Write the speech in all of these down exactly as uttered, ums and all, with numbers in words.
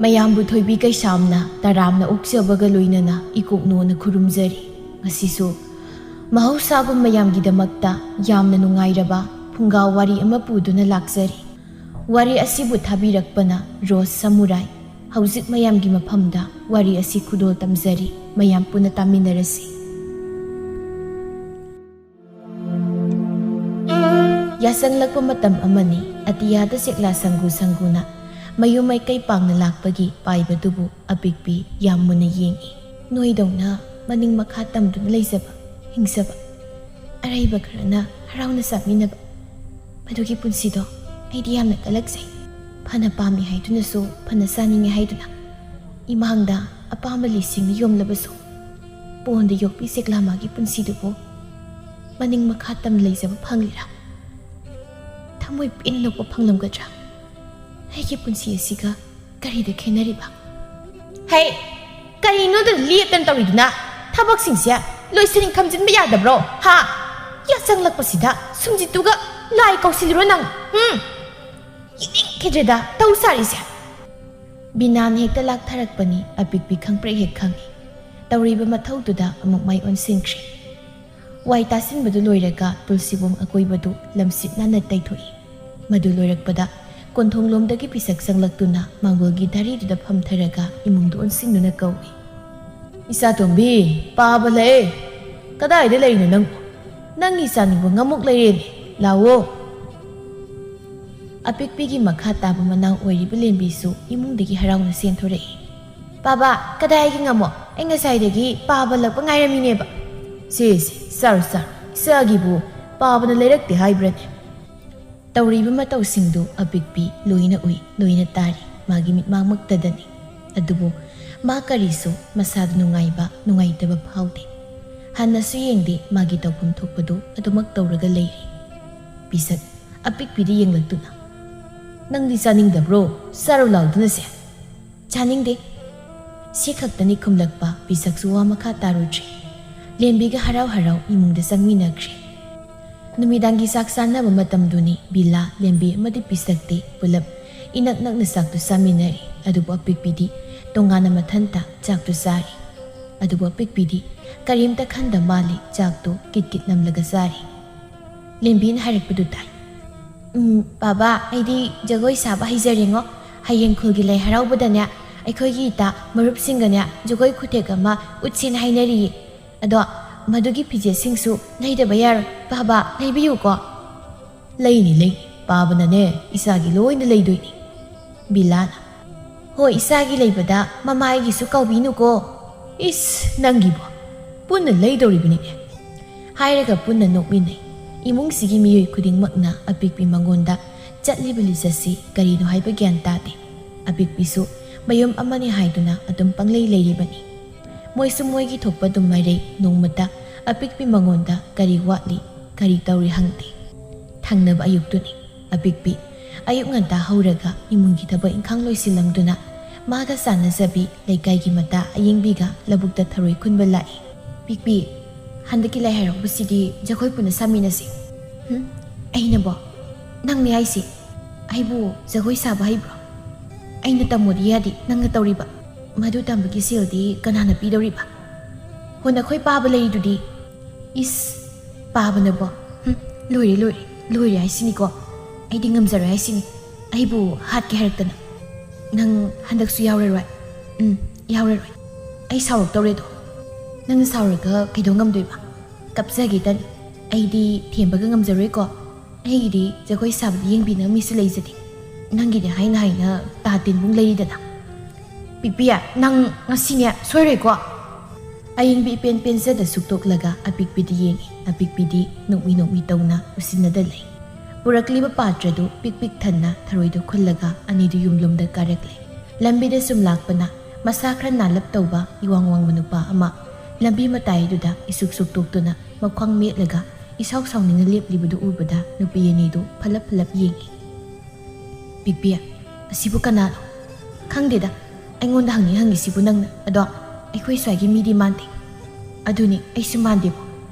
ꯃꯌꯥꯝꯕꯨ ꯊꯣꯏꯕꯤ ꯀꯩꯁꯥꯝꯅ ꯇꯔꯥꯝꯅ ꯑꯣꯛꯆꯕꯒ ꯂꯣꯏꯅꯅ ꯏꯀꯣꯛꯅꯣꯅ ꯈꯨꯔꯨꯝꯖꯔꯤ꯫ ꯉꯁꯤꯁꯨ ꯃꯍꯧꯁꯥꯒꯨꯝ ꯃꯌꯥꯝꯒꯤꯗꯃꯛꯇ ꯌꯥꯝꯅ ꯅꯨꯡꯉꯥꯏꯔꯕ ꯐꯨꯡꯒꯥ ꯋꯥꯔꯤ ꯑꯃ ꯄꯨꯗꯨꯅ ꯂꯥꯛꯆꯔꯤ꯫ ꯋꯥꯔꯤ ꯑꯁꯤꯕꯨ ꯊꯥꯕꯤꯔꯛꯄꯅ ꯔꯣꯁ ꯁꯃꯨꯔꯥꯏ꯫ ꯍꯧꯖꯤꯛ ꯃꯌꯥꯝꯒꯤ ꯃꯐꯝꯗ ꯋꯥꯔꯤ ꯑꯁꯤ ꯈꯨꯗꯣꯜ ꯇꯝꯖꯔꯤ꯫ ꯃꯌꯥꯝ ꯄꯨꯟꯅ ꯇꯥꯃꯤꯟꯅꯔꯁꯤ꯫ ꯌꯥꯆꯪꯂꯛꯄ ꯃꯇꯝ ꯑꯃꯅꯤ꯫ ꯑꯇꯤꯌꯥꯗ ꯆꯦꯛꯂꯥ ꯁꯪꯒꯨ ꯁꯪꯒꯨꯅ ꯃꯌꯨꯝ ꯃꯥꯏꯀꯩ ꯄꯥꯡꯅ ꯂꯥꯛꯄꯒꯤ ꯄꯥꯏꯕꯗꯨꯕꯨ ꯑꯄꯤꯛꯄꯤ ꯌꯥꯝ ꯃꯨꯟꯅ ꯌꯦꯡꯏ꯫ ꯅꯣꯏꯗꯧꯅ ꯃꯅꯤꯡ ꯃꯈꯥ ꯇꯝꯗꯨꯅ ꯂꯩꯖꯕ, ꯍꯤꯡꯖꯕ, ꯑꯔꯩꯕ ꯈꯔꯅ ꯍꯔꯥꯎꯅ ꯆꯥꯃꯤꯟꯅꯕ, ꯃꯗꯨꯒꯤ ꯄꯨꯟꯁꯤꯗꯣ ꯑꯩꯗꯤ ꯌꯥꯝꯅ ꯀꯜꯂꯛꯆꯩ꯫ ꯐꯅ ꯄꯥꯝꯃꯤ ꯍꯥꯏꯗꯨꯅꯁꯨ, ꯐꯅ ꯆꯥꯅꯤꯡꯉꯤ ꯍꯥꯏꯗꯨꯅ ꯏꯃꯥꯡꯗ ꯑꯄꯥꯝꯕ ꯂꯤꯁꯤꯡꯅ ꯌꯣꯝꯂꯕꯁꯨ, ꯄꯣꯟꯗ ꯌꯣꯛꯄꯤ ꯆꯦꯛꯂꯥ ꯃꯥꯒꯤ ꯄꯨꯟꯁꯤꯗꯨꯕꯨ ꯃꯅꯤꯡ ꯃꯈꯥ ꯇꯝꯅ ꯂꯩꯖꯕ ꯐꯪꯂꯤꯔꯥ? ꯊꯃꯣꯏ ꯄꯦꯟꯅ ꯅꯣꯛꯄ ꯐꯪꯂꯝꯒꯗ꯭ꯔꯥ? ꯑꯩꯒꯤ ꯄꯨꯟꯁꯤ ꯑꯁꯤꯒ ꯀꯔꯤꯗ ꯈꯦꯠꯅꯔꯤꯕ? ꯍꯩ, ꯀꯔꯤꯅꯣꯗ ꯂꯦꯞꯇꯅ ꯇꯧꯔꯤꯗꯨꯅ? ꯊꯕꯛꯁꯤꯡꯁꯦ ꯂꯣꯏꯁꯤꯟ ꯈꯝꯖꯤꯟꯕ ꯌꯥꯗꯕ꯭ꯔꯣ? ꯍꯥ? ꯌꯥꯆꯪꯂꯛꯄꯁꯤꯗ ꯁꯨꯝꯖꯤꯠꯇꯨꯒ ꯂꯥꯏ ꯀꯧꯁꯤꯜꯂꯤꯔꯣ ꯅꯪ? ꯎꯝ? ꯌꯦꯡꯅꯤꯡꯈꯤꯗ꯭ꯔꯦꯗ ꯇꯧ ꯁꯥꯔꯤꯁꯦ꯫ ꯕꯤꯅꯥꯅ ꯍꯦꯛꯇ ꯂꯥꯛꯊꯔꯛꯄꯅꯤ꯫ ꯑꯄꯤꯛꯄꯤ ꯈꯪꯄ꯭ꯔꯦꯛ ꯍꯦꯛ ꯈꯪꯏ꯫ ꯇꯧꯔꯤꯕ ꯃꯊꯧꯗꯨꯗ ꯑꯃꯨꯛ ꯃꯥꯏ ꯑꯣꯟꯁꯤꯟꯈ꯭ꯔꯦ꯫ ꯋꯥꯏ ꯇꯥꯁꯤꯟꯕꯗꯨ ꯂꯣꯏꯔꯒ ꯇꯨꯜꯁꯤꯕꯣꯡ ꯑꯀꯣꯏꯕꯗꯨ ꯂꯝꯁꯤꯠ ꯅꯥꯟꯅ ꯇꯩꯊꯣꯛꯏ꯫ ꯃꯗꯨ ꯂꯣꯏꯔꯛꯄꯗ ꯀꯣꯟꯊꯣꯡꯂꯣꯝꯗꯒꯤ ꯄꯤꯁꯛ ꯆꯪꯂꯛꯇꯨꯅ ꯃꯥꯡꯒꯣꯜꯒꯤ ꯙꯔꯤꯗꯨꯗ ꯐꯝꯊꯔꯒ ꯏꯃꯨꯡꯗ ꯑꯣꯟꯁꯤꯟꯗꯨꯅ ꯀꯧꯏ, "ꯏꯆꯥꯇꯣꯝꯕꯤ, ꯄꯥꯕ ꯂꯥꯛꯑꯦ꯫ ꯀꯗꯥꯏꯗ ꯂꯩꯔꯤꯅꯣ ꯅꯪꯕꯨ? ꯅꯪꯒꯤ ꯆꯥꯅꯤꯡꯕ ꯉꯥꯃꯨꯛ ꯂꯩꯔꯦꯅꯦ꯫ ꯂꯥꯛꯑꯣ꯫" ꯑꯄꯤꯛꯄꯤꯒꯤ ꯃꯈꯥ ꯇꯥꯕ ꯃꯅꯥꯎ ꯑꯣꯏꯔꯤꯕ ꯂꯦꯝꯕꯤꯁꯨ ꯏꯃꯨꯡꯗꯒꯤ ꯍꯔꯥꯎꯅ ꯆꯦꯟꯊꯣꯔꯛꯏ꯫ "ꯄꯥꯕ, ꯀꯗꯥꯏꯒꯤ ꯉꯥꯃꯨꯛ? ꯑꯩ ꯉꯁꯥꯏꯗꯒꯤ ꯄꯥꯕ ꯂꯛꯄ ꯉꯥꯏꯔꯝꯃꯤꯅꯦꯕ꯫" "ꯁꯦ, ꯁꯦ, ꯆꯥꯔꯣ, ꯆꯥꯔꯣ꯫ ꯏꯆꯥꯒꯤꯕꯨ ꯄꯥꯕꯅ ꯂꯩꯔꯛꯇꯦ ꯍꯥꯏꯕ꯭ꯔꯅꯦ?" ꯇꯧꯔꯤꯕ ꯃꯇꯧꯁꯤꯡꯗꯨ ꯑꯄꯤꯛꯄꯤ ꯂꯣꯏꯅ ꯎꯏ, ꯂꯣꯏꯅ ꯇꯥꯔꯤ꯫ ꯃꯥꯒꯤ ꯃꯤꯠꯃꯥꯡꯃꯛꯇꯗꯅꯤ꯫ ꯑꯗꯨꯕꯨ ꯃꯥ ꯀꯔꯤꯁꯨ ꯃꯁꯥꯗ ꯅꯨꯡꯉꯥꯏꯕ, ꯅꯨꯡꯉꯥꯏꯇꯕ ꯐꯥꯎꯗꯦ꯫ ꯍꯟꯅꯁꯨ ꯌꯦꯡꯗꯦ, ꯃꯥꯒꯤ ꯇꯧꯐꯝ ꯊꯣꯛꯄꯗꯨ ꯑꯗꯨꯃꯛ ꯇꯧꯔꯒ ꯂꯩꯔꯤ꯫ ꯄꯤꯁꯛ ꯑꯄꯤꯛꯄꯤꯗ ꯌꯦꯡꯂꯛꯇꯨꯅ, "ꯅꯪꯗꯤ ꯆꯥꯅꯤꯡꯗꯕ꯭ꯔꯣ? ꯆꯥꯔꯣ ꯂꯥꯎꯗꯅꯁꯦ꯫" "ꯆꯥꯅꯤꯡꯗꯦ꯫" ꯁꯤ ꯈꯛꯇꯅꯤ ꯈꯨꯝꯂꯛꯄ꯫ ꯄꯤꯁꯛꯁꯨ ꯋꯥ ꯃꯈꯥ ꯇꯥꯔꯨꯗ꯭ꯔꯦ꯫ ꯂꯦꯝꯕꯤꯒ ꯍꯔꯥꯎ ꯍꯔꯥꯎ ꯏꯃꯨꯡꯗ ꯆꯪꯃꯤꯟꯅꯈ꯭ꯔꯦ꯫ ꯅꯨꯃꯤꯗꯥꯡꯒꯤ ꯆꯥꯛ ꯆꯥꯅꯕ ꯃꯇꯝꯗꯨꯅꯤ꯫ ꯕꯤꯂꯥ, ꯂꯦꯝꯕꯤ ꯑꯃꯗꯤ ꯄꯤꯁꯛꯇꯤ ꯄꯨꯂꯞ ꯏꯅꯛ ꯅꯛꯅ ꯆꯥꯛꯇꯨ ꯆꯥꯃꯤꯟꯅꯔꯤ꯫ ꯑꯗꯨꯕꯨ ꯑꯄꯤꯛꯄꯤꯗꯤ ꯇꯣꯉꯥꯟꯅ ꯃꯊꯟꯇ ꯆꯥꯛꯇꯨ ꯆꯥꯔꯤ꯫ ꯑꯗꯨꯕꯨ ꯑꯄꯤꯛꯄꯤꯗꯤ ꯀꯔꯤꯝꯇ ꯈꯟꯗ ꯃꯥꯜꯂꯤ, ꯆꯥꯛꯇꯨ ꯀꯤꯠ ꯀꯤꯠ ꯅꯝꯂꯒ ꯆꯥꯔꯤ꯫ ꯂꯦꯝꯕꯤꯅ ꯍꯥꯏꯔꯛꯄꯗꯨ ꯇꯥꯏ꯫ "ꯎꯝ, ꯕꯥꯕꯥ, ꯑꯩꯗꯤ ꯖꯒꯣꯏ ꯁꯥꯕ ꯍꯩꯖꯔꯦꯉꯣ꯫ ꯍꯌꯦꯡ ꯈꯨꯜꯒꯤ ꯂꯥꯏ ꯍꯔꯥꯎꯕꯗꯅꯦ, ꯑꯩꯈꯣꯏꯒꯤ ꯏꯇꯥ ꯃꯔꯨꯞꯁꯤꯡꯒꯅꯦ ꯖꯒꯣꯏ ꯈꯨꯊꯦꯛ ꯑꯃ ꯎꯠꯁꯦꯅ ꯍꯥꯏꯅꯔꯤꯌꯦ꯫ ꯑꯗꯣ ꯃꯗꯨꯒꯤ ꯐꯤꯖꯦꯠꯁꯤꯡꯁꯨ ꯂꯩꯗꯕ ꯌꯥꯔꯣꯏ꯫ ꯕꯥꯕꯥ, ꯂꯩꯕꯤꯌꯨꯀꯣ꯫" "ꯂꯩꯅꯤ, ꯂꯩꯅꯤ꯫ ꯄꯥꯕꯅꯅꯦ ꯏꯆꯥꯒꯤ ꯂꯣꯏꯅ ꯂꯩꯗꯣꯏꯅꯤ꯫" ꯕꯤꯂꯥꯅ꯫ "ꯍꯣꯏ, ꯏꯆꯥꯒꯤ ꯂꯩꯕꯗ ꯃꯃꯥꯏꯒꯤꯁꯨ ꯀꯥꯎꯕꯤꯅꯨꯀꯣ꯫" "ꯏꯁ, ꯅꯪꯒꯤꯕꯣ! ꯄꯨꯟꯅ ꯂꯩꯗꯧꯔꯤꯕꯅꯤꯅꯦ꯫" ꯍꯥꯏꯔꯒ ꯄꯨꯟꯅ ꯅꯣꯛꯃꯤꯟꯅꯩ꯫ ꯏꯃꯨꯡꯁꯤꯒꯤ ꯃꯤꯑꯣꯏ ꯈꯨꯗꯤꯡꯃꯛꯅ ꯑꯄꯤꯛꯄꯤ ꯃꯉꯣꯟꯗ ꯆꯠꯂꯤꯕ ꯂꯤꯆꯠꯁꯤ ꯀꯔꯤꯅꯣ ꯍꯥꯏꯕ ꯒ꯭ꯌꯥꯟ ꯇꯥꯗꯦ꯫ ꯑꯄꯤꯛꯄꯤꯁꯨ ꯃꯌꯨꯝ ꯑꯃꯅꯤ ꯍꯥꯏꯗꯨꯅ ꯑꯗꯨꯝ ꯄꯪꯂꯩ ꯂꯩꯔꯤꯕꯅꯤ꯫ ꯃꯣꯏꯁꯨ ꯃꯣꯏꯒꯤ ꯊꯣꯛꯄ ꯑꯗꯨꯝ ꯃꯔꯩ, ꯅꯣꯡꯃꯇ ꯑꯄꯤꯛꯄꯤ ꯃꯉꯣꯟꯗ ꯀꯔꯤ ꯋꯥꯠꯂꯤ, ꯀꯔꯤ ꯇꯧꯔꯤ ꯍꯪꯗꯦ꯫ ꯊꯪꯅꯕ ꯑꯌꯨꯛꯇꯨꯅꯤ꯫ ꯑꯄꯤꯛꯄꯤ ꯑꯌꯨꯛ ꯉꯟꯇꯥ ꯍꯧꯔꯒ ꯏꯃꯨꯡꯒꯤ ꯊꯕꯛ ꯏꯪꯈꯥꯡ ꯂꯣꯏꯁꯤꯜꯂꯝꯗꯨꯅ ꯃꯥꯒ ꯆꯥꯟꯅꯖꯕꯤ ꯂꯩꯀꯥꯏꯒꯤ ꯃꯇꯥ ꯑꯌꯦꯡꯕꯤꯒ ꯂꯧꯕꯨꯛꯇ ꯊꯔꯣꯏ ꯈꯨꯟꯕ ꯂꯥꯛꯏ꯫ "ꯄꯤꯛꯄꯤ, ꯍꯟꯗꯛꯀꯤ ꯂꯥꯏ ꯍꯔꯥꯎꯕꯁꯤꯗꯤ ꯖꯒꯣꯏ ꯄꯨꯟꯅ ꯁꯥꯃꯤꯟꯅꯁꯤ꯫" "ꯍꯨꯝ? ꯑꯩꯅꯕꯣ? ꯅꯪꯅꯦ ꯍꯥꯏꯁꯦ? ꯑꯩꯕꯨ ꯖꯒꯣꯏ ꯁꯥꯕ ꯍꯩꯕ꯭ꯔꯣ? ꯑꯩꯅ ꯇꯝꯃꯣꯗꯤ ꯌꯥꯗꯦ, ꯅꯪꯅ ꯇꯧꯔꯤꯕ? ꯃꯗꯨ ꯇꯝꯕꯒꯤ ꯁꯦꯜꯗꯤ ꯀꯅꯥꯅ ꯄꯤꯗꯧꯔꯤꯕ? ꯍꯣ, ꯅꯈꯣꯏ ꯄꯥꯕ ꯂꯩꯔꯤꯗꯨꯗꯤ?" "ꯏꯁ, ꯄꯥꯕꯅꯕꯣ? ꯍꯨꯝ, ꯂꯣꯏꯔꯦ, ꯂꯣꯏꯔꯦ, ꯂꯣꯏꯔꯦ ꯍꯥꯏꯁꯤꯅꯤꯀꯣ꯫ ꯑꯩꯗꯤ ꯉꯝꯖꯔꯣꯏ ꯍꯥꯏꯁꯤꯅꯤ꯫ ꯑꯩꯕꯨ ꯍꯥꯠꯀꯦ ꯍꯥꯏꯔꯛꯇꯅ꯫ ꯅꯪ ꯍꯟꯗꯛꯁꯨ ꯌꯥꯎꯔꯔꯣꯏ꯫ ꯎꯝ, ꯌꯥꯎꯔꯔꯣꯏ꯫ ꯑꯩ ꯁꯥꯎꯔꯛꯇꯧꯔꯦꯗꯣ꯫ ꯅꯪꯅ ꯁꯥꯎꯔꯒ ꯀꯩꯗꯧ ꯉꯝꯗꯣꯏꯕ? ꯀꯞꯆꯒꯦꯇꯅꯤ꯫ ꯑꯩꯗꯤ ꯊꯦꯝꯕꯒ ꯉꯝꯖꯔꯣꯏꯀꯣ꯫ ꯑꯩꯒꯤꯗꯤ ꯖꯒꯣꯏ ꯁꯥꯕꯗ ꯌꯦꯡꯕꯤꯅꯕ ꯃꯤꯁꯨ ꯂꯩꯖꯗꯦ꯫ ꯅꯪꯒꯤꯗꯤ ꯍꯥꯏꯅ ꯍꯥꯏꯅ ꯇꯥ ꯇꯤꯟꯕꯨꯡ ꯂꯩꯔꯤꯗꯅ꯫ ꯄꯤꯛꯄꯤ, ꯅꯪ ꯉꯁꯤꯅꯦ ꯁꯣꯏꯔꯣꯏꯀꯣ?" ꯑꯌꯦꯡꯕꯤ ꯏꯄꯦꯟ ꯄꯦꯟꯖꯗ ꯁꯨꯛꯇꯣꯛꯂꯒ ꯑꯄꯤꯛꯄꯤꯗ ꯌꯦꯡꯏ꯫ ꯑꯄꯤꯛꯄꯤꯗꯤ ꯅꯣꯛꯃꯤ ꯅꯣꯛꯃꯤ ꯇꯧꯅ ꯎꯁꯤꯟꯅꯗ ꯂꯩ꯫ ꯄꯨꯔꯛꯂꯤꯕ ꯄꯥꯇ꯭ꯔꯗꯨ ꯄꯤꯛ ꯄꯤꯛ ꯊꯟꯅ ꯊꯔꯣꯏꯗꯨ ꯈꯨꯜꯂꯒ ꯑꯅꯤꯗꯨ ꯌꯨꯝꯂꯣꯝꯗ ꯀꯥꯔꯛꯂꯦ꯫ ꯂꯝꯕꯤꯗ ꯁꯨꯝ ꯂꯥꯛꯄꯅ ꯃꯁꯥ ꯈꯔ ꯅꯥꯜꯂꯞ ꯇꯧꯕ ꯏꯋꯥꯡ ꯋꯥꯡꯕ ꯅꯨꯄꯥ ꯑꯃ ꯂꯝꯕꯤ ꯃꯇꯥꯏꯗꯨꯗ ꯏꯁꯨꯛ ꯁꯨꯛꯇꯣꯛꯇꯨꯅ ꯃꯈ꯭ꯋꯥꯡ ꯃꯦꯠꯂꯒ ꯏꯁꯥꯎ ꯁꯥꯎꯅꯤꯡꯅ ꯂꯦꯞꯂꯤꯕꯗꯨ ꯎꯕꯗ ꯅꯨꯄꯤ ꯑꯅꯤꯗꯨ ꯐꯂꯞ ꯐꯂꯞ ꯌꯦꯡꯏ꯫ "ꯄꯤꯛꯄꯤ, ꯑꯁꯤꯕꯨ ꯀꯅꯥꯅꯣ?" "ꯈꯪꯗꯦꯗ, ꯑꯩꯉꯣꯟꯗ ꯍꯪꯉꯤ ꯍꯪꯉꯤꯁꯤꯕꯨ ꯅꯪꯅ꯫ ꯑꯗꯣ ꯑꯩꯈꯣꯏ ꯁ꯭ꯋꯥꯏꯒꯤ ꯃꯤꯗꯤ ꯃꯥꯟꯗꯦ꯫ ꯑꯗꯨꯅꯤ, ꯑꯩꯁꯨ ꯃꯥꯟꯗꯦꯕꯣ꯫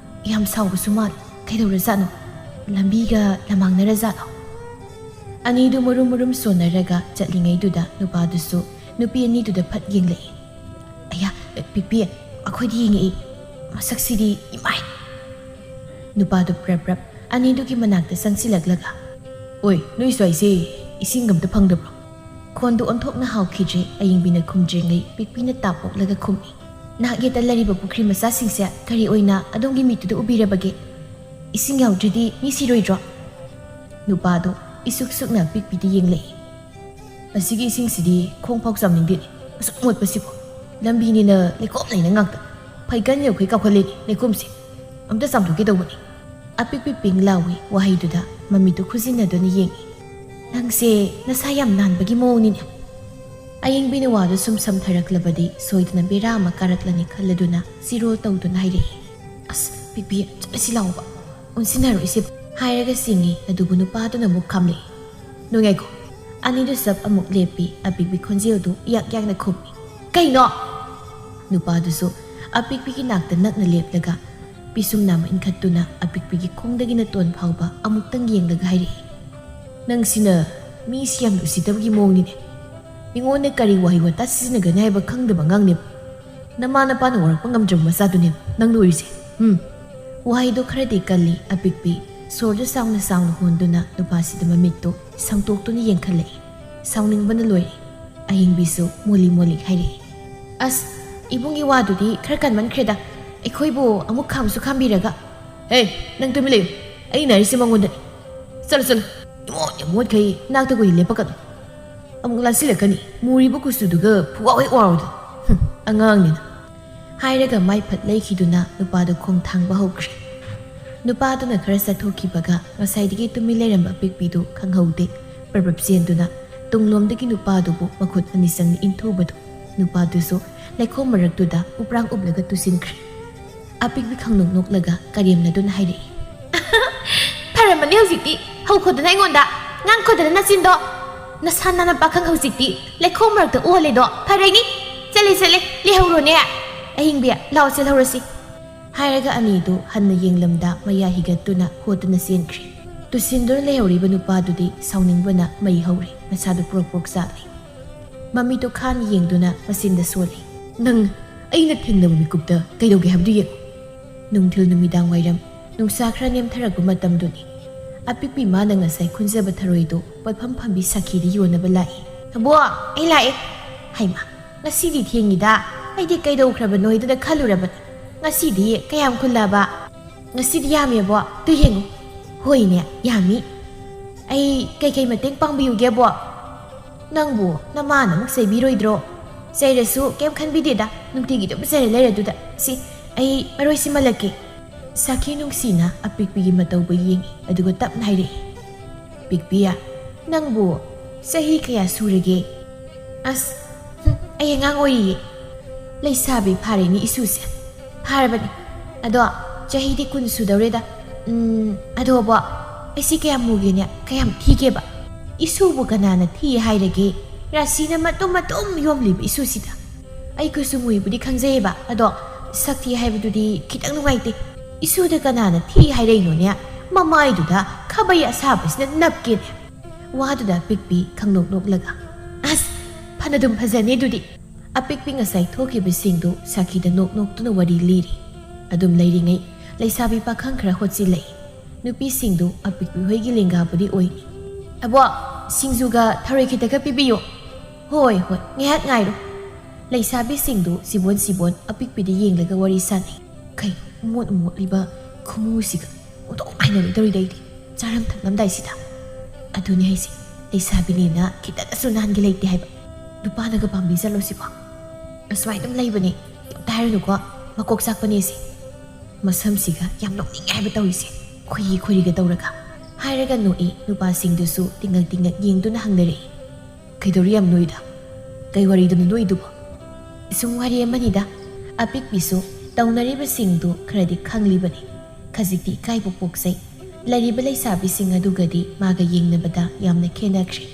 ꯌꯥꯝ ꯁꯥꯎꯕꯁꯨ ꯃꯥꯜꯂꯤ꯫ ꯀꯩꯗꯧꯔꯖꯥꯠꯅꯣ? ꯂꯝꯕꯤꯒ ꯂꯃꯥꯡꯅꯔꯖꯥꯠꯂꯣ?" ꯑꯅꯤꯗꯨ ꯃꯔꯨꯝ ꯃꯔꯨꯝ ꯁꯣꯟꯅꯔꯒ ꯆꯠꯂꯤꯉꯩꯗꯨꯗ ꯅꯨꯄꯥꯗꯨꯁꯨ ꯅꯨꯄꯤ ꯑꯅꯤꯗꯨꯗ ꯐꯠ ꯌꯦꯡꯂꯛꯏ꯫ "ꯑꯌꯥ, ꯄꯤꯛꯄꯤ, ꯑꯩꯈꯣꯏꯗꯤ ꯌꯦꯡꯉꯛꯏ꯫ ꯃꯁꯛꯁꯤꯗꯤ ꯏꯃꯥꯏ!" ꯅꯨꯄꯥꯗꯨ ꯄ꯭ꯔꯞ ꯄ꯭ꯔꯞ ꯑꯅꯤꯗꯨꯒꯤ ꯃꯅꯥꯛꯇ ꯆꯪꯁꯤꯜꯂꯛꯂꯒ, "ꯑꯣꯏ, ꯅꯣꯏ ꯁ꯭ꯋꯥꯏꯁꯦ ꯏꯁꯤꯡ ꯑꯝꯇ ꯐꯪꯗꯕ꯭ꯔꯣ?" ꯈꯣꯟꯗꯨ ꯑꯣꯟꯊꯣꯛꯅ ꯍꯥꯎꯈꯤꯗ꯭ꯔꯦ꯫ ꯑꯌꯤꯡꯕꯤꯅ ꯈꯨꯝꯗ꯭ꯔꯤꯉꯩ ꯄꯤꯛꯄꯤꯅ ꯇꯥꯞ ꯑꯣꯛꯂꯒ ꯈꯨꯝꯃꯤ, "ꯅꯍꯥꯛ ꯌꯦꯠꯇ ꯂꯩꯔꯤꯕ ꯄꯨꯈ꯭ꯔꯤ ꯃꯆꯥꯁꯤꯡꯁꯦ ꯀꯔꯤ ꯑꯣꯏꯅ ꯑꯗꯣꯝꯒꯤ ꯃꯤꯠꯇꯨꯗ ꯎꯕꯤꯔꯕꯒꯦ? ꯏꯁꯤꯡ ꯌꯥꯎꯗ꯭ꯔꯗꯤ ꯃꯤ ꯁꯤꯔꯣꯏꯗ꯭ꯔꯣ?" ꯅꯨꯄꯥꯗꯨ ꯏꯁꯨꯛ ꯁꯨꯛꯅ ꯄꯤꯛꯄꯤꯗ ꯌꯦꯡꯂꯛꯏ꯫ "ꯑꯁꯤꯒꯤ ꯏꯁꯤꯡꯁꯤꯗꯤ ꯈꯣꯡ ꯐꯥꯎ ꯆꯥꯝꯅꯤꯡꯗꯦꯅꯦ, ꯑꯁꯨꯛ ꯃꯣꯠꯄꯁꯤꯕꯨ꯫ ꯂꯝꯕꯤꯅꯤꯅ ꯂꯩꯈꯣꯝ ꯂꯩꯅ ꯉꯥꯛꯇ꯫ ꯐꯩꯒꯟ ꯌꯧꯈꯩ ꯀꯥꯎꯈꯠꯂꯦꯅꯦ ꯂꯩꯈꯣꯝꯁꯦ꯫ ꯑꯝꯇ ꯆꯥꯝꯊꯣꯛꯀꯦ ꯇꯧꯕꯅꯤ꯫" ꯑꯄꯤꯛꯄꯤ ꯄꯤꯡ ꯂꯥꯎꯏ ꯋꯥꯍꯩꯗꯨꯗ ꯃꯃꯤꯠꯇꯨ ꯈꯨꯖꯤꯟꯅꯗꯨꯅ ꯌꯦꯡꯏ꯫ "ꯅꯪꯁꯦ ꯅꯁꯥ ꯌꯥꯝ ꯅꯥꯟꯕꯒꯤ ꯃꯑꯣꯡꯅꯤꯅꯦ꯫" ꯑꯌꯤꯡꯕꯤꯅ ꯋꯥꯗꯨ ꯁꯨꯝ ꯁꯝꯊꯔꯛꯂꯕꯗꯤ ꯁꯣꯏꯗꯅ ꯕꯦꯔꯥ ꯑꯃ ꯀꯥꯔꯛꯂꯅꯤ ꯈꯜꯂꯗꯨꯅ ꯆꯤꯔꯣꯜ ꯇꯧꯗꯨꯅ ꯍꯥꯏꯔꯛꯏ, "ꯑꯁ, ꯄꯤꯛꯄꯤ, ꯆꯠꯂꯁꯤ ꯂꯥꯎꯕ, ꯑꯣꯟꯁꯤꯟꯅꯔꯣꯏꯁꯦ꯫" ꯍꯥꯏꯔꯒ ꯆꯤꯡꯏ꯫ ꯑꯗꯨꯕꯨ ꯅꯨꯄꯥꯗꯨꯅ ꯑꯃꯨꯛ ꯈꯥꯝꯂꯛꯏ, "ꯅꯣꯏ ꯉꯥꯏꯈꯣ꯫" ꯑꯅꯤꯗꯨ ꯆꯞ ꯑꯃꯨꯛ ꯂꯦꯞꯄꯤ꯫ ꯑꯄꯤꯛꯄꯤ ꯈꯣꯟꯖꯦꯜꯗꯨ ꯏꯌꯥꯛ ꯌꯥꯛꯅ ꯈꯨꯝꯃꯤ, "ꯀꯩꯅꯣ?" ꯅꯨꯄꯥꯗꯨꯁꯨ ꯑꯄꯤꯛꯄꯤꯒꯤ ꯅꯥꯛꯇ ꯅꯛꯅ ꯂꯦꯞꯂꯒ ꯄꯤꯁꯨꯝ ꯅꯥꯝꯃ ꯏꯟꯈꯠꯇꯨꯅ ꯑꯄꯤꯛꯄꯤꯒꯤ ꯈꯣꯡꯗꯒꯤꯅ ꯇꯣꯟ ꯐꯥꯎꯕ ꯑꯃꯨꯛꯇꯪ ꯌꯦꯡꯂꯒ ꯍꯥꯏꯔꯛꯏ, "ꯅꯪꯁꯤꯅ ꯃꯤꯁꯤ ꯌꯥꯝꯅ ꯎꯁꯤꯠꯇꯕꯒꯤ ꯃꯑꯣꯡꯅꯤꯅꯦ꯫ ꯃꯤꯉꯣꯟꯗ ꯀꯔꯤ ꯋꯥꯍꯩ ꯋꯥꯇꯥ ꯁꯤꯖꯤꯟꯅꯒꯅꯤ ꯍꯥꯏꯕ ꯈꯪꯗꯕ ꯑꯉꯥꯡꯅꯦꯕ꯫ ꯅꯃꯥ ꯅꯄꯥꯅ ꯋꯥꯔꯛꯄ ꯉꯝꯗ꯭ꯔꯕ ꯃꯆꯥꯗꯨꯅꯦꯕ ꯅꯪꯅ ꯑꯣꯏꯔꯤꯁꯦ꯫ ꯎꯝ꯫" ꯋꯥꯍꯩꯗꯣ ꯈꯔꯗꯤ ꯀꯜꯂꯤ꯫ ꯑꯄꯤꯛꯄꯤ ꯁꯣꯔꯗꯨ ꯁꯥꯡꯅ ꯁꯥꯡꯅ ꯍꯣꯟꯗꯨꯅ ꯅꯨꯄꯥꯁꯤꯗ ꯃꯃꯤꯠꯇꯨ ꯁꯪꯇꯣꯛꯇꯨꯅ ꯌꯦꯡꯈꯠꯂꯛꯏ꯫ ꯁꯥꯎꯅꯤꯡꯕꯅ ꯂꯣꯏꯔꯦ꯫ ꯑꯍꯤꯡꯕꯤꯁꯨ ꯃꯣꯂꯤ ꯃꯣꯂꯤ ꯍꯥꯏꯔꯛꯏ, "ꯑꯁ, ꯏꯕꯨꯡꯒꯤ ꯋꯥꯗꯨꯗꯤ ꯈꯔ ꯀꯟꯃꯟꯈ꯭ꯔꯦꯗ꯫ ꯑꯩꯈꯣꯏꯕꯨ ꯑꯃꯨꯛ ꯈꯥꯝꯁꯨ ꯈꯥꯝꯕꯤꯔꯒ꯫" "ꯍꯦ, ꯅꯪ ꯇꯨꯃꯤꯟ ꯂꯩꯌꯨ꯫ ꯑꯩꯅ ꯍꯥꯏꯔꯤꯁꯦ ꯃꯉꯣꯟꯗꯅꯤ꯫ ꯆꯠꯂꯣ, ꯆꯠꯂꯣ꯫ ꯏꯃꯣꯠ ꯏꯃꯣꯠꯈꯩ ꯅꯥꯛꯇ ꯀꯨꯏꯅ ꯂꯦꯞꯄꯛꯀꯅꯨ꯫ ꯑꯃꯨꯛ ꯂꯥꯟꯁꯤꯜꯂꯛꯀꯅꯤ꯫ ꯃꯨꯔꯤꯕ ꯀꯨꯆꯨꯗꯨꯒ ꯐꯨꯋꯥꯎ ꯍꯦꯛ ꯋꯥꯎꯔꯗꯅ꯫ ꯍꯨꯝ, ꯑꯉꯥꯡꯅꯤꯅ꯫" ꯍꯥꯏꯔꯒ ꯃꯥꯏ ꯐꯠ ꯂꯩꯈꯤꯗꯨꯅ ꯅꯨꯄꯥꯗꯨ ꯈꯣꯡ ꯊꯥꯡꯕ ꯍꯧꯈ꯭ꯔꯦ꯫ ꯅꯨꯄꯥꯗꯨꯅ ꯈꯔ ꯆꯠꯊꯣꯛꯈꯤꯕꯒ ꯉꯁꯥꯏꯗꯒꯤ ꯇꯨꯃꯤꯟ ꯂꯩꯔꯝꯕ ꯑꯄꯤꯛꯄꯤꯗꯨ ꯈꯪꯍꯧꯗꯦ꯫ ꯄ꯭ꯔꯞ ꯄ꯭ꯔꯞ ꯆꯦꯟꯗꯨꯅ ꯇꯨꯡꯂꯣꯝꯗꯒꯤ ꯅꯨꯄꯥꯗꯨꯕꯨ ꯃꯈꯨꯠ ꯑꯅꯤ ꯆꯪꯅ ꯏꯟꯊꯨꯕꯗꯨ ꯅꯨꯄꯥꯗꯨꯁꯨ ꯂꯩꯈꯣꯝ ꯃꯔꯛꯇꯨꯗ ꯎꯄ꯭ꯔꯥꯡ ꯎꯞꯂꯒ ꯇꯨꯁꯤꯟꯈ꯭ꯔꯦ꯫ ꯑꯄꯤꯛꯄꯤ ꯈꯪꯅꯣꯛ ꯅꯣꯛꯂꯒ ꯀꯔꯦꯝꯅꯗꯨꯅ ꯍꯥꯏꯔꯛꯏ, "ꯐꯔꯝꯃꯅꯤ ꯍꯧꯖꯤꯛꯇꯤ꯫ ꯍꯧꯈꯣꯗꯅ ꯑꯩꯉꯣꯟꯗ, ꯉꯥꯡꯈꯣꯗꯅ ꯅꯆꯤꯟꯗꯣ꯫ ꯅꯁꯥ ꯅꯥꯟꯅ ꯄꯥꯈꯪ ꯍꯧꯖꯤꯛꯇꯤ ꯂꯩꯈꯣꯝ ꯃꯔꯛꯇ ꯑꯣꯍꯜꯂꯦꯗꯣ꯫ ꯐꯔꯩꯅꯤ꯫ ꯆꯠꯂꯦ, ꯆꯠꯂꯦ, ꯂꯩꯍꯧꯔꯣꯅꯦ꯫ ꯑꯍꯤꯡꯕꯤ, ꯂꯥꯛꯑꯣ, ꯆꯦꯜꯍꯧꯔꯁꯤ꯫" ꯍꯥꯏꯔꯒ ꯑꯅꯤꯗꯨ ꯍꯟꯅ ꯌꯦꯡꯂꯝꯗ ꯃꯌꯥ ꯍꯤꯒꯠꯇꯨꯅ ꯍꯣꯗꯨꯅ ꯆꯦꯟꯈ꯭ꯔꯦ꯫ ꯇꯨꯁꯤꯟꯗꯨꯅ ꯂꯩꯍꯧꯔꯤꯕ ꯅꯨꯄꯥꯗꯨꯗꯤ ꯁꯥꯎꯅꯤꯡꯕꯅ ꯃꯩ ꯍꯧꯔꯦ꯫ ꯃꯁꯥꯗꯨ ꯄ꯭ꯔꯣꯛ ꯄ꯭ꯔꯣꯛ ꯆꯥꯛꯂꯦ꯫ ꯃꯃꯤꯠꯇꯨ ꯈꯥꯟ ꯌꯦꯡꯗꯨꯅ ꯃꯆꯤꯟꯗ ꯁꯣꯜꯂꯤ꯫ "ꯅꯪ ꯑꯩꯅ ꯊꯦꯡꯅꯕ ꯃꯤꯀꯨꯞꯇ ꯀꯩꯗꯧꯒꯦ ꯍꯥꯏꯕꯗꯨ ꯌꯦꯡꯉꯨ꯫" ꯅꯨꯡꯊꯤꯜ ꯅꯨꯃꯤꯗꯥꯡ ꯋꯥꯏꯔꯝ ꯅꯨꯡꯁꯥ ꯈꯔ ꯅꯦꯝꯊꯔꯛꯄ ꯃꯇꯝꯗꯨꯅꯤ꯫ ꯑꯄꯤꯛꯄꯤ ꯃꯥꯅ ꯉꯁꯥꯏ ꯈꯨꯟꯖꯕ ꯊꯔꯣꯏꯗꯨ ꯄꯣꯠꯐꯝ ꯐꯝꯕꯤ ꯁꯥꯈꯤꯗ ꯌꯣꯟꯅꯕ ꯂꯥꯛꯏ꯫ "ꯕꯣ, ꯑꯩ ꯂꯥꯛꯑꯦ꯫" "ꯍꯩꯃꯥ, ꯉꯁꯤꯗꯤ ꯊꯦꯡꯉꯤꯗ꯫ ꯑꯩꯗꯤ ꯀꯩꯗꯧꯈ꯭ꯔꯕꯅꯣ ꯍꯥꯏꯗꯨꯅ ꯈꯜꯂꯨꯔꯕꯅꯤ꯫ ꯉꯁꯤꯗꯤ ꯀꯌꯥꯝ ꯈꯨꯜꯂꯕ?" "ꯉꯁꯤꯗꯤ ꯌꯥꯝꯃꯦꯕꯣ, ꯇꯨ ꯌꯦꯡꯉꯨ꯫" "ꯍꯣꯏꯅꯦ, ꯌꯥꯝꯃꯤ꯫ ꯑꯩ ꯀꯩꯀꯩ ꯃꯇꯦꯡ ꯄꯥꯡꯕꯤꯌꯨꯒꯦꯕꯣ?" "ꯅꯪꯕꯨ ꯅꯃꯥꯅ ꯑꯃꯨꯛ ꯆꯩꯕꯤꯔꯣꯏꯗ꯭ꯔꯣ?" "ꯆꯩꯔꯁꯨ ꯀꯩꯝ ꯈꯟꯕꯤꯗꯦꯗ, ꯅꯨꯡꯇꯤꯒꯤ ꯑꯗꯨꯝ ꯆꯩꯔ ꯂꯩꯔꯗꯨꯗ꯫ ꯁꯤ, ꯑꯩ ꯃꯔꯣꯏ ꯁꯤꯃꯜꯂꯛꯀꯦ꯫" ꯁꯥꯈꯤ ꯅꯨꯡꯁꯤꯅ ꯑꯄꯤꯛꯄꯤꯒꯤ ꯃꯇꯧꯕꯨ ꯌꯦꯡꯉꯤ, ꯑꯗꯨꯒ ꯇꯞꯅ ꯍꯥꯏꯔꯛꯏ꯫ "ꯄꯤꯛꯄꯤ, ꯅꯪꯕꯨ ꯆꯍꯤ ꯀꯌꯥ ꯁꯨꯔꯒꯦ?" "ꯑꯁ, ꯍꯨꯝ, ꯑꯩ ꯑꯉꯥꯡ ꯑꯣꯏꯔꯤꯌꯦ꯫" "ꯂꯩꯁꯥꯕꯤ ꯐꯥꯔꯦꯅꯦ ꯏꯁꯨꯁꯦ꯫" "ꯐꯥꯔꯕꯅꯤ꯫ ꯑꯗꯣ ꯆꯍꯤꯗꯤ ꯀꯨꯟ ꯁꯨꯗꯧꯔꯦꯗ꯫ ꯎꯝ, ꯑꯗꯣꯕꯣ, ꯑꯩꯁꯤ ꯀꯌꯥꯝ ꯃꯨꯒꯦꯅꯦ, ꯀꯌꯥꯝ ꯊꯤꯒꯦꯕ?" "ꯏꯁꯨꯕꯨ ꯀꯅꯥꯅ ꯊꯤ ꯍꯥꯏꯔꯒꯦ? ꯔꯥꯁꯤꯅ ꯃꯇꯨꯝ ꯃꯇꯨꯝ ꯌꯣꯝꯂꯤꯕ ꯏꯁꯨꯁꯤꯗ꯫ ꯑꯩ ꯀꯨꯆꯨ ꯃꯨꯏꯕꯨꯗꯤ ꯈꯪꯖꯩꯌꯦꯕ, ꯑꯗꯣ ꯁꯛ ꯊꯤ ꯍꯥꯏꯕꯗꯨꯗꯤ ꯈꯤꯇꯪ ꯅꯨꯡꯉꯥꯏꯇꯦ꯫ ꯏꯁꯨꯗ ꯀꯅꯥꯅ ꯊꯤ ꯍꯥꯏꯔꯛꯏꯅꯣꯅꯦ? ꯃꯃꯥꯏꯗꯨꯗ ꯈꯥꯕꯩ ꯑꯁꯥꯕꯁꯤꯅ ꯅꯞꯀꯦꯅꯦ꯫" ꯋꯥꯗꯨꯗ ꯄꯤꯛꯄꯤ ꯈꯪꯅꯣꯛ ꯅꯣꯛꯂꯒ, "ꯑꯁ, ꯐꯅꯗꯨꯝ ꯐꯖꯅꯤ ꯑꯗꯨꯗꯤ꯫" ꯑꯄꯤꯛꯄꯤ ꯉꯁꯥꯏ ꯊꯣꯛꯈꯤꯕꯁꯤꯡꯗꯨ ꯁꯥꯈꯤꯗ ꯅꯣꯛ ꯅꯣꯛꯇꯨꯅ ꯋꯥꯔꯤ ꯂꯤꯔꯤ꯫ ꯑꯗꯨꯝ ꯂꯩꯔꯤꯉꯩ ꯂꯩꯁꯥꯕꯤ ꯄꯥꯈꯪ ꯈꯔ ꯍꯣꯠꯆꯤꯜꯂꯛꯏ꯫ ꯅꯨꯄꯤꯁꯤꯡꯗꯨ ꯑꯄꯤꯛꯄꯤ ꯍꯣꯏꯒꯤ ꯂꯦꯡꯒꯥꯕꯨꯗꯤ ꯑꯣꯏ꯫ "ꯑꯕꯣ, ꯁꯤꯡꯖꯨꯒ ꯊꯔꯣꯏ ꯈꯤꯇꯒ ꯄꯤꯕꯤꯌꯨ꯫" "ꯍꯣꯏ, ꯍꯣꯏ, ꯉꯥꯏꯍꯥꯛ ꯉꯥꯏꯔꯣ꯫" ꯂꯩꯁꯥꯕꯤꯁꯤꯡꯗꯨ ꯁꯤꯕꯣꯟ ꯁꯤꯕꯣꯟ ꯑꯄꯤꯛꯄꯤꯗ ꯌꯦꯡꯂꯒ ꯋꯥꯔꯤ ꯁꯥꯟꯅꯩ꯫ ꯀꯩꯅꯣ ꯃꯣꯠ ꯃꯣꯠꯂꯤꯕ ꯈꯨꯃꯨꯁꯤꯒ? ꯑꯣꯟꯊꯣꯛ ꯍꯩꯅꯔꯣꯏꯗꯧꯔꯤꯗ ꯑꯩꯗꯤ, ꯆꯥꯔꯝ ꯊꯛꯂꯝꯗꯥꯏꯁꯤꯗ꯫ ꯑꯗꯨꯅꯤ ꯍꯥꯏꯁꯦ, ꯂꯩꯁꯥꯕꯤꯅꯦꯅ ꯈꯤꯇꯗꯁꯨ ꯅꯥꯟꯒꯦ ꯂꯩꯇꯦ ꯍꯥꯏꯕ꯫ ꯅꯨꯄꯥꯅꯒ ꯄꯥꯝꯕꯤ ꯆꯠꯂꯣ ꯁꯤꯕꯣ? ꯑꯁꯨꯃꯥꯏ ꯑꯗꯨꯝ ꯂꯩꯕꯅꯦ, ꯀꯩꯝꯇ ꯍꯥꯏꯔꯨꯅꯨꯀꯣ, ꯃꯀꯣꯛ ꯆꯥꯛꯄꯅꯦ ꯁꯤ꯫ ꯃꯁꯝꯁꯤꯒ ꯌꯥꯝ ꯅꯣꯛꯅꯤꯡꯉꯦ ꯍꯥꯏꯕ ꯇꯧꯔꯤꯁꯦ, ꯈꯣꯏꯔꯤ ꯈꯣꯏꯔꯤꯒ ꯇꯧꯔꯒ꯫ ꯍꯥꯏꯔꯒ ꯅꯣꯛꯏ꯫ ꯅꯨꯄꯥꯁꯤꯡꯗꯨꯁꯨ ꯇꯤꯡꯉꯛ ꯇꯤꯡꯉꯛ ꯌꯦꯡꯗꯨꯅ ꯍꯪꯅꯔꯛꯏ꯫ "ꯀꯩꯗꯧꯔꯤ ꯌꯥꯝ ꯅꯣꯏꯗ? ꯀꯩ ꯋꯥꯔꯤꯗꯅꯣ ꯅꯣꯏꯗꯨꯕꯣ?" "ꯁꯨꯝ ꯋꯥꯔꯤ ꯑꯃꯅꯤꯗ꯫" ꯑꯄꯤꯛꯄꯤꯁꯨ ꯇꯧꯅꯔꯤꯕꯁꯤꯡꯗꯨ ꯈꯔꯗꯤ ꯈꯪꯂꯤꯕꯅꯤ꯫ ꯈꯖꯤꯛꯇꯤ ꯏꯀꯥꯏꯕ ꯄꯣꯛꯆꯩ꯫ ꯂꯩꯔꯤꯕ ꯂꯩꯁꯥꯕꯤꯁꯤꯡ ꯑꯗꯨꯒꯗꯤ ꯃꯥꯒ ꯌꯦꯡꯅꯕꯗ ꯌꯥꯝꯅ ꯈꯦꯠꯅꯈ꯭ꯔꯦ꯫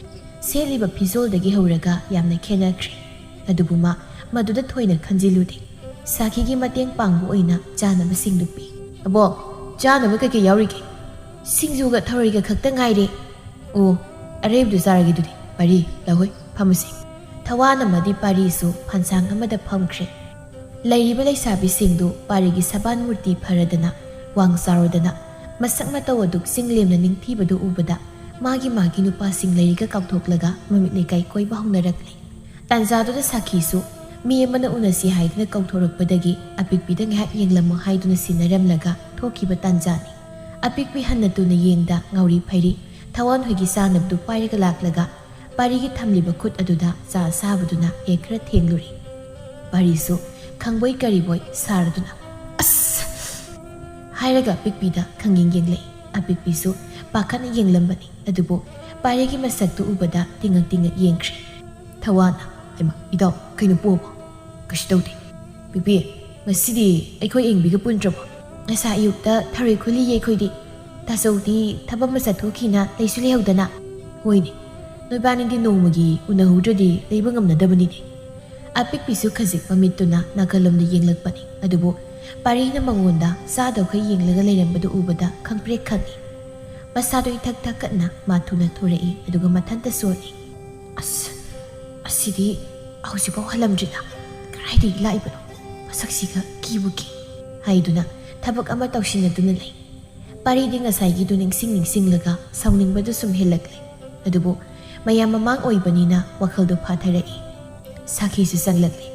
ꯁꯦꯠꯂꯤꯕ ꯐꯤꯖꯣꯜꯗꯒꯤ ꯍꯧꯔꯒ ꯌꯥꯝꯅ ꯈꯦꯠꯅꯈ꯭ꯔꯦ꯫ ꯑꯗꯨꯕꯨ ꯃꯥ ꯃꯗꯨꯗ ꯊꯣꯏꯅ ꯈꯟꯖꯤꯜꯂꯨꯗꯦ꯫ ꯁꯥꯈꯤꯒꯤ ꯃꯇꯦꯡ ꯄꯥꯡꯕ ꯑꯣꯏꯅ ꯆꯥꯅꯕꯁꯤꯡꯗꯨ ꯄꯤ꯫ "ꯑꯕꯣ, ꯆꯥꯅꯕ ꯀꯩꯀꯩ ꯌꯥꯎꯔꯤꯒꯦ?" "ꯁꯤꯡꯖꯨꯒ ꯊꯔꯣꯏꯒ ꯈꯛꯇ ꯉꯥꯏꯔꯦ꯫ ꯑꯣ, ꯑꯔꯩꯕꯗꯨ ꯆꯥꯔꯒꯦ ꯑꯗꯨꯗꯤ꯫ ꯄꯥꯔꯤ, ꯂꯥꯛꯍꯣꯏ, ꯐꯝꯃꯁꯤ꯫" ꯊꯋꯥꯟ ꯑꯃꯗꯤ ꯄꯥꯔꯤꯁꯨ ꯐꯟꯁꯥꯡ ꯑꯃꯗ ꯐꯝꯈ꯭ꯔꯦ꯫ ꯂꯩꯔꯤꯕ ꯂꯩꯁꯥꯕꯤꯁꯤꯡꯗꯨ ꯄꯥꯔꯤꯒꯤ ꯁꯕꯥꯟ ꯃꯨꯔꯇꯤ ꯐꯔꯗꯅ, ꯋꯥꯡ ꯆꯥꯎꯔꯗꯅ, ꯃꯁꯛ ꯃꯇꯧ ꯑꯗꯨꯛ ꯆꯤꯡꯂꯦꯝꯅ ꯅꯤꯡꯊꯤꯕꯗꯨ ꯎꯕꯗ ꯃꯥꯒꯤ ꯃꯥꯒꯤ ꯅꯨꯄꯥꯁꯤꯡ ꯂꯩꯔꯤꯒ ꯀꯥꯎꯊꯣꯛꯂꯒ ꯃꯃꯤꯠ ꯂꯩꯀꯥꯏ ꯀꯣꯏꯕ ꯍꯧꯅꯔꯛꯂꯦ꯫ ꯇꯥꯟꯖꯥꯗꯨꯗ ꯁꯥꯈꯤꯁꯨ ꯃꯤ ꯑꯃꯅ ꯎꯅꯁꯤ ꯍꯥꯏꯗꯨꯅ ꯀꯧꯊꯣꯔꯛꯄꯗꯒꯤ ꯑꯄꯤꯛꯄꯤꯗ ꯉꯥꯏꯍꯥꯛ ꯌꯦꯡꯂꯝꯃꯨ ꯍꯥꯏꯗꯨꯅ ꯁꯤꯟꯅꯔꯝꯂꯒ ꯊꯣꯛꯈꯤꯕ ꯇꯥꯟꯖꯥꯅꯤ꯫ ꯑꯄꯤꯛꯄꯤ ꯍꯟꯅ ꯇꯨꯅ ꯌꯦꯡꯗ ꯉꯥꯎꯔꯤ ꯐꯩꯔꯤ ꯊꯋꯥꯟ ꯍꯣꯏꯒꯤ ꯆꯥꯅꯕꯗꯨ ꯄꯥꯏꯔꯒ ꯂꯥꯛꯂꯒ ꯄꯥꯔꯤꯒꯤ ꯊꯝꯂꯤꯕ ꯈꯨꯠ ꯑꯗꯨꯗ ꯆꯥ ꯑꯁꯥꯕꯗꯨꯅ ꯍꯦꯛ ꯈꯔ ꯊꯦꯡꯂꯨꯔꯦ꯫ ꯄꯥꯔꯤꯁꯨ ꯈꯪꯕꯣꯏ ꯀꯔꯤꯕꯣꯏ ꯁꯥꯔꯗꯨꯅ "ꯑꯁ!" ꯍꯥꯏꯔꯒ ꯑꯄꯤꯛꯄꯤꯗ ꯈꯪꯌꯦꯡ ꯌꯦꯡꯂꯛꯏ꯫ ꯑꯄꯤꯛꯄꯤꯁꯨ ꯄꯥꯈꯠꯅ ꯌꯦꯡꯂꯝꯕꯅꯤ, ꯑꯗꯨꯕꯨ ꯄꯥꯔꯤꯒꯤ ꯃꯁꯛꯇꯨ ꯎꯕꯗ ꯇꯤꯡꯉꯛ ꯇꯤꯡꯉꯛ ꯌꯦꯡꯈ꯭ꯔꯦ꯫ ꯊꯋꯥꯟꯅ, "ꯍꯩꯃꯥ, ꯏꯇꯥꯎ, ꯀꯩꯅꯣ ꯄꯣꯕꯣ?" "ꯀꯩꯁꯨ ꯇꯧꯗꯦ꯫ ꯄꯤꯄꯤ, ꯉꯁꯤꯗꯤ ꯑꯩꯈꯣꯏ ꯑꯌꯤꯡꯕꯤꯒ ꯄꯨꯟꯗ꯭ꯔꯕꯣ?" "ꯉꯁꯥꯏ ꯑꯌꯨꯛꯇ ꯊꯔꯣꯏ ꯈꯨꯜꯂꯤꯌꯦ ꯑꯩꯈꯣꯏꯗꯤ꯫ ꯇꯥꯆꯧꯗꯤ ꯊꯕꯛ ꯑꯃ ꯆꯠꯊꯣꯛꯈꯤꯅ ꯂꯩꯁꯨ ꯂꯩꯍꯧꯗꯅ꯫" "ꯍꯣꯏꯅꯦ, ꯅꯣꯏꯕꯥꯅꯤꯗꯤ ꯅꯣꯡꯃꯒꯤ ꯎꯅꯍꯧꯗ꯭ꯔꯗꯤ ꯂꯩꯕ ꯉꯝꯅꯗꯕꯅꯤꯅꯦ꯫" ꯑꯄꯤꯛꯄꯤꯁꯨ ꯈꯖꯤꯛ ꯃꯃꯤꯠꯇꯨꯅ ꯅꯥꯀꯜꯂꯣꯝꯗ ꯌꯦꯡꯂꯛꯄꯅꯤ, ꯑꯗꯨꯕꯨ ꯄꯥꯔꯤꯅ ꯃꯉꯣꯟꯗ ꯆꯥꯗꯧꯈꯩ ꯌꯦꯡꯂꯒ ꯂꯩꯔꯝꯕꯗꯨ ꯎꯕꯗ ꯈꯪꯄ꯭ꯔꯦꯛ ꯈꯪꯏ꯫ ꯃꯁꯥꯗꯨ ꯏꯊꯛ ꯊꯛꯀꯠꯅ ꯃꯥ ꯊꯨꯅ ꯊꯣꯔꯛꯏ, ꯑꯗꯨꯒ ꯃꯊꯟꯇ ꯁꯣꯜꯂꯤ꯫ "ꯑꯁ, ꯑꯁꯤꯗꯤ ꯍꯧꯖꯤꯛꯐꯥꯎ ꯍꯜꯂꯝꯗ꯭ꯔꯤꯅ, ꯀꯗꯥꯏꯗꯒꯤ ꯂꯥꯛꯏꯕꯅꯣ? ꯃꯁꯛꯁꯤꯒ ꯀꯤꯕꯨ ꯀꯤ" ꯍꯥꯏꯗꯨꯅ ꯊꯕꯛ ꯑꯃ ꯇꯧꯁꯤꯟꯅꯗꯨꯅ ꯂꯩ꯫ ꯄꯥꯔꯤꯗꯤ ꯉꯁꯥꯏꯒꯤꯗꯨ ꯅꯤꯡꯁꯤꯡ ꯅꯤꯡꯁꯤꯡꯂꯒ ꯁꯥꯎꯅꯤꯡꯕꯗꯨ ꯁꯨꯝ ꯍꯦꯜꯂꯛꯂꯦ꯫ ꯑꯗꯨꯕꯨ ꯃꯌꯥꯝ ꯃꯃꯥꯡ ꯑꯣꯏꯕꯅꯤꯅ ꯋꯥꯈꯜꯗꯣ ꯐꯥꯊꯔꯛꯏ꯫ ꯁꯥꯈꯤꯁꯨ ꯆꯪꯂꯛꯂꯦ꯫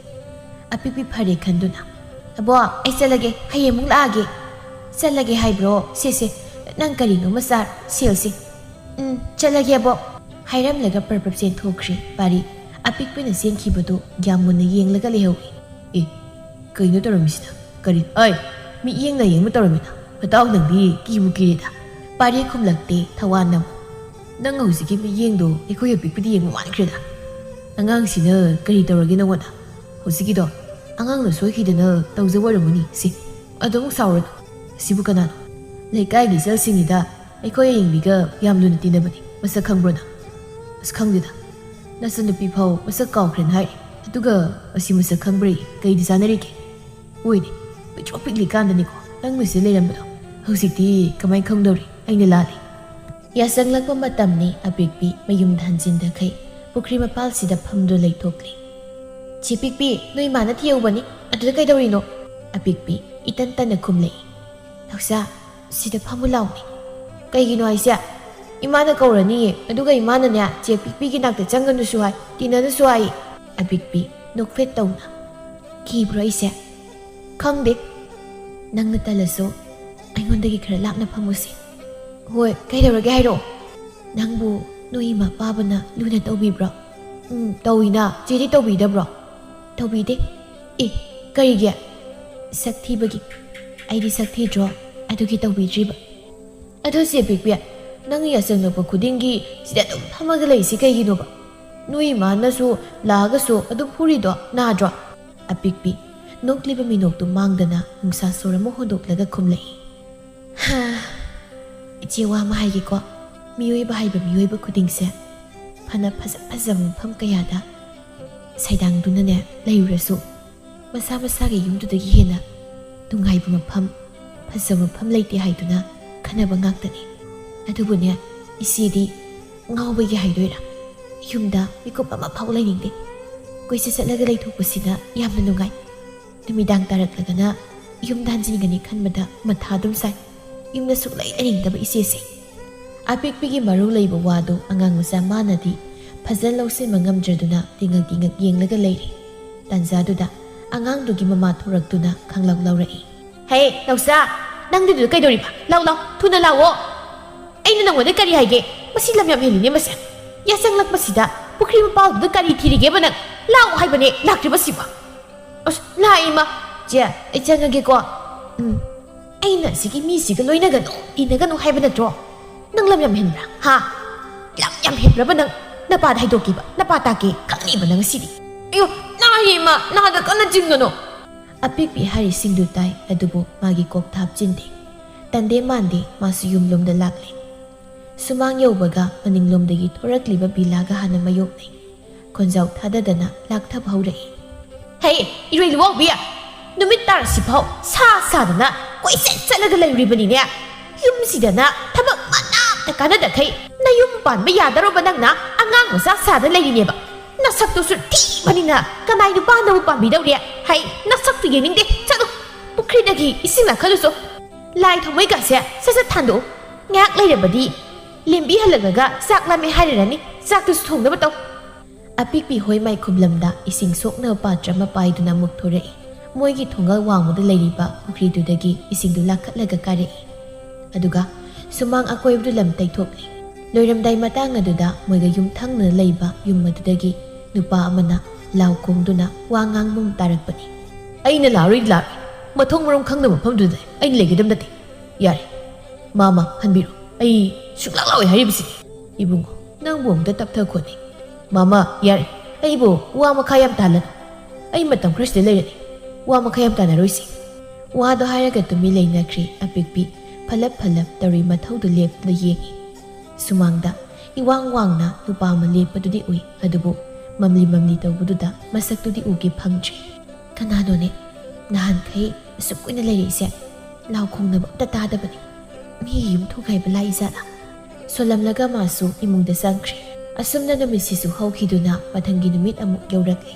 ꯑꯄꯤꯛꯄꯤ ꯐꯔꯦ ꯈꯟꯗꯨꯅ, "ꯑꯕꯣ, ꯑꯩ ꯆꯠꯂꯒꯦ, ꯍꯌꯦꯡ ꯑꯃꯨꯛ ꯂꯥꯛꯑꯒꯦ꯫" "ꯆꯠꯂꯒꯦ ꯍꯥꯏꯕ꯭ꯔꯣ? ꯁꯦ, ꯁꯦ, ꯅꯪ ꯀꯔꯤꯅꯣꯃ ꯆꯥꯔꯣ, ꯁꯦꯜꯁꯦ꯫" "ꯎꯝ, ꯆꯠꯂꯒꯦ, ꯑꯕꯣ" ꯍꯥꯏꯔꯝꯂꯒ ꯄ꯭ꯔꯞ ꯄ꯭ꯔꯞ ꯆꯦꯟꯊꯣꯛꯈ꯭ꯔꯦ꯫ ꯄꯥꯔꯤ ꯑꯄꯤꯛꯄꯅ ꯆꯦꯟꯈꯤꯕꯗꯨ ꯒ꯭ꯌꯥꯟ ꯃꯨꯟꯅ ꯌꯦꯡꯂꯒ ꯂꯩꯍꯧꯏ꯫ "ꯑꯦ, ꯀꯩꯅꯣ ꯇꯧꯔꯝꯃꯤꯁꯤꯅ? ꯀꯔꯤ? ꯑꯩ ꯃꯤꯠꯌꯦꯡ ꯅꯥꯌꯦꯡꯕ ꯇꯧꯔꯝꯃꯤꯅ? ꯃꯇꯥꯎ, ꯅꯪꯗꯤ ꯀꯤꯕꯨ ꯀꯤꯔꯦꯗ꯫" ꯄꯥꯔꯤ ꯈꯨꯝꯂꯛꯇꯦ꯫ ꯊꯋꯥꯟꯅ ꯑꯃꯨꯛ, "ꯅꯪ ꯍꯧꯖꯤꯛꯀꯤ ꯃꯤꯠꯌꯦꯡꯗꯣ ꯑꯩꯈꯣꯏ ꯑꯄꯤꯛꯄꯗ ꯌꯦꯡꯕ ꯃꯥꯟꯈ꯭ꯔꯦꯗ꯫ ꯑꯉꯥꯡꯁꯤꯅ ꯀꯔꯤ ꯇꯧꯔꯒꯦ ꯅꯉꯣꯟꯗ? ꯍꯧꯖꯤꯛꯀꯤꯗꯣ ꯑꯉꯥꯡꯅ ꯁꯣꯏꯈꯤꯗꯅ ꯇꯧꯖꯕ ꯑꯣꯏꯔꯝꯒꯅꯤ꯫ ꯁꯤ, ꯑꯗꯨꯃꯨꯛ ꯁꯥꯎꯔꯅꯨ꯫ ꯑꯁꯤꯕꯨ ꯀꯅꯥꯅꯣ? ꯂꯩꯀꯥꯏꯒꯤ ꯏꯆꯜꯁꯤꯡꯅꯤꯗ, ꯑꯩꯈꯣꯏ ꯑꯌꯤꯡꯕꯤꯒ ꯌꯥꯝ ꯂꯨꯅ ꯇꯤꯟꯅꯕꯅꯤ꯫ ꯃꯁꯛ ꯈꯪꯕ꯭ꯔꯣ ꯅꯪ?" "ꯑꯁ, ꯈꯪꯗꯦꯗ꯫ ꯅꯆꯟꯅꯨꯄꯤ ꯐꯥꯎ ꯃꯁꯛ ꯀꯥꯎꯈ꯭ꯔꯦꯅ ꯍꯥꯏ꯫ ꯑꯗꯨꯒ ꯑꯁꯤ ꯃꯁꯛ ꯈꯪꯕ꯭ꯔꯥ? ꯀꯩꯗꯤ ꯆꯥꯟꯅꯔꯤꯒꯦ?" "ꯍꯣꯏꯅꯦ, ꯄꯤꯛꯇ꯭ꯔꯨ ꯄꯤꯛꯂꯤꯀꯥꯟꯗꯅꯤꯀꯣ ꯅꯪ ꯃꯁꯤꯗ ꯂꯩꯔꯝꯕꯗꯣ꯫ ꯍꯧꯖꯤꯛꯇꯤ ꯀꯃꯥꯏꯅ ꯈꯪꯗꯧꯔꯤ? ꯑꯩꯅ ꯂꯥꯜꯂꯤ꯫ ꯌꯥꯆꯪꯂꯛꯄ ꯃꯇꯝꯅꯤ꯫ ꯑꯄꯤꯛꯄꯤ ꯃꯌꯨꯝꯗ ꯍꯟꯖꯤꯟꯗꯈꯩ ꯄꯨꯈ꯭ꯔꯤ ꯃꯄꯥꯜꯁꯤꯗ ꯐꯝꯗꯨꯅ ꯂꯩꯊꯣꯛꯂꯤ꯫ "ꯆꯦ ꯄꯤꯛꯄꯤ, ꯅꯣꯏ ꯏꯃꯥꯅ ꯊꯤꯍꯧꯕꯅꯤ꯫ ꯑꯗꯨꯗ ꯀꯩꯗꯧꯔꯤꯅꯣ?" ꯑꯄꯤꯛꯄꯤ ꯏꯇꯟ ꯇꯟꯅ ꯈꯨꯝꯂꯛꯏ꯫ "ꯅꯥꯎꯆꯥ, ꯁꯤꯗ ꯐꯝꯃꯨ ꯂꯥꯎꯅꯦ꯫" "ꯀꯩꯒꯤꯅꯣ ꯍꯥꯏꯁꯦ?" "ꯏꯃꯥꯅ ꯀꯧꯔꯅꯤꯌꯦ, ꯑꯗꯨꯒ ꯏꯃꯥꯅꯅꯦ ꯆꯦ ꯄꯤꯛꯄꯤꯒꯤ ꯅꯥꯛꯇ ꯆꯪꯒꯅꯨꯁꯨ ꯍꯥꯏ, ꯇꯤꯟꯅꯅꯨꯁꯨ ꯍꯥꯏ꯫" ꯑꯄꯤꯛꯄꯤ ꯅꯣꯛꯐꯦꯠ ꯇꯧꯅ꯫ "ꯀꯤꯕ꯭ꯔꯣ ꯑꯩꯁꯦ?" "ꯈꯪꯗꯦ꯫ ꯅꯪꯅ ꯇꯜꯂꯁꯨ ꯑꯩꯉꯣꯟꯗꯒꯤ ꯈꯔ ꯂꯥꯞꯅ ꯐꯝꯃꯨꯁꯦ꯫" "ꯍꯣꯏ, ꯀꯩꯗꯧꯔꯒꯦ ꯍꯥꯏꯔꯛꯑꯣ꯫" "ꯅꯪꯕꯨ ꯅꯣꯏ ꯏꯃꯥ ꯄꯥꯕꯅ ꯂꯨꯅ ꯇꯧꯕꯤꯕ꯭ꯔꯣ?" "ꯎꯝ, ꯇꯧꯏꯅ꯫ ꯆꯦꯗꯤ ꯇꯧꯕꯤꯗꯕ꯭ꯔꯣ?" "ꯇꯧꯕꯤꯗꯦ꯫" "ꯑꯦ, ꯀꯔꯤꯒꯤ?" "ꯁꯛ ꯊꯤꯕꯒꯤ꯫" "ꯑꯩꯗꯤ ꯁꯛ ꯊꯤꯗ꯭ꯔꯣ? ꯑꯗꯨꯒꯤ ꯇꯧꯕꯤꯗ꯭ꯔꯤꯕ꯫" "ꯑꯗꯣ ꯆꯦ ꯄꯤꯛꯄꯤ, ꯅꯪ ꯌꯥꯆꯪꯂꯛꯄ ꯈꯨꯗꯤꯡꯒꯤ ꯁꯤꯗ ꯑꯗꯨꯝ ꯐꯝꯃꯒ ꯂꯩꯁꯤ ꯀꯩꯒꯤꯅꯣꯕ? ꯅꯣꯏ ꯏꯃꯥꯅꯁꯨ ꯂꯥꯛꯑꯒꯁꯨ ꯑꯗꯨꯝ ꯐꯨꯔꯤꯗꯣ ꯅꯥꯗ꯭ꯔꯣ?" ꯑꯄꯤꯛꯄꯤ ꯅꯣꯛꯂꯤꯕ ꯃꯤꯅꯣꯛꯇꯨ ꯃꯥꯡꯗꯅ ꯅꯨꯡꯁꯥ ꯁꯣꯔ ꯑꯃ ꯍꯣꯟꯗꯣꯛꯂꯒ ꯈꯨꯝꯂꯛꯏ꯫ "ꯍꯥ, ꯏꯆꯦ, ꯋꯥ ꯑꯃ ꯍꯥꯏꯒꯦꯀꯣ꯫ ꯃꯤꯑꯣꯏꯕ ꯍꯥꯏꯕ ꯃꯤꯑꯣꯏꯕ ꯈꯨꯗꯤꯡꯁꯦ ꯐꯅ ꯐꯖ ꯐꯖꯕ ꯃꯐꯝ ꯀꯌꯥꯗ ꯁꯩꯗꯥꯡꯗꯨꯅꯅꯦ ꯂꯩꯔꯨꯔꯁꯨ, ꯃꯁꯥ ꯃꯁꯥꯒꯤ ꯌꯨꯝꯗꯨꯗꯒꯤ ꯍꯦꯟꯅ ꯅꯨꯡꯉꯥꯏꯕ ꯃꯐꯝ, ꯐꯖꯕ ꯃꯐꯝ ꯂꯩꯇꯦ ꯍꯥꯏꯗꯨꯅ ꯈꯟꯅꯕ ꯉꯥꯛꯇꯅꯤ꯫ ꯑꯗꯨꯕꯨꯅꯦ, ꯏꯆꯦꯗꯤ ꯉꯥꯎꯕꯒꯤ ꯍꯥꯏꯗꯣꯏꯔꯥ, ꯌꯨꯝꯗ ꯃꯤꯀꯨꯞ ꯑꯃ ꯐꯥꯎ ꯂꯩꯅꯤꯡꯗꯦ꯫ ꯀꯣꯏꯆꯠ ꯆꯠꯂꯒ ꯂꯩꯊꯣꯛꯄꯁꯤꯅ ꯌꯥꯝꯅ ꯅꯨꯡꯉꯥꯏ꯫ ꯅꯨꯃꯤꯗꯥꯡ ꯇꯥꯔꯛꯂꯒꯅ ꯌꯨꯝꯗ ꯍꯟꯖꯤꯟꯒꯅꯤ ꯈꯟꯕꯗ ꯃꯊꯥ ꯑꯗꯨꯝ ꯁꯥꯏ꯫ ꯌꯨꯝꯗ ꯁꯨꯛꯂꯩ ꯂꯩꯅꯤꯡꯗꯕ ꯏꯆꯦꯁꯦ꯫" ꯑꯄꯤꯛꯄꯤꯒꯤ ꯃꯔꯨ ꯂꯩꯕ ꯋꯥꯗꯨ ꯑꯉꯥꯡ ꯃꯆꯥ ꯃꯥꯅꯗꯤ ꯐꯖꯅ ꯂꯧꯁꯤꯟꯕ ꯉꯝꯗ꯭ꯔꯗꯨꯅ ꯇꯤꯉꯛ ꯇꯤꯉꯛ ꯌꯦꯡꯂꯒ ꯂꯩꯔꯤ꯫ ꯇꯥꯟꯖꯥꯗꯨꯗ ꯑꯉꯥꯡꯗꯨꯒꯤ ꯃꯃꯥ ꯊꯣꯔꯛꯇꯨꯅ ꯈꯪꯂꯧ ꯂꯧꯔꯛꯏ꯫ "ꯍꯦ, ꯅꯥꯎꯆꯥ, ꯅꯪꯗꯤ ꯑꯗꯨꯗ ꯀꯩꯗꯧꯔꯤꯕ? ꯂꯥꯎ, ꯂꯥꯎ, ꯊꯨꯅ ꯂꯥꯛꯑꯣ꯫ ꯑꯩꯅ ꯅꯉꯣꯟꯗ ꯀꯔꯤ ꯍꯥꯏꯒꯦ? ꯃꯁꯤ ꯂꯝ ꯌꯥꯝ ꯍꯦꯜꯂꯤꯅꯦ ꯃꯁꯦ꯫ ꯌꯥꯆꯪꯂꯛꯄꯁꯤꯗ ꯄꯨꯈ꯭ꯔꯤ ꯃꯄꯥꯜꯗꯨꯗ ꯀꯔꯤ ꯊꯤꯔꯤꯒꯦꯕ ꯅꯪ? ꯂꯥꯛꯑꯣ ꯍꯥꯏꯕꯅꯦ, ꯂꯥꯛꯇ꯭ꯔꯤꯕꯁꯤꯕꯣ?" "ꯑꯁ, ꯂꯥꯛꯑꯦ, ꯏꯃꯥ꯫ ꯆꯦ, ꯑꯩ ꯆꯪꯉꯒꯦꯀꯣ꯫" "ꯎꯝ, ꯑꯩꯅ ꯑꯁꯤꯒꯤ ꯃꯤꯁꯤꯒ ꯂꯣꯏꯅꯒꯅꯨ, ꯇꯤꯟꯅꯒꯅꯨ ꯍꯥꯏꯕ ꯅꯠꯇ꯭ꯔꯣ? ꯅꯪ ꯂꯝ ꯌꯥꯝ ꯍꯦꯟꯕ꯭ꯔꯥ, ꯍꯥ? ꯂꯝ ꯌꯥꯝ ꯍꯦꯟꯕ꯭ꯔꯕ ꯅꯪ? ꯅꯄꯥꯗ ꯍꯥꯏꯗꯣꯛꯀꯦꯕ, ꯅꯄꯥ ꯇꯥꯛꯀꯦ, ꯈꯪꯅꯤꯕ ꯅꯪ ꯉꯁꯤꯗꯤ꯫" "ꯑꯌꯣ, ꯅꯥꯏꯌꯦ, ꯏꯃꯥ, ꯅꯥꯗ ꯀꯟꯅ ꯆꯤꯡꯒꯅꯨ꯫" ꯑꯄꯤꯛꯄꯤ ꯍꯥꯏꯔꯤꯁꯤꯡꯗꯨ ꯇꯥꯏ, ꯑꯗꯨꯕꯨ ꯃꯥꯒꯤ ꯀꯣꯛꯇ ꯍꯥꯞꯆꯤꯟꯗꯦ꯫ ꯇꯟꯗꯦ ꯃꯥꯟꯗꯦ, ꯃꯥꯁꯨ ꯌꯨꯝꯂꯣꯝꯗ ꯂꯥꯛꯂꯦ꯫ ꯁꯨꯃꯥꯡ ꯌꯧꯕꯒ ꯃꯅꯤꯡꯂꯣꯝꯗꯒꯤ ꯊꯣꯔꯛꯂꯤꯕ ꯕꯤꯂꯥꯒ ꯍꯥꯟꯅ ꯃꯥꯌꯣꯛꯅꯩ꯫ ꯈꯣꯟꯖꯥꯎ ꯊꯥꯗꯗꯅ ꯂꯥꯛꯊꯕ ꯍꯧꯔꯛꯏ꯫ "ꯍꯦ, ꯏꯔꯣꯏ ꯂꯨꯋꯥꯎꯕꯤ! ꯅꯨꯃꯤꯠ ꯇꯥꯔꯁꯤꯐꯥꯎ ꯁꯥ ꯁꯥꯗꯅ ꯀꯣꯏꯆꯠ ꯆꯠꯂꯒ ꯂꯩꯔꯤꯕꯅꯤꯅꯦ꯫ ꯌꯨꯝꯁꯤꯗꯅ ꯊꯕꯛ ꯑꯃꯠꯇ ꯀꯥꯟꯅꯗꯈꯩ ꯅꯌꯨꯝ ꯄꯥꯟꯕ ꯌꯥꯗꯧꯔꯕ ꯅꯪꯅ ꯑꯉꯥꯡ ꯃꯆꯥ ꯁꯥꯗ ꯂꯩꯔꯤꯅꯦꯕ꯫ ꯅꯁꯛꯇꯨꯁꯨ ꯊꯤꯕꯅꯤꯅ ꯀꯅꯥꯏ ꯅꯨꯄꯥꯅꯕꯨ ꯄꯥꯝꯕꯤꯗꯧꯔꯤ? ꯍꯩ, ꯅꯁꯛꯇꯨ ꯌꯦꯡꯅꯤꯡꯗꯦ꯫ ꯆꯠꯂꯨ, ꯄꯨꯈ꯭ꯔꯤꯗꯒꯤ ꯏꯁꯤꯡ ꯂꯥꯛꯈꯠꯂꯨꯆꯣ꯫ ꯂꯥꯏ ꯊꯥꯎꯃꯩꯒꯥꯁꯦ ꯁꯠ ꯁꯠ ꯊꯥꯟꯗꯣꯛꯎ꯫ ꯉꯥꯏꯍꯥꯛ ꯂꯩꯔꯕꯗꯤ ꯂꯦꯝꯕꯤ ꯍꯜꯂꯛꯂꯒ ꯆꯥꯛ ꯂꯥꯝꯃꯦ ꯍꯥꯏꯔꯔꯅꯤ꯫ ꯆꯥꯛꯇꯨꯁꯨ ꯊꯣꯡꯅꯕ ꯇꯧ꯫ ꯑꯄꯤꯛꯄꯤ ꯍꯣꯏ ꯃꯥꯏꯈꯨꯝꯂꯝꯗ ꯏꯁꯤꯡ ꯁꯣꯛꯅꯕ ꯄꯥꯇ꯭ꯔ ꯑꯃ ꯄꯥꯏꯗꯨꯅ ꯑꯃꯨꯛ ꯊꯣꯔꯛꯏ꯫ ꯃꯣꯏꯒꯤ ꯊꯣꯡꯒꯜ ꯋꯥꯡꯃꯗ ꯂꯩꯔꯤꯕ ꯄꯨꯈ꯭ꯔꯤꯗꯨꯗꯒꯤ ꯏꯁꯤꯡꯗꯨ ꯂꯥꯈꯠꯂꯒ ꯀꯥꯔꯛꯏ꯫ ꯑꯗꯨꯒ ꯁꯨꯃꯥꯡ ꯑꯀꯣꯏꯕꯗꯨ ꯂꯝ ꯇꯩꯊꯣꯛꯂꯤ꯫ ꯂꯣꯏꯔꯝꯗꯥꯏ ꯃꯇꯥꯡ ꯑꯗꯨꯗ ꯃꯣꯏꯒ ꯌꯨꯝꯊꯪꯅꯅ ꯂꯩꯕ ꯌꯨꯝ ꯑꯗꯨꯗꯒꯤ ꯅꯨꯄꯥ ꯑꯃꯅ ꯂꯥꯎ ꯈꯣꯡꯗꯨꯅ ꯋꯥ ꯉꯥꯡꯕ ꯑꯃ ꯇꯥꯔꯛꯄꯅꯤ꯫ "ꯑꯩꯅ ꯂꯥꯎꯔꯣꯏ, ꯂꯥꯎꯔꯣꯏ꯫ ꯃꯊꯣꯡ ꯃꯔꯝ ꯈꯪꯗꯕ ꯃꯐꯝꯗꯨꯗ ꯑꯩꯅ ꯂꯩꯒꯗꯕ ꯅꯠꯇꯦ꯫ ꯌꯥꯔꯦ, ꯃꯥꯃ, ꯍꯟꯕꯤꯔꯣ꯫ ꯑꯩ ꯁꯨꯛꯂꯥꯛ ꯂꯥꯛꯑꯣꯏ ꯍꯥꯏꯔꯤꯕꯁꯤꯅꯤ꯫ ꯏꯕꯨꯡꯉꯣ, ꯅꯪꯕꯨ ꯑꯝꯇ ꯇꯞꯊꯈꯣꯅꯦ꯫ ꯃꯥꯃ, ꯌꯥꯔꯦ꯫ ꯑꯩꯕꯨ ꯋꯥ ꯃꯈꯥ ꯌꯥꯝ ꯇꯥꯍꯜꯂꯅꯨ꯫ ꯑꯩ ꯃꯇꯝ ꯈꯔꯁꯤꯗ ꯂꯩꯔꯅꯤ꯫ ꯋꯥ ꯃꯈꯥ ꯌꯥꯝ ꯇꯥꯅꯔꯣꯏꯁꯤ꯫" ꯋꯥꯗꯣ ꯍꯥꯏꯔꯒ ꯇꯨꯃꯤꯟ ꯂꯩꯅꯈ꯭ꯔꯦ ꯑꯄꯤꯛꯄꯤ꯫ ꯐꯂꯞ ꯐꯂꯞ ꯇꯧꯔꯤ ꯃꯊꯧꯗꯨ ꯂꯦꯞꯇꯨꯅ ꯌꯦꯡꯏ꯫ ꯁꯨꯃꯥꯡꯗ ꯏꯋꯥꯡ ꯋꯥꯡꯅ ꯅꯨꯄꯥ ꯑꯃ ꯂꯦꯞꯄꯗꯨꯗꯤ ꯎꯏ, ꯑꯗꯨꯕꯨ ꯃꯝꯂꯤ ꯃꯝꯂꯤ ꯇꯧꯕꯗꯨꯗ ꯃꯁꯛꯇꯨꯗꯤ ꯎꯒꯦ ꯐꯪꯗ꯭ꯔꯦ꯫ "ꯀꯅꯥꯅꯣꯅꯦ? ꯅꯍꯥꯟꯈꯩ ꯑꯁꯨꯛ ꯀꯨꯏꯅ ꯂꯩꯔꯛꯏꯁꯦ ꯂꯥꯎ ꯈꯣꯡꯅꯕ ꯑꯝꯇ ꯇꯥꯗꯕꯅꯤ꯫ ꯃꯤꯒꯤ ꯌꯨꯝ ꯊꯣꯡ ꯍꯥꯏꯕ ꯂꯥꯛꯏ ꯖꯥꯠꯂꯥ?" ꯁꯣꯜꯂꯝꯂꯒ ꯃꯥꯁꯨ ꯏꯃꯨꯡꯗ ꯆꯪꯈ꯭ꯔꯦ꯫ ꯑꯁꯨꯝꯅ ꯅꯨꯃꯤꯠꯁꯤꯁꯨ ꯍꯧꯈꯤꯗꯨꯅ ꯃꯊꯪꯒꯤ ꯅꯨꯃꯤꯠ ꯑꯃꯨꯛ ꯌꯧꯔꯛꯂꯦ꯫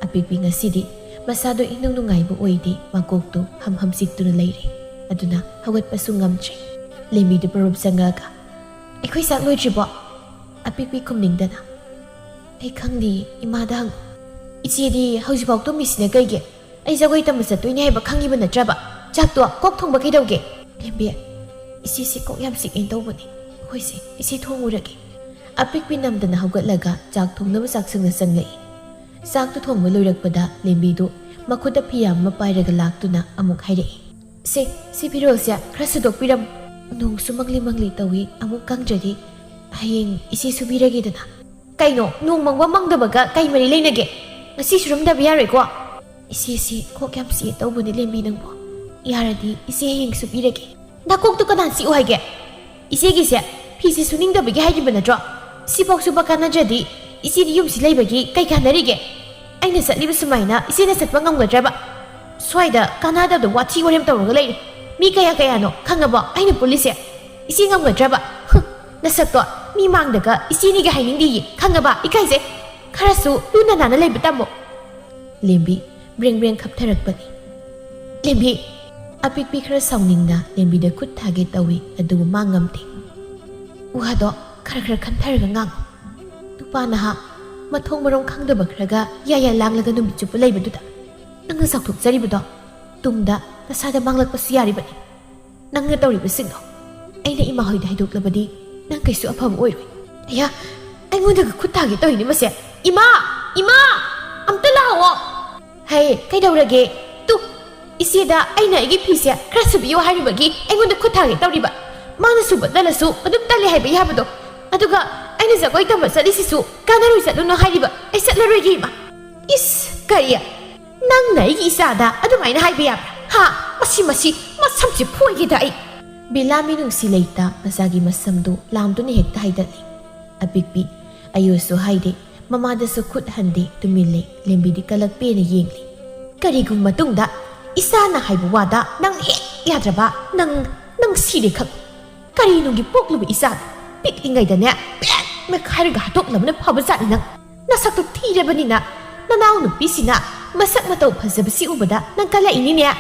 ꯑꯄꯤꯛꯄꯤ ꯉꯁꯤꯗꯤ ꯃꯁꯥꯗꯣ ꯏꯅꯨꯡ ꯅꯨꯡꯉꯥꯏꯕ ꯑꯣꯏꯗꯦ, ꯃꯀꯣꯛꯇꯨ ꯍꯝ ꯍꯝ ꯆꯤꯛꯇꯨꯅ ꯂꯩꯔꯦ꯫ ꯑꯗꯨꯅ ꯍꯧꯒꯠꯄꯁꯨ ꯉꯝꯗ꯭ꯔꯦ꯫ ꯂꯦꯝꯕꯤꯗꯨ ꯄꯔꯨꯞ ꯆꯪꯉꯛꯑꯒ, "ꯑꯩꯈꯣꯏ ꯆꯥꯛ ꯂꯣꯏꯗ꯭ꯔꯤꯕꯣ?" ꯑꯄꯤꯛꯄꯤ ꯈꯨꯝꯅꯤꯡꯗꯅ, "ꯑꯩ ꯈꯪꯗꯦ, ꯏꯃꯥꯗ ꯍꯪꯉꯨ꯫" "ꯏꯆꯦꯗꯤ ꯍꯧꯖꯤꯛꯐꯥꯎ ꯇꯨꯝꯃꯤꯁꯤꯅ ꯀꯩꯒꯤ? ꯑꯩ ꯖꯒꯣꯏ ꯇꯝꯕ ꯆꯠꯇꯣꯏꯅꯦ ꯍꯥꯏꯕ ꯈꯪꯉꯤꯕ ꯅꯠꯇ꯭ꯔꯕ? ꯆꯥꯛꯇꯣ ꯀꯣꯛ ꯊꯣꯡꯕ ꯀꯩꯗꯧꯒꯦ?" "ꯂꯦꯝꯕꯤ, ꯏꯆꯦꯁꯤ ꯀꯣꯛ ꯌꯥꯝ ꯆꯤꯛꯑꯦꯅ ꯇꯧꯕꯅꯤ꯫ ꯍꯣꯏꯁꯦ, ꯏꯆꯦ ꯊꯣꯡꯉꯨꯔꯒꯦ꯫" ꯑꯄꯤꯛꯄꯤ ꯅꯝꯗꯅ ꯍꯧꯒꯠꯂꯒ ꯆꯥꯛ ꯊꯣꯡꯅꯕ ꯆꯥꯛꯁꯪꯗ ꯆꯪꯂꯛꯏ꯫ ꯆꯥꯛꯇꯨ ꯊꯣꯡꯕ ꯂꯣꯏꯔꯛꯄꯗ ꯂꯦꯝꯕꯤꯗꯨ ꯃꯈꯨꯠꯇ ꯐꯤꯌꯥꯝ ꯑꯃ ꯄꯥꯏꯔꯒ ꯂꯥꯛꯇꯨꯅ ꯑꯃꯨꯛ ꯍꯥꯏꯔꯛꯏ, "ꯁꯦ, ꯁꯤ ꯐꯤꯔꯣꯜꯁꯦ ꯈꯔ ꯁꯨꯗꯣꯛꯄꯤꯔꯝꯃꯨ꯫ ꯅꯣꯡꯁꯨ ꯃꯪꯂꯤ ꯃꯪꯂꯤ ꯇꯧꯏ, ꯑꯃꯨꯛ ꯀꯪꯗ꯭ꯔꯗꯤ ꯍꯌꯦꯡ ꯏꯆꯦ ꯁꯨꯕꯤꯔꯒꯦꯗꯅ꯫" "ꯀꯩꯅꯣ, ꯅꯣꯡ ꯃꯪꯕ ꯃꯪꯗꯕꯒ ꯀꯩ ꯃꯔꯤ ꯂꯩꯅꯒꯦ? ꯉꯁꯤ ꯁꯨꯔꯝꯗꯕ ꯌꯥꯔꯣꯏꯀꯣ꯫" "ꯏꯆꯦꯁꯤ ꯀꯣꯛ ꯌꯥꯝ ꯆꯤꯛꯑꯦ ꯇꯧꯕꯅꯦ, ꯂꯦꯝꯕꯤ, ꯅꯪꯕꯨ꯫ ꯌꯥꯔꯗꯤ ꯏꯆꯦ ꯍꯌꯦꯡ ꯁꯨꯕꯤꯔꯒꯦ꯫" "ꯅꯀꯣꯛꯇꯨ ꯀꯅꯥ ꯆꯤꯛꯎ ꯍꯥꯏꯒꯦ? ꯏꯆꯦꯒꯤꯁꯦ ꯐꯤꯁꯦ ꯁꯨꯅꯤꯡꯗꯕꯒꯤ ꯍꯥꯏꯔꯤꯕ ꯅꯠꯇ꯭ꯔꯣ? ꯁꯤꯐꯥꯎ ꯁꯨꯕ ꯀꯥꯟꯅꯗ꯭ꯔꯗꯤ ꯏꯆꯦꯗꯤ ꯌꯨꯝꯁꯤ ꯂꯩꯕꯒꯤ ꯀꯩ ꯀꯥꯟꯅꯔꯤꯒꯦ? ꯑꯩꯅ ꯆꯠꯂꯤꯕ ꯁꯨꯃꯥꯏꯅ ꯏꯆꯦꯅ ꯆꯠꯄ ꯉꯝꯒꯗ꯭ꯔꯕ? ꯁ꯭ꯋꯥꯏꯗ ꯀꯥꯟꯅꯗꯕꯗ ꯋꯥꯊꯤ ꯋꯥꯔꯦꯝ ꯇꯧꯔꯒ ꯂꯩꯔꯦ꯫" ꯃꯤ ꯀꯌꯥ ꯀꯌꯥꯅꯣ ꯈꯪꯉꯕꯣ ꯑꯩꯅ ꯄꯨꯜꯂꯤꯁꯦ? ꯏꯆꯦ ꯉꯝꯒꯗ꯭ꯔꯕ? ꯍꯨꯝ, ꯅꯁꯛꯇꯣ ꯃꯤ ꯃꯥꯡꯗꯒ ꯏꯆꯦꯅꯤꯒ ꯍꯥꯏꯅꯤꯡꯗꯤꯌꯦ, ꯈꯪꯉꯕ? ꯏꯀꯥꯏꯖꯩ꯫ ꯈꯔꯁꯨ ꯂꯨꯅ ꯅꯥꯟꯅ ꯂꯩꯕ ꯇꯝꯃꯣ꯫ ꯂꯦꯝꯕꯤ ꯕ꯭ꯔꯦꯡ ꯕ꯭ꯔꯦꯡ ꯈꯞꯊꯔꯛꯄꯅꯤ꯫ ꯂꯦꯝꯕꯤ! ꯑꯄꯤꯛꯄꯤ ꯈꯔ ꯁꯥꯎꯅꯤꯡꯅ ꯂꯦꯝꯕꯤꯗ ꯈꯨꯠ ꯊꯥꯒꯦ ꯇꯧꯏ, ꯑꯗꯨꯕꯨ ꯃꯥ ꯉꯝꯗꯦ꯫ ꯋꯥꯗꯣ ꯈꯔ ꯈꯔ ꯈꯟꯊꯔꯒ ꯉꯥꯡꯉꯨ꯫ ꯅꯨꯄꯥ ꯅꯍꯥ ꯃꯊꯣꯡ ꯃꯔꯣꯡ ꯈꯪꯗꯕ ꯈꯔꯒ ꯌꯥ ꯌꯥ ꯂꯥꯡꯂꯒ ꯅꯨꯃꯤꯠ ꯆꯨꯞꯄ ꯂꯩꯕꯗꯨꯗ ꯅꯪꯅ ꯆꯥꯎꯊꯣꯛꯆꯔꯤꯕꯗꯣ ꯇꯨꯡꯗ ꯅꯁꯥꯗ ꯃꯥꯡꯂꯛꯄꯁꯨ ꯌꯥꯔꯤꯕꯅꯤ꯫ ꯅꯪꯅ ꯇꯧꯔꯤꯕꯁꯤꯡꯗꯣ ꯑꯩꯅ ꯏꯃꯥ ꯍꯣꯏꯗ ꯍꯥꯏꯗꯣꯛꯂꯕꯗꯤ ꯅꯪ ꯀꯩꯁꯨ ꯑꯐꯕ ꯑꯣꯏꯔꯣꯏ꯫ ꯑꯌꯥ, ꯑꯩꯉꯣꯟꯗꯒ ꯈꯨꯠ ꯊꯥꯒꯦ ꯇꯧꯔꯤꯅꯦ ꯃꯁꯦ꯫ ꯏꯃꯥ! ꯏꯃꯥ! ꯑꯝꯇ ꯂꯥꯛꯑꯣ! ꯍꯩ, ꯀꯩꯗꯧꯔꯒꯦ? ꯇꯨ, ꯏꯆꯦꯗ ꯑꯩꯅ ꯑꯩꯒꯤ ꯐꯤꯁꯦ ꯈꯔ ꯁꯨꯕꯤꯌꯣ ꯍꯥꯏꯔꯨꯕꯒꯤ ꯑꯩꯉꯣꯟꯗ ꯈꯨꯠ ꯊꯥꯒꯦ ꯇꯧꯔꯤꯕ꯫ ꯃꯥꯅ ꯁꯨꯕ ꯇꯜꯂꯁꯨ ꯑꯗꯨꯝ ꯇꯜꯂꯦ ꯍꯥꯏꯕ ꯌꯥꯕꯗꯣ꯫ ꯑꯗꯨꯒ ꯑꯩꯅ ꯖꯒꯣꯏ ꯇꯝꯕ ꯆꯠꯂꯤꯁꯤꯁꯨ ꯀꯥꯟꯅꯔꯣꯏ, ꯆꯠꯂꯨꯅꯨ ꯍꯥꯏꯔꯤꯕ꯫ ꯑꯩ ꯆꯠꯂꯔꯣꯏꯒꯦ, ꯏꯃꯥ꯫ ꯏꯁ, ꯀꯔꯤ? ꯅꯪꯅ ꯑꯩꯒꯤ ꯏꯆꯥꯗ ꯑꯗꯨꯃꯥꯏꯅ ꯍꯥꯏꯕ ꯌꯥꯕ꯭ꯔꯥ? ꯍꯥ? ꯃꯁꯤ, ꯃꯁꯤ, ꯃꯁꯝꯁꯤ ꯐꯣꯏꯒꯦꯗ ꯑꯩ꯫ ꯕꯤꯂꯥ ꯃꯤꯅꯨꯡꯁꯤ ꯂꯩꯇ ꯃꯆꯥꯒꯤ ꯃꯁꯝꯗꯨ ꯂꯥꯝꯗꯨꯅ ꯍꯦꯛꯇ ꯍꯥꯏꯗꯠꯂꯤ꯫ ꯑꯄꯤꯛꯄꯤ ꯑꯌꯣꯁꯨ ꯍꯥꯏꯗꯦ, ꯃꯃꯥꯗꯁꯨ ꯈꯨꯠ ꯍꯟꯗꯦ, ꯇꯨꯃꯤꯟ ꯂꯩ꯫ ꯂꯦꯝꯕꯤꯗꯤ ꯀꯂꯛ ꯄꯦꯅ ꯌꯦꯡꯂꯤ꯫ ꯀꯔꯤꯒꯨꯝꯕ ꯃꯇꯨꯡꯗ ꯏꯆꯥꯅ ꯍꯥꯏꯕ ꯋꯥꯗ ꯅꯪ ꯍꯦꯛ ꯌꯥꯗ꯭ꯔꯕ, ꯅꯪ, ꯅꯪ ꯁꯤꯔꯦ ꯈꯪ꯫ ꯀꯔꯤꯅꯨꯡꯒꯤ ꯄꯣꯛꯂꯨꯕ ꯏꯆꯥꯗꯣ? ꯄꯤꯛꯂꯤꯉꯩꯗꯅꯦ ꯄꯦꯠ ꯃꯦꯠꯈꯥꯏꯔꯒ ꯍꯥꯠꯇꯣꯛꯂꯕꯅ ꯐꯕꯖꯥꯠꯅꯤ ꯅꯪ꯫ ꯅꯁꯛꯇꯣ ꯊꯤꯔꯕꯅꯤꯅ ꯅꯅꯥꯎ ꯅꯨꯄꯤꯁꯤꯅ ꯃꯁꯛ ꯃꯇꯧ ꯐꯖꯕꯁꯤ ꯎꯕꯗ ꯅꯪ ꯀꯜꯂꯛꯏꯅꯤꯅꯦ꯫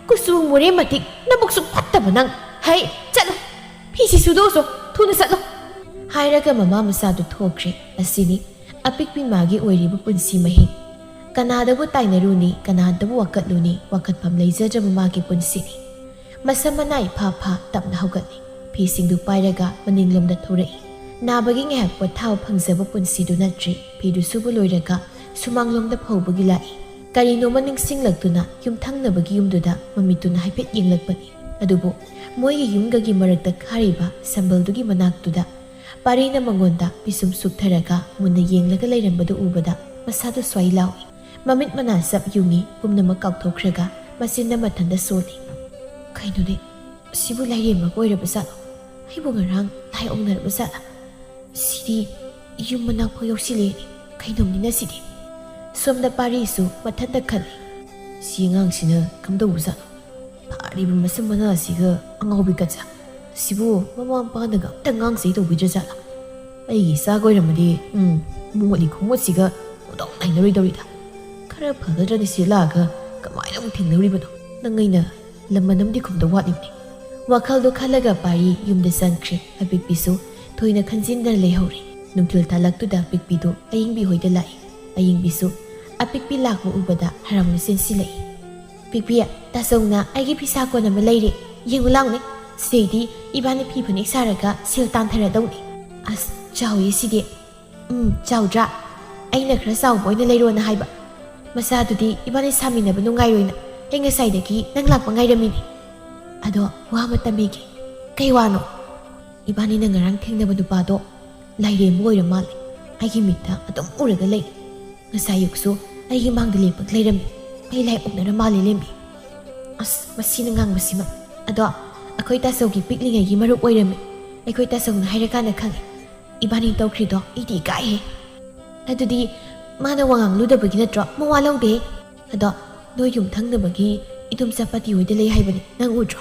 ꯀꯨꯆꯨ ꯃꯣꯔꯦ ꯃꯇꯤꯛ, ꯅꯕꯨꯛꯁꯨ ꯐꯠꯇꯕ ꯅꯪ꯫ ꯍꯩ, ꯆꯠꯂꯣ, ꯐꯤꯁꯤ ꯁꯨꯗꯣꯛꯎꯆꯣ, ꯊꯨꯅ ꯆꯠꯂꯣ꯫ ꯍꯥꯏꯔꯒ ꯃꯃꯥ ꯃꯆꯥꯗꯨ ꯊꯣꯛꯈ꯭ꯔꯦ꯫ ꯑꯁꯤꯅꯤ ꯑꯄꯤꯛꯄꯤ ꯃꯥꯒꯤ ꯑꯣꯏꯔꯤꯕ ꯄꯨꯟꯁꯤ ꯃꯍꯤꯡ꯫ ꯀꯅꯥꯗꯕꯨ ꯇꯥꯏꯅꯔꯨꯅꯤ, ꯀꯅꯥꯗꯕꯨ ꯋꯥꯀꯠꯂꯨꯅꯤ, ꯋꯥꯀꯠꯐꯝ ꯂꯩꯖꯗ꯭ꯔꯕ ꯃꯥꯒꯤ ꯄꯨꯟꯁꯤꯅꯤ꯫ ꯃꯁꯝ ꯃꯅꯥ ꯏꯐꯥ ꯐꯥ ꯇꯞꯅ ꯍꯧꯒꯠꯂꯤ꯫ ꯐꯤꯁꯤꯡꯗꯨ ꯄꯥꯏꯔꯒ ꯃꯅꯤꯡꯂꯣꯝꯗ ꯊꯧꯔꯛꯏ꯫ ꯅꯥꯕꯒꯤ ꯉꯥꯏꯍꯥꯛ ꯄꯣꯊꯥꯕ ꯐꯪꯖꯕ ꯄꯨꯟꯁꯤꯗꯨ ꯅꯠꯇ꯭ꯔꯤ꯫ ꯐꯤꯗꯨ ꯁꯨꯕ ꯂꯣꯏꯔꯒ ꯁꯨꯃꯥꯡꯂꯣꯝꯗ ꯐꯧꯕꯒꯤ ꯂꯥꯛꯏ꯫ ꯀꯔꯤꯅꯣꯃ ꯅꯤꯡꯁꯤꯡꯂꯛꯇꯨꯅ ꯌꯨꯝꯊꯪꯅꯕꯒꯤ ꯌꯨꯝꯗꯨꯗ ꯃꯃꯤꯠꯇꯨꯅ ꯍꯥꯏꯐꯦꯠ ꯌꯦꯡꯂꯛꯄꯅꯤ꯫ ꯑꯗꯨꯕꯨ ꯃꯣꯏꯒꯤ ꯌꯨꯝꯒꯒꯤ ꯃꯔꯛꯇ ꯈꯥꯔꯤꯕ ꯁꯝꯕꯜꯗꯨꯒꯤ ꯃꯅꯥꯛꯇꯨꯗ ꯄꯥꯔꯤꯅ ꯃꯉꯣꯟꯗ ꯄꯤꯁꯨꯝ ꯁꯨꯛꯊꯔꯒ ꯃꯨꯟꯅ ꯌꯦꯡꯂꯒ ꯂꯩꯔꯝꯕꯗꯨ ꯎꯕꯗ ꯃꯁꯥꯗꯨ ꯁ꯭ꯋꯥꯏ ꯂꯥꯎꯏ꯫ ꯃꯃꯤꯠ ꯃꯅꯥ ꯆꯞ ꯌꯨꯡꯏ, ꯄꯨꯝꯅꯃꯛ ꯀꯥꯎꯊꯣꯛꯈ꯭ꯔꯒ ꯃꯆꯤꯟꯗ ꯃꯊꯟꯇ ꯁꯣꯜꯂꯤ꯫ ꯀꯩꯅꯣꯅꯦ, ꯁꯤꯕꯨ ꯂꯥꯏꯔꯦꯝꯕꯒ ꯑꯣꯏꯔꯕ ꯖꯥꯠꯂꯣ? ꯑꯩꯕꯨ ꯉꯔꯥꯡ ꯂꯥꯏ ꯑꯣꯛꯅꯔꯕ ꯖꯥꯠꯂ? ꯁꯤꯗꯤ ꯌꯨꯝ ꯃꯅꯥꯛ ꯐꯥꯎ ꯌꯧꯁꯤꯜꯂꯛꯑꯦꯅꯦ꯫ ꯀꯩꯅꯣꯝꯅꯤꯅ ꯁꯤꯗꯤ꯫ ꯁꯣꯝꯗ ꯄꯥꯔꯤꯁꯨ ꯃꯊꯟꯇ ꯈꯜꯂꯤ꯫ ꯁꯤ ꯑꯉꯥꯡꯁꯤꯅ ꯀꯝꯗꯧꯕ ꯖꯥꯠꯅꯣ? ꯐꯥꯔꯤꯕ ꯃꯁꯝ ꯃꯅꯥ ꯑꯁꯤꯒ ꯑꯉꯥꯎꯕꯤ ꯀꯆꯥ ꯑꯁꯤꯕꯨ ꯃꯃꯥ ꯃꯄꯥꯅꯒ ꯑꯝꯇ ꯉꯥꯡꯆꯩ ꯇꯧꯕꯤꯗ꯭ꯔꯖꯥꯠꯂꯥ? ꯑꯩꯒꯤ ꯏꯆꯥꯒ ꯑꯣꯏꯔꯝꯃꯗꯤ, ꯎꯝ, ꯃꯣꯠꯂꯤ ꯈꯣꯡꯃꯣꯠꯁꯤꯒ ꯃꯇꯧ ꯅꯥꯏꯅꯔꯣꯏꯗꯧꯔꯤꯗ꯫ ꯈꯔ ꯐꯒꯗ꯭ꯔꯅ ꯁꯤ ꯂꯥꯛꯑꯒ ꯀꯃꯥꯏꯅ ꯑꯃꯨꯛ ꯊꯦꯡꯅꯔꯤꯕꯅꯣ? ꯅꯪ ꯑꯩꯅ ꯂꯃꯟ ꯑꯃꯗꯤ ꯈꯨꯝꯗꯧ ꯋꯥꯠꯂꯤꯕꯅꯤ꯫ ꯋꯥꯈꯜꯗꯣ ꯈꯜꯂꯒ ꯄꯥꯔꯤ ꯌꯨꯝꯗ ꯆꯪꯈ꯭ꯔꯦ꯫ ꯑꯄꯤꯛꯄꯤꯁꯨ ꯊꯣꯏꯅ ꯈꯟꯖꯤꯟꯗꯅ ꯂꯩꯍꯧꯔꯦ꯫ ꯅꯨꯡꯊꯤꯜ ꯇꯥꯂꯛꯇꯨꯗ ꯑꯄꯤꯛꯄꯤꯗꯨ ꯑꯌꯤꯡꯕꯤ ꯍꯣꯏꯗ ꯂꯥꯛꯏ꯫ ꯑꯌꯤꯡꯕꯤꯁꯨ ꯑꯄꯤꯛꯄꯤ ꯂꯥꯛꯄ ꯎꯕꯗ ꯍꯔꯥꯎꯅ ꯆꯦꯟꯁꯤꯜꯂꯛꯏ꯫ "ꯄꯤꯛꯄꯤ, ꯇꯥꯆꯧꯅ ꯑꯩꯒꯤ ꯐꯤꯁꯥ ꯀꯣꯟ ꯑꯃ ꯂꯩꯔꯦ, ꯌꯦꯡꯉꯨ ꯂꯥꯎꯅꯦ꯫ ꯁꯤꯗꯩꯗꯤ ꯏꯕꯥꯅꯤ ꯐꯤ ꯐꯅꯦꯛ ꯁꯥꯔꯒ ꯁꯦꯜ ꯇꯥꯟꯊꯔꯗꯧꯅꯤ꯫ ꯑꯁ, ꯆꯥꯎꯏ ꯁꯤꯗꯤ꯫ ꯎꯝ, ꯆꯥꯎꯗ꯭ꯔꯥ? ꯑꯩꯅ ꯈꯔ ꯆꯥꯎꯕ ꯑꯣꯏꯅ ꯂꯩꯔꯣꯅ ꯍꯥꯏꯕ꯫ ꯃꯆꯥꯗꯨꯗꯤ ꯏꯕꯥꯅꯤ ꯁꯥꯃꯤꯟꯅꯕ ꯅꯨꯡꯉꯥꯏꯔꯣꯏꯅ ꯑꯩ ꯉꯁꯥꯏꯗꯒꯤ ꯅꯪ ꯂꯥꯛꯄ ꯉꯥꯏꯔꯝꯃꯤꯅꯦ꯫ ꯑꯗꯣ ꯋꯥ ꯑꯃ ꯇꯝꯕꯤꯒꯦ꯫ ꯀꯩ ꯋꯥꯅꯣ?" "ꯏꯕꯥꯅꯤꯅ ꯉꯔꯥꯡ ꯊꯦꯡꯅꯕ ꯅꯨꯄꯥꯗꯣ ꯂꯥꯏꯔꯦꯝꯕ ꯑꯣꯏꯔ ꯃꯥꯜꯂꯦ꯫ ꯑꯩꯒꯤ ꯃꯤꯠꯇ ꯑꯗꯨꯝ ꯎꯔꯒ ꯂꯩ꯫ ꯉꯁꯥꯏ ꯑꯌꯨꯛꯁꯨ ꯑꯩꯒꯤ ꯃꯥꯡꯗ ꯂꯦꯞꯄꯒ ꯂꯩꯔꯝꯃꯤ꯫ ꯑꯩ ꯂꯥꯏ ꯑꯣꯛꯅꯔ ꯃꯥꯜꯂꯦ ꯂꯦꯝꯕꯤ꯫ ꯑꯁ, ꯃꯁꯤꯅ ꯉꯥꯡꯕꯁꯤꯃ꯫ ꯑꯗꯣ ꯑꯩꯈꯣꯏ ꯇꯥꯆꯧꯒꯤ ꯄꯤꯛꯂꯤꯉꯩꯒꯤ ꯃꯔꯨꯞ ꯑꯣꯏꯔꯝꯃꯤ꯫ ꯑꯩꯈꯣꯏ ꯇꯥꯆꯧꯅ ꯍꯥꯏꯔꯀꯥꯟꯗ ꯈꯪꯉꯦ꯫ ꯏꯕꯥꯅꯤ ꯇꯧꯈ꯭ꯔꯤꯗꯣ ꯑꯩꯗꯤ ꯏꯀꯥꯏꯍꯦ꯫ ꯑꯗꯨꯗꯤ ꯃꯥꯅ ꯋꯥ ꯉꯥꯡꯂꯨꯗꯕꯒꯤ ꯅꯠꯇ꯭ꯔꯣ? ꯃꯋꯥ ꯂꯧꯗꯦ꯫ ꯑꯗꯣ ꯅꯣꯏ ꯌꯨꯝ ꯊꯪꯅꯕꯒꯤ ꯏꯗꯣꯝꯆꯥ ꯄꯥꯇꯤ ꯍꯣꯏꯗ ꯂꯩ ꯍꯥꯏꯕꯅꯤ, ꯅꯪ ꯎꯗ꯭ꯔꯣ?"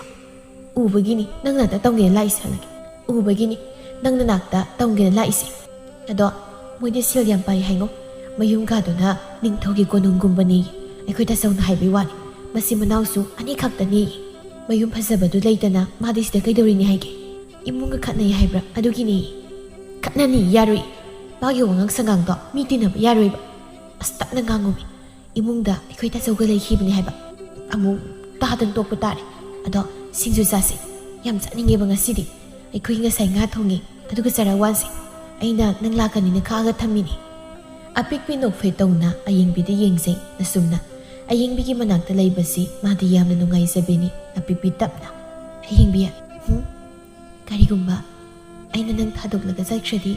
"ꯎꯕꯒꯤꯅꯤ ꯅꯪ ꯅꯥꯛꯇ ꯇꯧꯒꯦꯅ ꯂꯥꯛꯏꯁꯦ ꯍꯜꯂꯛꯀꯦ꯫ ꯎꯕꯒꯤꯅꯤ ꯅꯪ ꯅꯅꯥꯛꯇ ꯇꯧꯒꯦꯅ ꯂꯥꯛꯏꯁꯦ꯫ ꯑꯗꯣ ꯃꯣꯏꯗꯤ ꯁꯦꯜ ꯌꯥꯝ ꯄꯥꯏ ꯍꯥꯏꯉꯣ꯫ ꯃꯌꯨꯝꯒꯥꯗꯨꯅ ꯅꯤꯡꯊꯧꯒꯤ ꯀꯣꯅꯨꯡꯒꯨꯝꯕꯅꯤ꯫ ꯑꯩꯈꯣꯏ ꯇꯥꯆꯧꯅ ꯍꯥꯏꯕꯩ ꯋꯥꯅꯤ꯫ ꯃꯆꯤꯟ ꯃꯅꯥꯎꯁꯨ ꯑꯅꯤ ꯈꯛꯇꯅꯤ꯫ ꯃꯌꯨꯝ ꯐꯖꯕꯗꯨ ꯂꯩꯇꯅ ꯃꯥꯗꯤ ꯁꯤꯗ ꯀꯩꯗꯧꯔꯤꯅꯤ ꯍꯥꯏꯒꯦ? ꯏꯃꯨꯡꯒ ꯈꯠꯅꯩ ꯍꯥꯏꯕ꯭ꯔꯥ? ꯑꯗꯨꯒꯤꯅꯤ꯫" "ꯈꯠꯅꯅꯤ ꯌꯥꯔꯣꯏ꯫ ꯃꯥꯒꯤ ꯋꯥꯉꯥꯡ ꯁꯉꯥꯡꯗꯣ ꯃꯤ ꯇꯤꯟꯅꯕ ꯌꯥꯔꯣꯏꯕ꯫ ꯑꯁ, ꯇꯞꯅ ꯉꯥꯡꯉꯨꯃꯤ꯫ ꯏꯃꯨꯡꯗ ꯑꯩꯈꯣꯏ ꯇꯥꯆꯧꯒ ꯂꯩꯈꯤꯕꯅꯤ ꯍꯥꯏꯕ꯫ ꯑꯃꯨꯛ ꯇꯥꯗꯅ ꯇꯣꯛꯄ ꯇꯥꯔꯦ꯫ ꯑꯗꯣ ꯁꯤꯡꯖꯨ ꯆꯥꯁꯦ꯫ ꯌꯥꯝ ꯆꯥꯅꯤꯡꯉꯦꯕ ꯉꯁꯤꯗꯤ꯫ ꯑꯩꯈꯣꯏ ꯉꯁꯥꯏ ꯉꯥ ꯊꯣꯡꯉꯦ, ꯑꯗꯨꯒ ꯆꯔꯥ ꯋꯥꯟꯁꯦ꯫ ꯑꯩꯅ ꯅꯪ ꯂꯥꯛꯀꯅꯤꯅ ꯈꯥꯛꯑꯒ ꯊꯝꯃꯤꯅꯤ꯫" ꯑꯄꯤꯛꯄꯤ ꯅꯣꯛꯐꯦꯠ ꯇꯧꯅ ꯑꯌꯤꯡꯕꯤꯗ ꯌꯦꯡꯖꯩ꯫ ꯑꯁꯨꯝꯅ ꯑꯌꯤꯡꯕꯤꯒꯤ ꯃꯅꯥꯛꯇ ꯂꯩꯕꯁꯤ ꯃꯥꯗꯤ ꯌꯥꯝꯅ ꯅꯨꯡꯉꯥꯏꯖꯕꯤꯅꯤ꯫ ꯑꯄꯤꯛꯄꯤ ꯇꯞꯅ, "ꯑꯌꯤꯡꯕꯤ, ꯍꯨꯝ? ꯀꯔꯤꯒꯨꯝꯕ ꯑꯩꯅ ꯅꯪ ꯊꯥꯗꯣꯛꯂꯒ ꯆꯠꯈ꯭ꯔꯗꯤ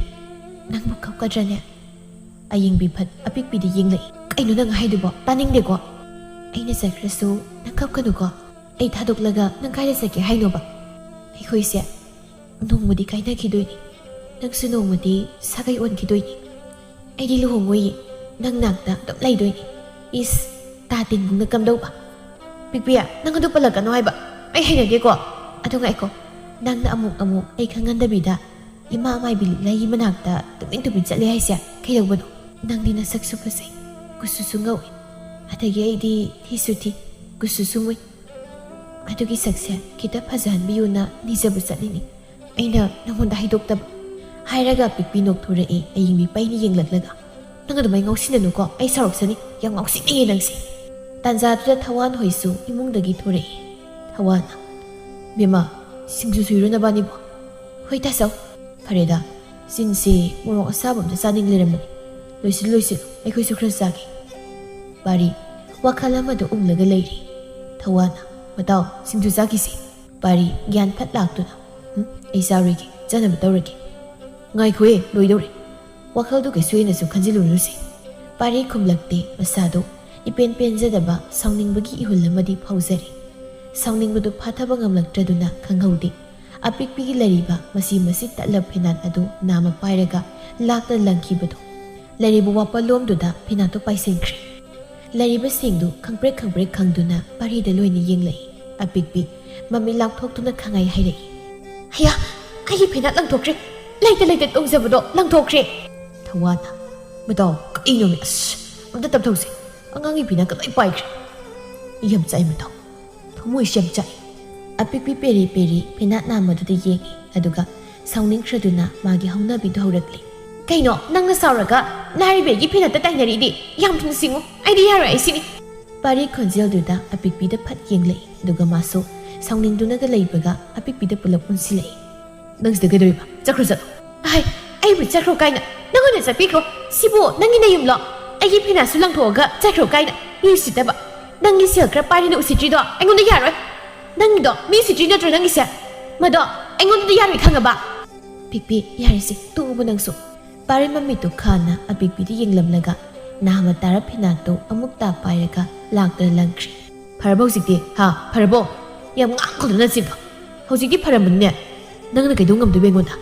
ꯅꯪꯕꯨ ꯀꯞꯀꯗ꯭ꯔꯅꯦ?" ꯑꯌꯤꯡꯕꯤ ꯐꯠ ꯑꯄꯤꯛꯄꯤꯗ ꯌꯦꯡꯂꯛꯏ꯫ "ꯀꯩꯅꯣ ꯅꯪ ꯍꯥꯏꯗꯨꯕꯣ? ꯇꯥꯅꯤꯡꯗꯦꯀꯣ꯫ ꯑꯩꯅ ꯆꯠꯈ꯭ꯔꯁꯨ ꯅꯪ ꯀꯞꯀꯅꯨꯀꯣ꯫ ꯑꯩ ꯊꯥꯗꯣꯛꯂꯒ ꯅꯪ ꯀꯥꯏꯗ ꯆꯠꯀꯦ ꯍꯥꯏꯅꯣꯕ? ꯑꯩꯈꯣꯏꯁꯦ ꯅꯣꯡꯃꯗꯤ ꯀꯥꯏꯅꯈꯤꯗꯣꯏꯅꯤ꯫ ꯅꯪꯁꯨ ꯅꯣꯡꯃꯗꯤ ꯁꯥꯒꯩ ꯑꯣꯟꯈꯤꯗꯣꯏꯅꯤ꯫ ꯑꯩꯗꯤ ꯂꯨꯍꯣꯡꯉꯣꯏꯌꯦ꯫ ꯅꯪ ꯅꯥꯛꯇ ꯑꯗꯨꯝ ꯂꯩꯗꯣꯏꯅꯤ꯫" "ꯏꯁ, ꯇꯥ ꯇꯤꯡꯒꯨꯝꯅ ꯀꯝꯗꯧꯕ? "ꯄꯤꯛꯄꯤ, ꯅꯪ ꯑꯗꯨ ꯄꯜꯂꯛꯀꯅꯣ ꯍꯥꯏꯕ꯫ ꯑꯩ ꯍꯩꯅꯗꯦꯀꯣ꯫ ꯑꯗꯨ ꯉꯥꯏꯈꯣ, ꯅꯪꯅ ꯑꯃꯨꯛ ꯑꯃꯨꯛ ꯑꯩ ꯈꯪꯍꯟꯗꯕꯤꯗ ꯏꯃꯥ ꯃꯥꯏꯕꯤ ꯂꯤꯛꯂꯩꯒꯤ ꯃꯅꯥꯛꯇ ꯇꯨꯃꯤꯟ ꯇꯨꯃꯤꯟ ꯆꯠꯂꯦ ꯍꯥꯏꯁꯦ ꯀꯩꯗꯧꯕꯅꯣ? ꯅꯪꯗꯤ ꯅꯁꯛꯁꯨ ꯐꯖꯩ, ꯀꯨꯆꯨꯁꯨ ꯉꯧꯏ, ꯑꯗꯒꯤ ꯑꯩꯗꯤ ꯊꯤꯁꯨ ꯊꯤ, ꯀꯨꯆꯨꯁꯨ ꯃꯨꯏ꯫ ꯑꯗꯨꯒꯤ ꯁꯛꯁꯦ ꯈꯤꯇ ꯐꯖꯍꯟꯕꯤꯌꯨꯅ ꯅꯤꯖꯕ ꯆꯠꯂꯤꯅꯤ꯫ ꯑꯩꯅ ꯅꯪꯉꯣꯟꯗ ꯍꯥꯏꯗꯣꯛꯇꯕ꯫" ꯍꯥꯏꯔꯒ ꯄꯤꯛꯄꯤ ꯅꯣꯛꯊꯣꯔꯛꯏ, ꯑꯌꯤꯡꯕꯤ ꯄꯩꯅ ꯌꯦꯡꯂꯛꯂꯒ꯫ "ꯅꯪ ꯑꯗꯨꯃꯥꯏꯅ ꯉꯥꯎꯁꯤꯟꯅꯅꯨꯀꯣ, ꯑꯩ ꯁꯥꯎꯔꯛꯆꯅꯤ꯫ ꯌꯥꯝ ꯉꯥꯎꯁꯤꯟꯅꯩꯌꯦ ꯅꯪꯁꯦ꯫" ꯇꯥꯟꯖꯥꯗꯨꯗ ꯊꯋꯥꯟ ꯍꯣꯏꯁꯨ ꯏꯃꯨꯡꯗꯒꯤ ꯊꯣꯔꯛꯏ꯫ ꯊꯋꯥꯟꯅ, "ꯕꯦꯝꯃ, ꯁꯤꯡꯖꯨ ꯁꯨꯏꯔꯣ ꯅꯕꯥꯅꯤꯕꯣ?" "ꯍꯣꯏ ꯇꯥꯆꯧ꯫" "ꯐꯔꯦꯗ, ꯆꯤꯟꯁꯦ ꯃꯣꯔꯣꯛ ꯑꯁꯥꯕ ꯑꯝꯇ ꯆꯥꯅꯤꯡ ꯂꯩꯔꯝꯕꯅꯤ꯫ ꯂꯣꯏꯁꯤꯜꯂꯨ, ꯂꯣꯏꯁꯤꯜꯂꯨ, ꯑꯩꯈꯣꯏꯁꯨ ꯈꯔ ꯆꯥꯒꯦ꯫" ꯄꯥꯔꯤ ꯋꯥꯈꯜ ꯑꯃꯗ ꯎꯪꯂꯒ ꯂꯩꯔꯤ꯫ ꯊꯋꯥꯟꯅ, "ꯃꯇꯥꯎ, ꯁꯤꯡꯖꯨ ꯆꯥꯈꯤꯁꯤ꯫" ꯄꯥꯔꯤ ꯒ꯭ꯌꯥꯟ ꯐꯠ ꯂꯥꯛꯇꯨꯅ, "ꯎꯝ, ꯑꯩ ꯆꯥꯔꯣꯏꯒꯦ, ꯆꯥꯅꯕ ꯇꯧꯔꯒꯦ꯫" "ꯉꯥꯏꯈꯣꯍꯦ, ꯂꯣꯏꯗꯧꯔꯦ꯫ ꯋꯥꯈꯜꯗꯨ ꯀꯩꯁꯨ ꯍꯦꯟꯅꯁꯨ ꯈꯟꯖꯤꯜꯂꯨꯔꯨꯁꯦ꯫" ꯄꯥꯔꯤ ꯈꯨꯝꯂꯛꯇꯦ꯫ ꯃꯁꯥꯗꯨ ꯏꯄꯦꯟ ꯄꯦꯟꯖꯗꯕ, ꯁꯥꯎꯅꯤꯡꯕꯒꯤ ꯏꯍꯨꯜ ꯑꯃꯗꯤ ꯐꯥꯎꯖꯔꯤ꯫ ꯁꯥꯎꯅꯤꯡꯕꯗꯨ ꯐꯥꯊꯕ ꯉꯝꯂꯛꯇ꯭ꯔꯗꯨꯅ ꯈꯪꯍꯧꯗꯦ꯫ ꯑꯄꯤꯛꯄꯤꯒꯤ ꯂꯩꯔꯤꯕ ꯃꯁꯤ ꯃꯁꯤ ꯇꯠꯂꯕ ꯐꯦꯅꯥꯠ ꯑꯗꯨ ꯅꯥꯝꯃ ꯄꯥꯏꯔꯒ ꯂꯥꯛꯇ ꯂꯪꯈꯤꯕꯗꯨ꯫ ꯂꯩꯔꯤꯕ ꯋꯥꯄꯜꯂꯣꯝꯗꯨꯗ ꯐꯦꯅꯥꯠꯇꯨ ꯄꯥꯏꯁꯤꯟꯈ꯭ꯔꯦ꯫ ꯂꯩꯔꯤꯕꯁꯤꯡꯗꯨ ꯈꯪꯄ꯭ꯔꯦꯛ ꯈꯪꯄ꯭ꯔꯦꯛ ꯈꯪꯗꯨꯅ ꯄꯥꯔꯤꯗ ꯂꯣꯏꯅ ꯌꯦꯡꯂꯛꯏ꯫ ꯑꯄꯤꯛꯄꯤ ꯃꯃꯤꯠ ꯂꯥꯎꯊꯣꯛꯇꯨꯅ ꯈꯪꯍꯥꯏ ꯍꯥꯏꯔꯛꯏ, "ꯍꯌꯥ, ꯑꯩꯒꯤ ꯐꯦꯅꯥꯠ ꯂꯪꯊꯣꯛꯈ꯭ꯔꯦ꯫ ꯂꯩꯇ ꯂꯩꯇ ꯇꯣꯡꯖꯕꯗꯣ ꯂꯪꯊꯣꯛꯈ꯭ꯔꯦ꯫" ꯊꯋꯥꯟꯅ, "ꯃꯇꯥꯎ, ꯀꯩꯅꯣꯃꯤ? ꯑꯁ, ꯑꯝꯇ ꯇꯞꯊꯧꯁꯦ꯫ ꯑꯉꯥꯡꯒꯤ ꯐꯤꯅꯥꯠꯀ ꯂꯣꯏ ꯄꯥꯏꯈ꯭ꯔꯦ꯫ ꯌꯥꯝ ꯆꯥꯛꯏ ꯃꯇꯥꯎ꯫ ꯊꯃꯣꯏꯁꯦ ꯌꯥꯝ ꯆꯥꯛꯏ꯫" ꯑꯄꯤꯛꯄꯤ ꯄꯦꯔꯤ ꯄꯦꯔꯤ ꯐꯦꯅꯥꯠ ꯅꯥꯝꯃꯗꯨꯗ ꯌꯦꯡꯉꯤ, ꯑꯗꯨꯒ ꯁꯥꯎꯅꯤꯡꯈ꯭ꯔꯗꯨꯅ ꯃꯥꯒꯤ ꯍꯧꯅꯕꯤꯗꯨ ꯍꯧꯔꯛꯂꯤ꯫ "ꯀꯩꯅꯣ, ꯅꯪꯅ ꯁꯥꯎꯔꯒ ꯂꯥꯏꯔꯕꯤꯒꯤ ꯐꯦꯅꯥꯠꯇ ꯇꯥꯏꯅꯔꯤꯗꯤ? ꯌꯥꯝ ꯊꯨꯅ ꯁꯤꯡꯉꯨ, ꯑꯩꯗꯤ ꯌꯥꯔꯣꯏ ꯍꯥꯏꯁꯤꯅꯤ꯫" ꯄꯥꯔꯤ ꯈꯣꯟꯖꯦꯜꯗꯨꯗ ꯑꯄꯤꯛꯄꯤꯗ ꯐꯠ ꯌꯦꯡꯂꯛꯏ, ꯑꯗꯨꯒ ꯃꯥꯁꯨ ꯁꯥꯎꯅꯤꯡꯗꯨꯅꯒ ꯂꯩꯕꯒ ꯑꯄꯤꯛꯄꯤꯗ ꯄꯨꯂꯞ ꯑꯣꯟꯁꯤꯜꯂꯛꯏ꯫ "ꯅꯪ ꯁꯤꯗ ꯀꯩꯗꯧꯔꯤꯕ? ꯆꯠꯈ꯭ꯔꯣ, ꯆꯠꯂꯣ꯫" "ꯑꯍꯩ, ꯑꯩꯕꯨ ꯆꯠꯈ꯭ꯔꯣ ꯀꯥꯏꯅ? ꯅꯪ ꯑꯣꯏꯅ ꯆꯠꯄꯤꯈ꯭ꯔꯣ꯫ ꯁꯤꯕꯨ ꯅꯪꯒꯤ ꯅꯌꯨꯝꯂꯣ? ꯑꯩꯒꯤ ꯐꯤꯅꯥꯠꯁꯨ ꯂꯪꯊꯣꯛꯑꯒ ꯆꯠꯈ꯭ꯔꯣ ꯀꯥꯏꯅ? ꯃꯤ ꯎꯁꯤꯠꯇꯕ꯫ ꯅꯪꯒꯤ ꯁꯦꯜ ꯈꯔ ꯄꯥꯏꯔꯦꯅ ꯎꯁꯤꯠꯇ꯭ꯔꯤꯗꯣ ꯑꯩꯉꯣꯟꯗ ꯌꯥꯔꯣꯏ꯫ ꯅꯪꯒꯤꯗꯣ ꯃꯤ ꯎꯁꯤꯠꯇ꯭ꯔꯤ ꯅꯠꯇ꯭ꯔꯣ ꯅꯪꯒꯤꯁꯦ? ꯃꯗꯣ ꯑꯩꯉꯣꯟꯗꯗꯤ ꯌꯥꯔꯣꯏ, ꯈꯪꯉꯕ?" "ꯄꯤꯛꯄꯤ, ꯌꯥꯔꯦꯁꯦ, ꯇꯣꯛꯑꯣꯕ ꯅꯪꯁꯨ꯫" ꯄꯥꯔꯤ ꯃꯃꯤꯠꯇꯨ ꯈꯥꯅ ꯑꯄꯤꯛꯄꯤꯗ ꯌꯦꯡꯂꯝꯂꯒ ꯅꯥꯃ ꯇꯥꯔ ꯐꯤꯅꯥꯠꯇꯨ ꯑꯃꯨꯛꯇ ꯄꯥꯏꯔꯒ ꯂꯥꯛꯇꯨꯅ ꯂꯪꯈ꯭ꯔꯦ꯫ "ꯐꯔꯕꯣ ꯍꯧꯖꯤꯛꯇꯤ? ꯍꯥ? ꯐꯔꯕꯣ? ꯌꯥꯝ ꯉꯥꯡꯒꯅꯨ ꯅꯆꯤꯟꯗꯣ꯫ ꯍꯧꯖꯤꯛꯇꯤ ꯐꯔꯝꯃꯅꯤꯅꯦ꯫ ꯅꯪꯅ ꯀꯩꯗꯧ ꯉꯝꯗꯣꯏꯕ ꯑꯩꯉꯣꯟꯗ?"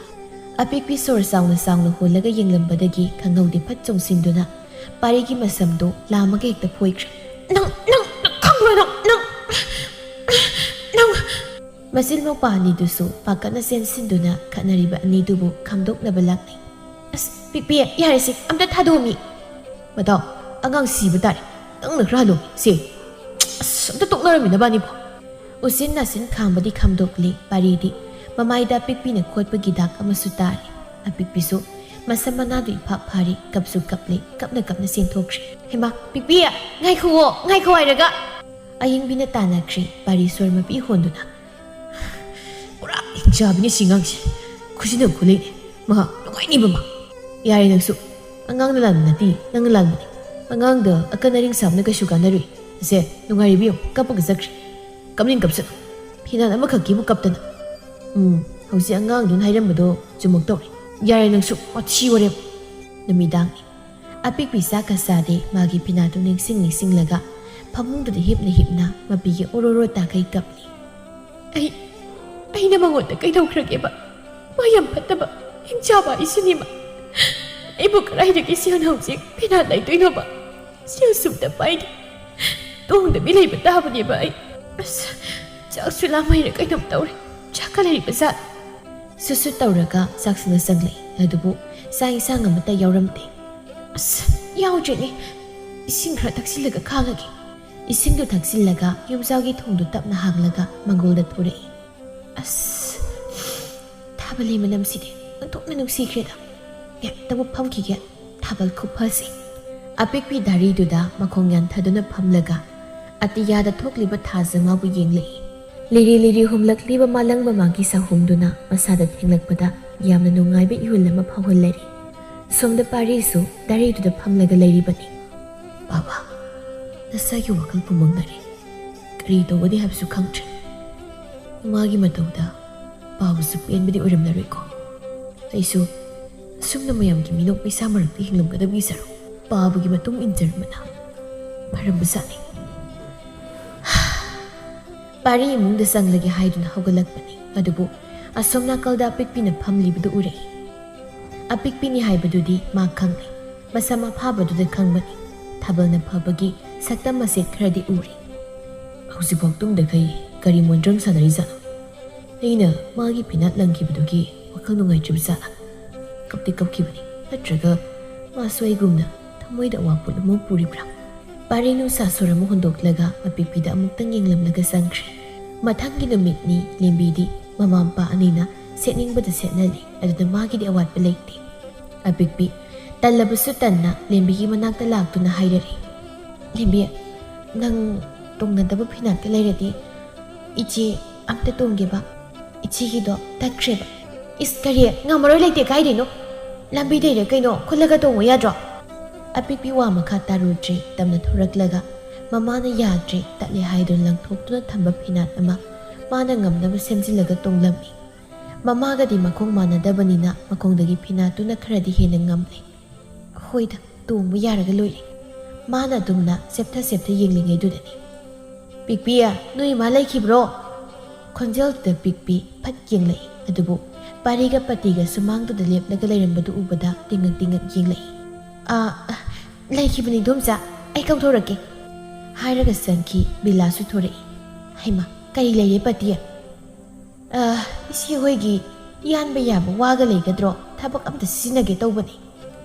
ꯑꯄꯤꯛꯄꯤ ꯁꯣꯔ ꯆꯥꯎꯅ ꯆꯥꯎꯅ ꯍꯣꯜꯂꯒ ꯌꯦꯡꯂꯝꯕꯗꯒꯤ ꯈꯪꯍꯧꯗꯦ ꯐꯠ ꯆꯣꯡꯁꯤꯟꯗꯨꯅ ꯄꯥꯔꯤꯒꯤ ꯃꯁꯝꯗꯨ ꯂꯥꯝꯃꯒ ꯍꯦꯛꯇ ꯐꯣꯏꯈ꯭ꯔꯦ꯫ "ꯅꯪ, ꯅꯪ, ꯅꯪ ꯈꯪꯕ꯭ꯔꯣ ꯅꯪ? ꯅꯪ!" ꯃꯆꯤꯜ ꯃꯧꯄꯥ ꯑꯅꯤꯗꯨꯁꯨ ꯄꯥꯈꯠꯅ ꯆꯦꯟꯁꯤꯟꯗꯨꯅ ꯈꯠꯅꯔꯤꯕ ꯑꯅꯤꯗꯨꯕꯨ ꯈꯥꯝꯗꯣꯛꯅꯕ ꯂꯥꯛꯅꯩ꯫ "ꯑꯁ, ꯄꯤꯛꯄꯤ, ꯌꯥꯔꯦꯁꯦ, ꯑꯝꯇ ꯊꯥꯗꯣꯛꯑꯝꯃꯤ꯫ ꯃꯇꯥꯎ, ꯑꯉꯥꯡ ꯁꯤꯕ ꯇꯥꯔꯦ꯫ ꯅꯪꯅ ꯈꯔ ꯍꯜꯂꯣ, ꯁꯦ꯫ ꯑꯁ, ꯑꯝꯇ ꯇꯣꯛꯅꯔꯝꯃꯤ ꯅꯕꯥꯅꯤꯕꯣ꯫" ꯎꯆꯤꯟ ꯅꯥꯆꯤꯟ ꯈꯥꯝꯕꯗꯤ ꯈꯥꯝꯗꯣꯛꯂꯦ ꯄꯥꯔꯤꯗꯤ꯫ ꯃꯃꯥꯏꯗ ꯑꯄꯤꯛꯄꯤꯅ ꯈꯣꯠꯄꯒꯤ ꯗꯥꯛ ꯑꯃꯁꯨ ꯇꯥꯔꯦ꯫ ꯑꯄꯤꯛꯄꯤꯁꯨ ꯃꯁꯝ ꯃꯅꯥꯗꯨ ꯏꯐꯥ ꯐꯥꯔꯤ, ꯀꯞꯁꯨ ꯀꯞꯂꯦ, ꯀꯞꯅ ꯀꯞꯅ ꯆꯦꯟꯊꯣꯛꯈ꯭ꯔꯦ꯫ "ꯍꯩꯃꯥ, ꯄꯤꯛꯄꯤ, ꯉꯥꯏꯈꯨꯑꯣ, ꯉꯥꯏꯈꯣ ꯍꯥꯏꯔꯒ!" ꯑꯌꯤꯡꯕꯤꯅ ꯇꯥꯟꯅꯈ꯭ꯔꯦ, ꯄꯥꯔꯤ ꯁꯣꯔ ꯃꯄꯤ ꯍꯣꯟꯗꯨꯅ꯫ "ꯄꯨꯔꯥ ꯍꯤꯡꯆꯥꯕꯤꯅꯤ ꯁꯤ ꯑꯉꯥꯡꯁꯦ꯫ ꯈꯨꯖꯤꯟꯅ ꯈꯨꯂꯩꯅꯦ꯫ ꯃꯍꯥꯛ ꯅꯨꯡꯉꯥꯏꯅꯤꯕ ꯃꯥ꯫" "ꯌꯥꯔꯦ ꯅꯪꯁꯨ꯫ ꯑꯉꯥꯡꯅ ꯂꯥꯟꯕ ꯅꯠꯇꯦ, ꯅꯪꯅ ꯂꯥꯟꯕꯅꯤ꯫ ꯑꯉꯥꯡꯗ ꯑꯀꯟ ꯑꯔꯤꯡ ꯁꯥꯕꯅ ꯀꯩꯁꯨ ꯀꯥꯟꯅꯔꯨꯏ꯫ ꯑꯁꯦ, ꯅꯨꯡꯉꯥꯏꯔꯤꯕ ꯌꯦꯡꯉꯨ, ꯀꯞꯄꯒ ꯆꯠꯈ꯭ꯔꯦ꯫ ꯀꯞꯅꯤꯡ ꯀꯞꯁꯅꯨ꯫ ꯐꯤꯅꯥꯟ ꯑꯃꯈꯛꯀꯤꯕꯨ ꯀꯞꯇꯅ꯫ ꯎꯝ, ꯍꯧꯖꯤꯛ ꯑꯉꯥꯡꯗꯨꯅ ꯍꯥꯏꯔꯝꯕꯗꯣ ꯆꯨꯝꯃꯛꯇꯧꯔꯦ꯫ ꯌꯥꯔꯦ ꯅꯪꯁꯨ, ꯋꯥꯊꯤ ꯋꯥꯔꯦꯝ꯫" ꯅꯨꯃꯤꯗꯥꯡꯅꯤ꯫ ꯑꯄꯤꯛꯄꯤ ꯆꯥꯛꯀ ꯆꯥꯗꯦ, ꯃꯥꯒꯤ ꯐꯤꯅꯥꯟꯗꯨ ꯅꯤꯡꯁꯤꯡ ꯅꯤꯡꯁꯤꯡꯂꯒ ꯐꯃꯨꯡꯗꯨꯗ ꯍꯤꯞꯅ ꯍꯤꯞꯅ ꯃꯄꯤꯒꯤ ꯑꯣꯔꯣꯔꯣ ꯇꯥꯈꯩ ꯀꯞꯂꯤ꯫ "ꯑꯩ, ꯑꯩꯅ ꯃꯉꯣꯟꯗ ꯀꯩꯗꯧꯈ꯭ꯔꯒꯦꯕ? ꯃꯥ ꯌꯥꯝ ꯐꯠꯇꯕ, ꯍꯤꯡꯆꯥꯕ ꯍꯥꯏꯁꯤꯅꯦꯕ꯫ ꯑꯩꯕꯨ ꯀꯗꯥꯏꯗꯒꯤ ꯁꯦꯜꯅ ꯍꯧꯖꯤꯛ ꯐꯤꯅꯥꯟ ꯂꯩꯗꯣꯏꯅꯣꯕ? ꯁꯦꯜꯁꯨ ꯑꯝꯇ ꯄꯥꯏꯗꯦ꯫ ꯇꯣꯡꯗꯕꯤ ꯂꯩꯕ ꯇꯥꯕꯅꯦꯕ ꯑꯩ꯫ ꯑꯁ, ꯆꯥꯛꯁꯨ ꯂꯥꯝꯃꯩꯔ ꯀꯩꯅꯣꯝ ꯇꯧꯔꯦ꯫ ꯆꯥꯛꯀ ꯂꯩꯔꯤꯕ ꯖꯥꯠ?" ꯁꯨꯠ ꯁꯨꯠ ꯇꯧꯔꯒ ꯆꯥꯛꯁꯪꯗ ꯆꯪꯂꯛꯏ꯫ ꯑꯗꯨꯕꯨ ꯆꯥꯛ ꯏꯟꯁꯥꯡ ꯑꯃꯠꯇ ꯌꯥꯎꯔꯝꯗꯦ꯫ "ꯑꯁ, ꯌꯥꯎꯗ꯭ꯔꯦꯅꯦ꯫ ꯏꯁꯤꯡ ꯈꯔ ꯊꯛꯆꯤꯜꯂꯒ ꯈꯥꯡꯉꯒꯦ꯫" ꯏꯁꯤꯡꯗꯨ ꯊꯛꯆꯤꯜꯂꯒ ꯌꯨꯝꯖꯥꯎꯒꯤ ꯊꯣꯡꯗꯨ ꯇꯞꯅ ꯍꯥꯡꯂꯒ ꯃꯪꯒꯣꯜꯗ ꯊꯣꯔꯛꯏ꯫ "ꯑꯁ, ꯊꯥꯕꯜꯂꯤ ꯃꯅꯝꯁꯤꯗꯤ ꯑꯣꯟꯊꯣꯛꯅ ꯅꯨꯡꯁꯤꯈ꯭ꯔꯦꯗ꯫ ꯉꯥꯏꯍꯥꯛꯇꯕꯨ ꯐꯝꯈꯤꯒꯦ, ꯊꯥꯕꯜ ꯈꯨꯐꯁꯤ꯫" ꯑꯄꯤꯛꯄꯤ ꯗꯥꯔꯤꯗꯨꯗ ꯃꯈꯣꯡ ꯌꯥꯟꯊꯗꯨꯅ ꯐꯝꯂꯒ ꯑꯇꯤꯌꯥꯗ ꯊꯣꯛꯂꯤꯕ ꯊꯥꯖ ꯃꯥꯕꯨ ꯌꯦꯡꯂꯛꯏ꯫ ꯂꯤꯔꯤ ꯂꯤꯔꯤ ꯍꯨꯝꯂꯛꯂꯤꯕ ꯃꯥꯂꯪꯕ ꯃꯥꯒꯤ ꯁꯥꯍꯨꯝꯗꯨꯅ ꯃꯁꯥꯗ ꯊꯦꯡꯂꯛꯄꯗ ꯌꯥꯝꯅ ꯅꯨꯡꯉꯥꯏꯕ ꯏꯍꯨꯜ ꯑꯃ ꯐꯥꯎꯍꯜꯂꯔꯤ꯫ ꯁꯣꯝꯗ ꯄꯥꯔꯤꯁꯨ ꯗꯥꯔꯤꯗꯨꯗ ꯐꯝꯂꯒ ꯂꯩꯔꯤꯕꯅꯤ꯫ "ꯕꯥꯕꯥ, ꯅꯁꯥꯒꯤ ꯋꯥꯈꯜ ꯄꯨꯝꯃꯛꯅꯔꯦ꯫ ꯀꯔꯤ ꯇꯧꯒꯅꯤ ꯍꯥꯏꯕꯁꯨ ꯈꯪꯗ꯭ꯔꯦ꯫ ꯃꯥꯒꯤ ꯃꯇꯧꯗ ꯄꯥꯕꯁꯨ ꯄꯦꯟꯕꯗꯤ ꯑꯣꯏꯔꯝꯂꯔꯣꯏꯀꯣ꯫ ꯑꯩꯁꯨ ꯑꯁꯨꯝꯅ ꯃꯌꯥꯝꯒꯤ ꯃꯤꯅꯣꯛ ꯃꯩꯁꯥ ꯃꯔꯛꯇ ꯍꯤꯡꯂꯝꯒꯗꯕꯒꯤ ꯁꯔꯨꯛ ꯄꯥꯕꯒꯤ ꯃꯇꯨꯡ ꯏꯟꯖꯔꯝꯕꯅ ꯐꯔꯝꯕꯖꯥꯠꯅꯤ꯫" ꯄꯥꯔꯤ ꯏꯃꯨꯡꯗ ꯆꯪꯂꯒꯦ ꯍꯥꯏꯗꯨꯅ ꯍꯧꯒꯠꯂꯛꯄꯅꯤ꯫ ꯑꯗꯨꯕꯨ ꯑꯁꯣꯝ ꯅꯥꯀꯜꯗ ꯑꯄꯤꯛꯄꯤꯅ ꯐꯝꯂꯤꯕꯗꯨ ꯎꯔꯛꯏ꯫ ꯑꯄꯤꯛꯄꯤꯅꯤ ꯍꯥꯏꯕꯗꯨꯗꯤ ꯃꯥ ꯈꯪꯂꯦ꯫ ꯃꯁꯝ ꯑꯐꯥꯕꯗꯨꯗ ꯈꯪꯕꯅꯤ꯫ ꯊꯥꯕꯜꯅ ꯐꯕꯒꯤ ꯁꯛꯇꯝ ꯃꯁꯦꯠ ꯈꯔꯗꯤ ꯎꯔꯤ꯫ "ꯍꯧꯖꯤꯛꯐꯥꯎ ꯇꯨꯝꯗꯈꯩ ꯀꯔꯤ ꯃꯣꯟꯗ꯭ꯔꯪ ꯁꯥꯟꯅꯔꯤꯖꯥꯠꯅꯣ? ꯑꯩꯅ ꯃꯥꯒꯤ ꯐꯤꯅꯥꯠ ꯂꯪꯈꯤꯕꯗꯨꯒꯤ ꯋꯥꯈꯜ ꯅꯨꯡꯉꯥꯏꯇ꯭ꯔꯤꯕ ꯖꯥꯠꯂꯥ? ꯀꯞꯇꯤ ꯀꯞꯈꯤꯕꯅꯤ, ꯅꯠꯇ꯭ꯔꯒ ꯃꯥꯁꯨ ꯑꯩꯒꯨꯝꯅ ꯊꯃꯣꯏꯗ ꯑꯋꯥ ꯄꯣꯠ ꯑꯃ ꯄꯨꯔꯤꯕ꯭ꯔꯥ? ꯄꯥꯔꯤ ꯅꯨꯡꯁꯥ ꯁꯣꯔ ꯑꯃ ꯍꯣꯟꯗꯣꯛꯂꯒ ꯑꯄꯤꯛꯄꯤꯗ ꯑꯃꯨꯛꯇꯪ ꯌꯦꯡꯂꯝꯂꯒ ꯆꯪꯈ꯭ꯔꯦ꯫ ꯃꯊꯪꯒꯤ ꯅꯨꯃꯤꯠꯅꯤ꯫ ꯂꯦꯝꯕꯤꯗꯤ ꯃꯃꯥ ꯃꯄꯥ ꯑꯅꯤꯅ ꯁꯦꯠꯅꯤꯡꯕꯗ ꯁꯦꯠꯍꯜꯂꯤ, ꯑꯗꯨꯗ ꯃꯥꯒꯤꯗꯤ ꯑꯋꯥꯠꯄ ꯂꯩꯇꯦ꯫ ꯑꯄꯤꯛꯄꯤ ꯇꯜꯂꯕꯁꯨ ꯇꯟꯅ ꯂꯦꯝꯕꯤꯒꯤ ꯃꯅꯥꯛꯇ ꯂꯥꯛꯇꯨꯅ ꯍꯥꯏꯔꯛꯏ, "ꯂꯦꯝꯕꯤ, ꯅꯪ ꯇꯣꯡꯅꯗꯕ ꯐꯤꯅꯥꯠꯀ ꯂꯩꯔꯗꯤ ꯏꯆꯦ ꯑꯝꯇ ꯇꯣꯡꯒꯦꯕ꯫ ꯏꯆꯦꯒꯤꯗꯣ ꯇꯠꯈ꯭ꯔꯦꯕ꯫" "ꯏꯁ, ꯀꯔꯤ? ꯉꯝꯃꯔꯣꯏ ꯂꯩꯇꯦ ꯀꯥꯏꯗꯩꯅꯣ? ꯂꯝꯕꯤꯗꯩꯔ ꯀꯩꯅꯣ ꯈꯨꯜꯂꯒ ꯇꯣꯡꯉꯨ ꯌꯥꯗ꯭ꯔꯣ?" ꯑꯄꯤꯛꯄꯤ ꯋꯥ ꯃꯈꯥ ꯇꯥꯔꯨꯗ꯭ꯔꯦ꯫ ꯇꯞꯅ ꯊꯣꯔꯛꯂꯒ ꯃꯃꯥꯅ ꯌꯥꯗ꯭ꯔꯦ, ꯇꯠꯂꯦ ꯍꯥꯏꯗꯨꯅ ꯂꯪꯊꯣꯛꯇꯨꯅ ꯊꯝꯕ ꯐꯤꯅꯥꯠ ꯑꯃ ꯃꯥꯅ ꯉꯝꯅꯕ ꯁꯦꯝꯖꯤꯜꯂꯒ ꯇꯣꯡꯂꯝꯃꯤ꯫ ꯃꯃꯥꯒꯗꯤ ꯃꯈꯣꯡ ꯃꯥꯟꯅꯗꯕꯅꯤꯅ ꯃꯈꯣꯡꯗꯒꯤ ꯐꯤꯅꯥꯠꯇꯨꯅ ꯈꯔꯗꯤ ꯍꯦꯟꯅ ꯉꯝꯂꯦ꯫ "ꯍꯣꯏꯗ, ꯇꯣꯡꯕ ꯌꯥꯔꯒ ꯂꯣꯏꯔꯦ꯫" ꯃꯥꯅ ꯑꯗꯨꯝꯅ ꯁꯦꯞꯊ ꯁꯦꯞꯊ ꯌꯦꯡꯂꯤꯉꯩꯗꯨꯗꯅꯤ, "ꯄꯤꯛꯄꯤ, ꯅꯣꯏ ꯏꯃꯥ ꯂꯩꯈꯤꯕ꯭ꯔꯣ?" ꯈꯣꯟꯖꯦꯜꯗꯨꯗ ꯄꯤꯛꯄꯤ ꯐꯠ ꯌꯦꯡꯂꯛꯏ꯫ ꯑꯗꯨꯕꯨ ꯄꯥꯔꯤꯒ ꯄꯇꯤꯒ ꯁꯨꯃꯥꯡꯗꯨꯗ ꯂꯦꯞꯂꯒ ꯂꯩꯔꯝꯕꯗꯨ ꯎꯕꯗ ꯇꯤꯡꯉꯛ ꯇꯤꯡꯉꯛ ꯌꯦꯡꯂꯛꯏ꯫ "ꯑꯥ, ꯑꯥ, ꯂꯩꯈꯤꯕꯅꯤ ꯏꯗꯣꯝꯆꯥ, ꯑꯩ ꯀꯧꯊꯣꯔꯛꯀꯦ꯫" ꯍꯥꯏꯔꯒ ꯆꯪꯈꯤ꯫ ꯕꯤꯂꯥꯁꯨ ꯊꯣꯔꯛꯏ꯫ "ꯍꯩꯃꯥ, ꯀꯔꯤ ꯂꯩꯔꯦ ꯄꯇꯤ?" "ꯑꯥ, ꯏꯆꯦ ꯍꯣꯏꯒꯤ ꯌꯥꯟꯕ ꯌꯥꯕ ꯋꯥꯒ ꯂꯩꯒꯗ꯭ꯔꯣ? ꯊꯕꯛ ꯑꯝꯇ ꯁꯤꯖꯤꯟꯅꯒꯦ ꯇꯧꯕꯅꯤ꯫"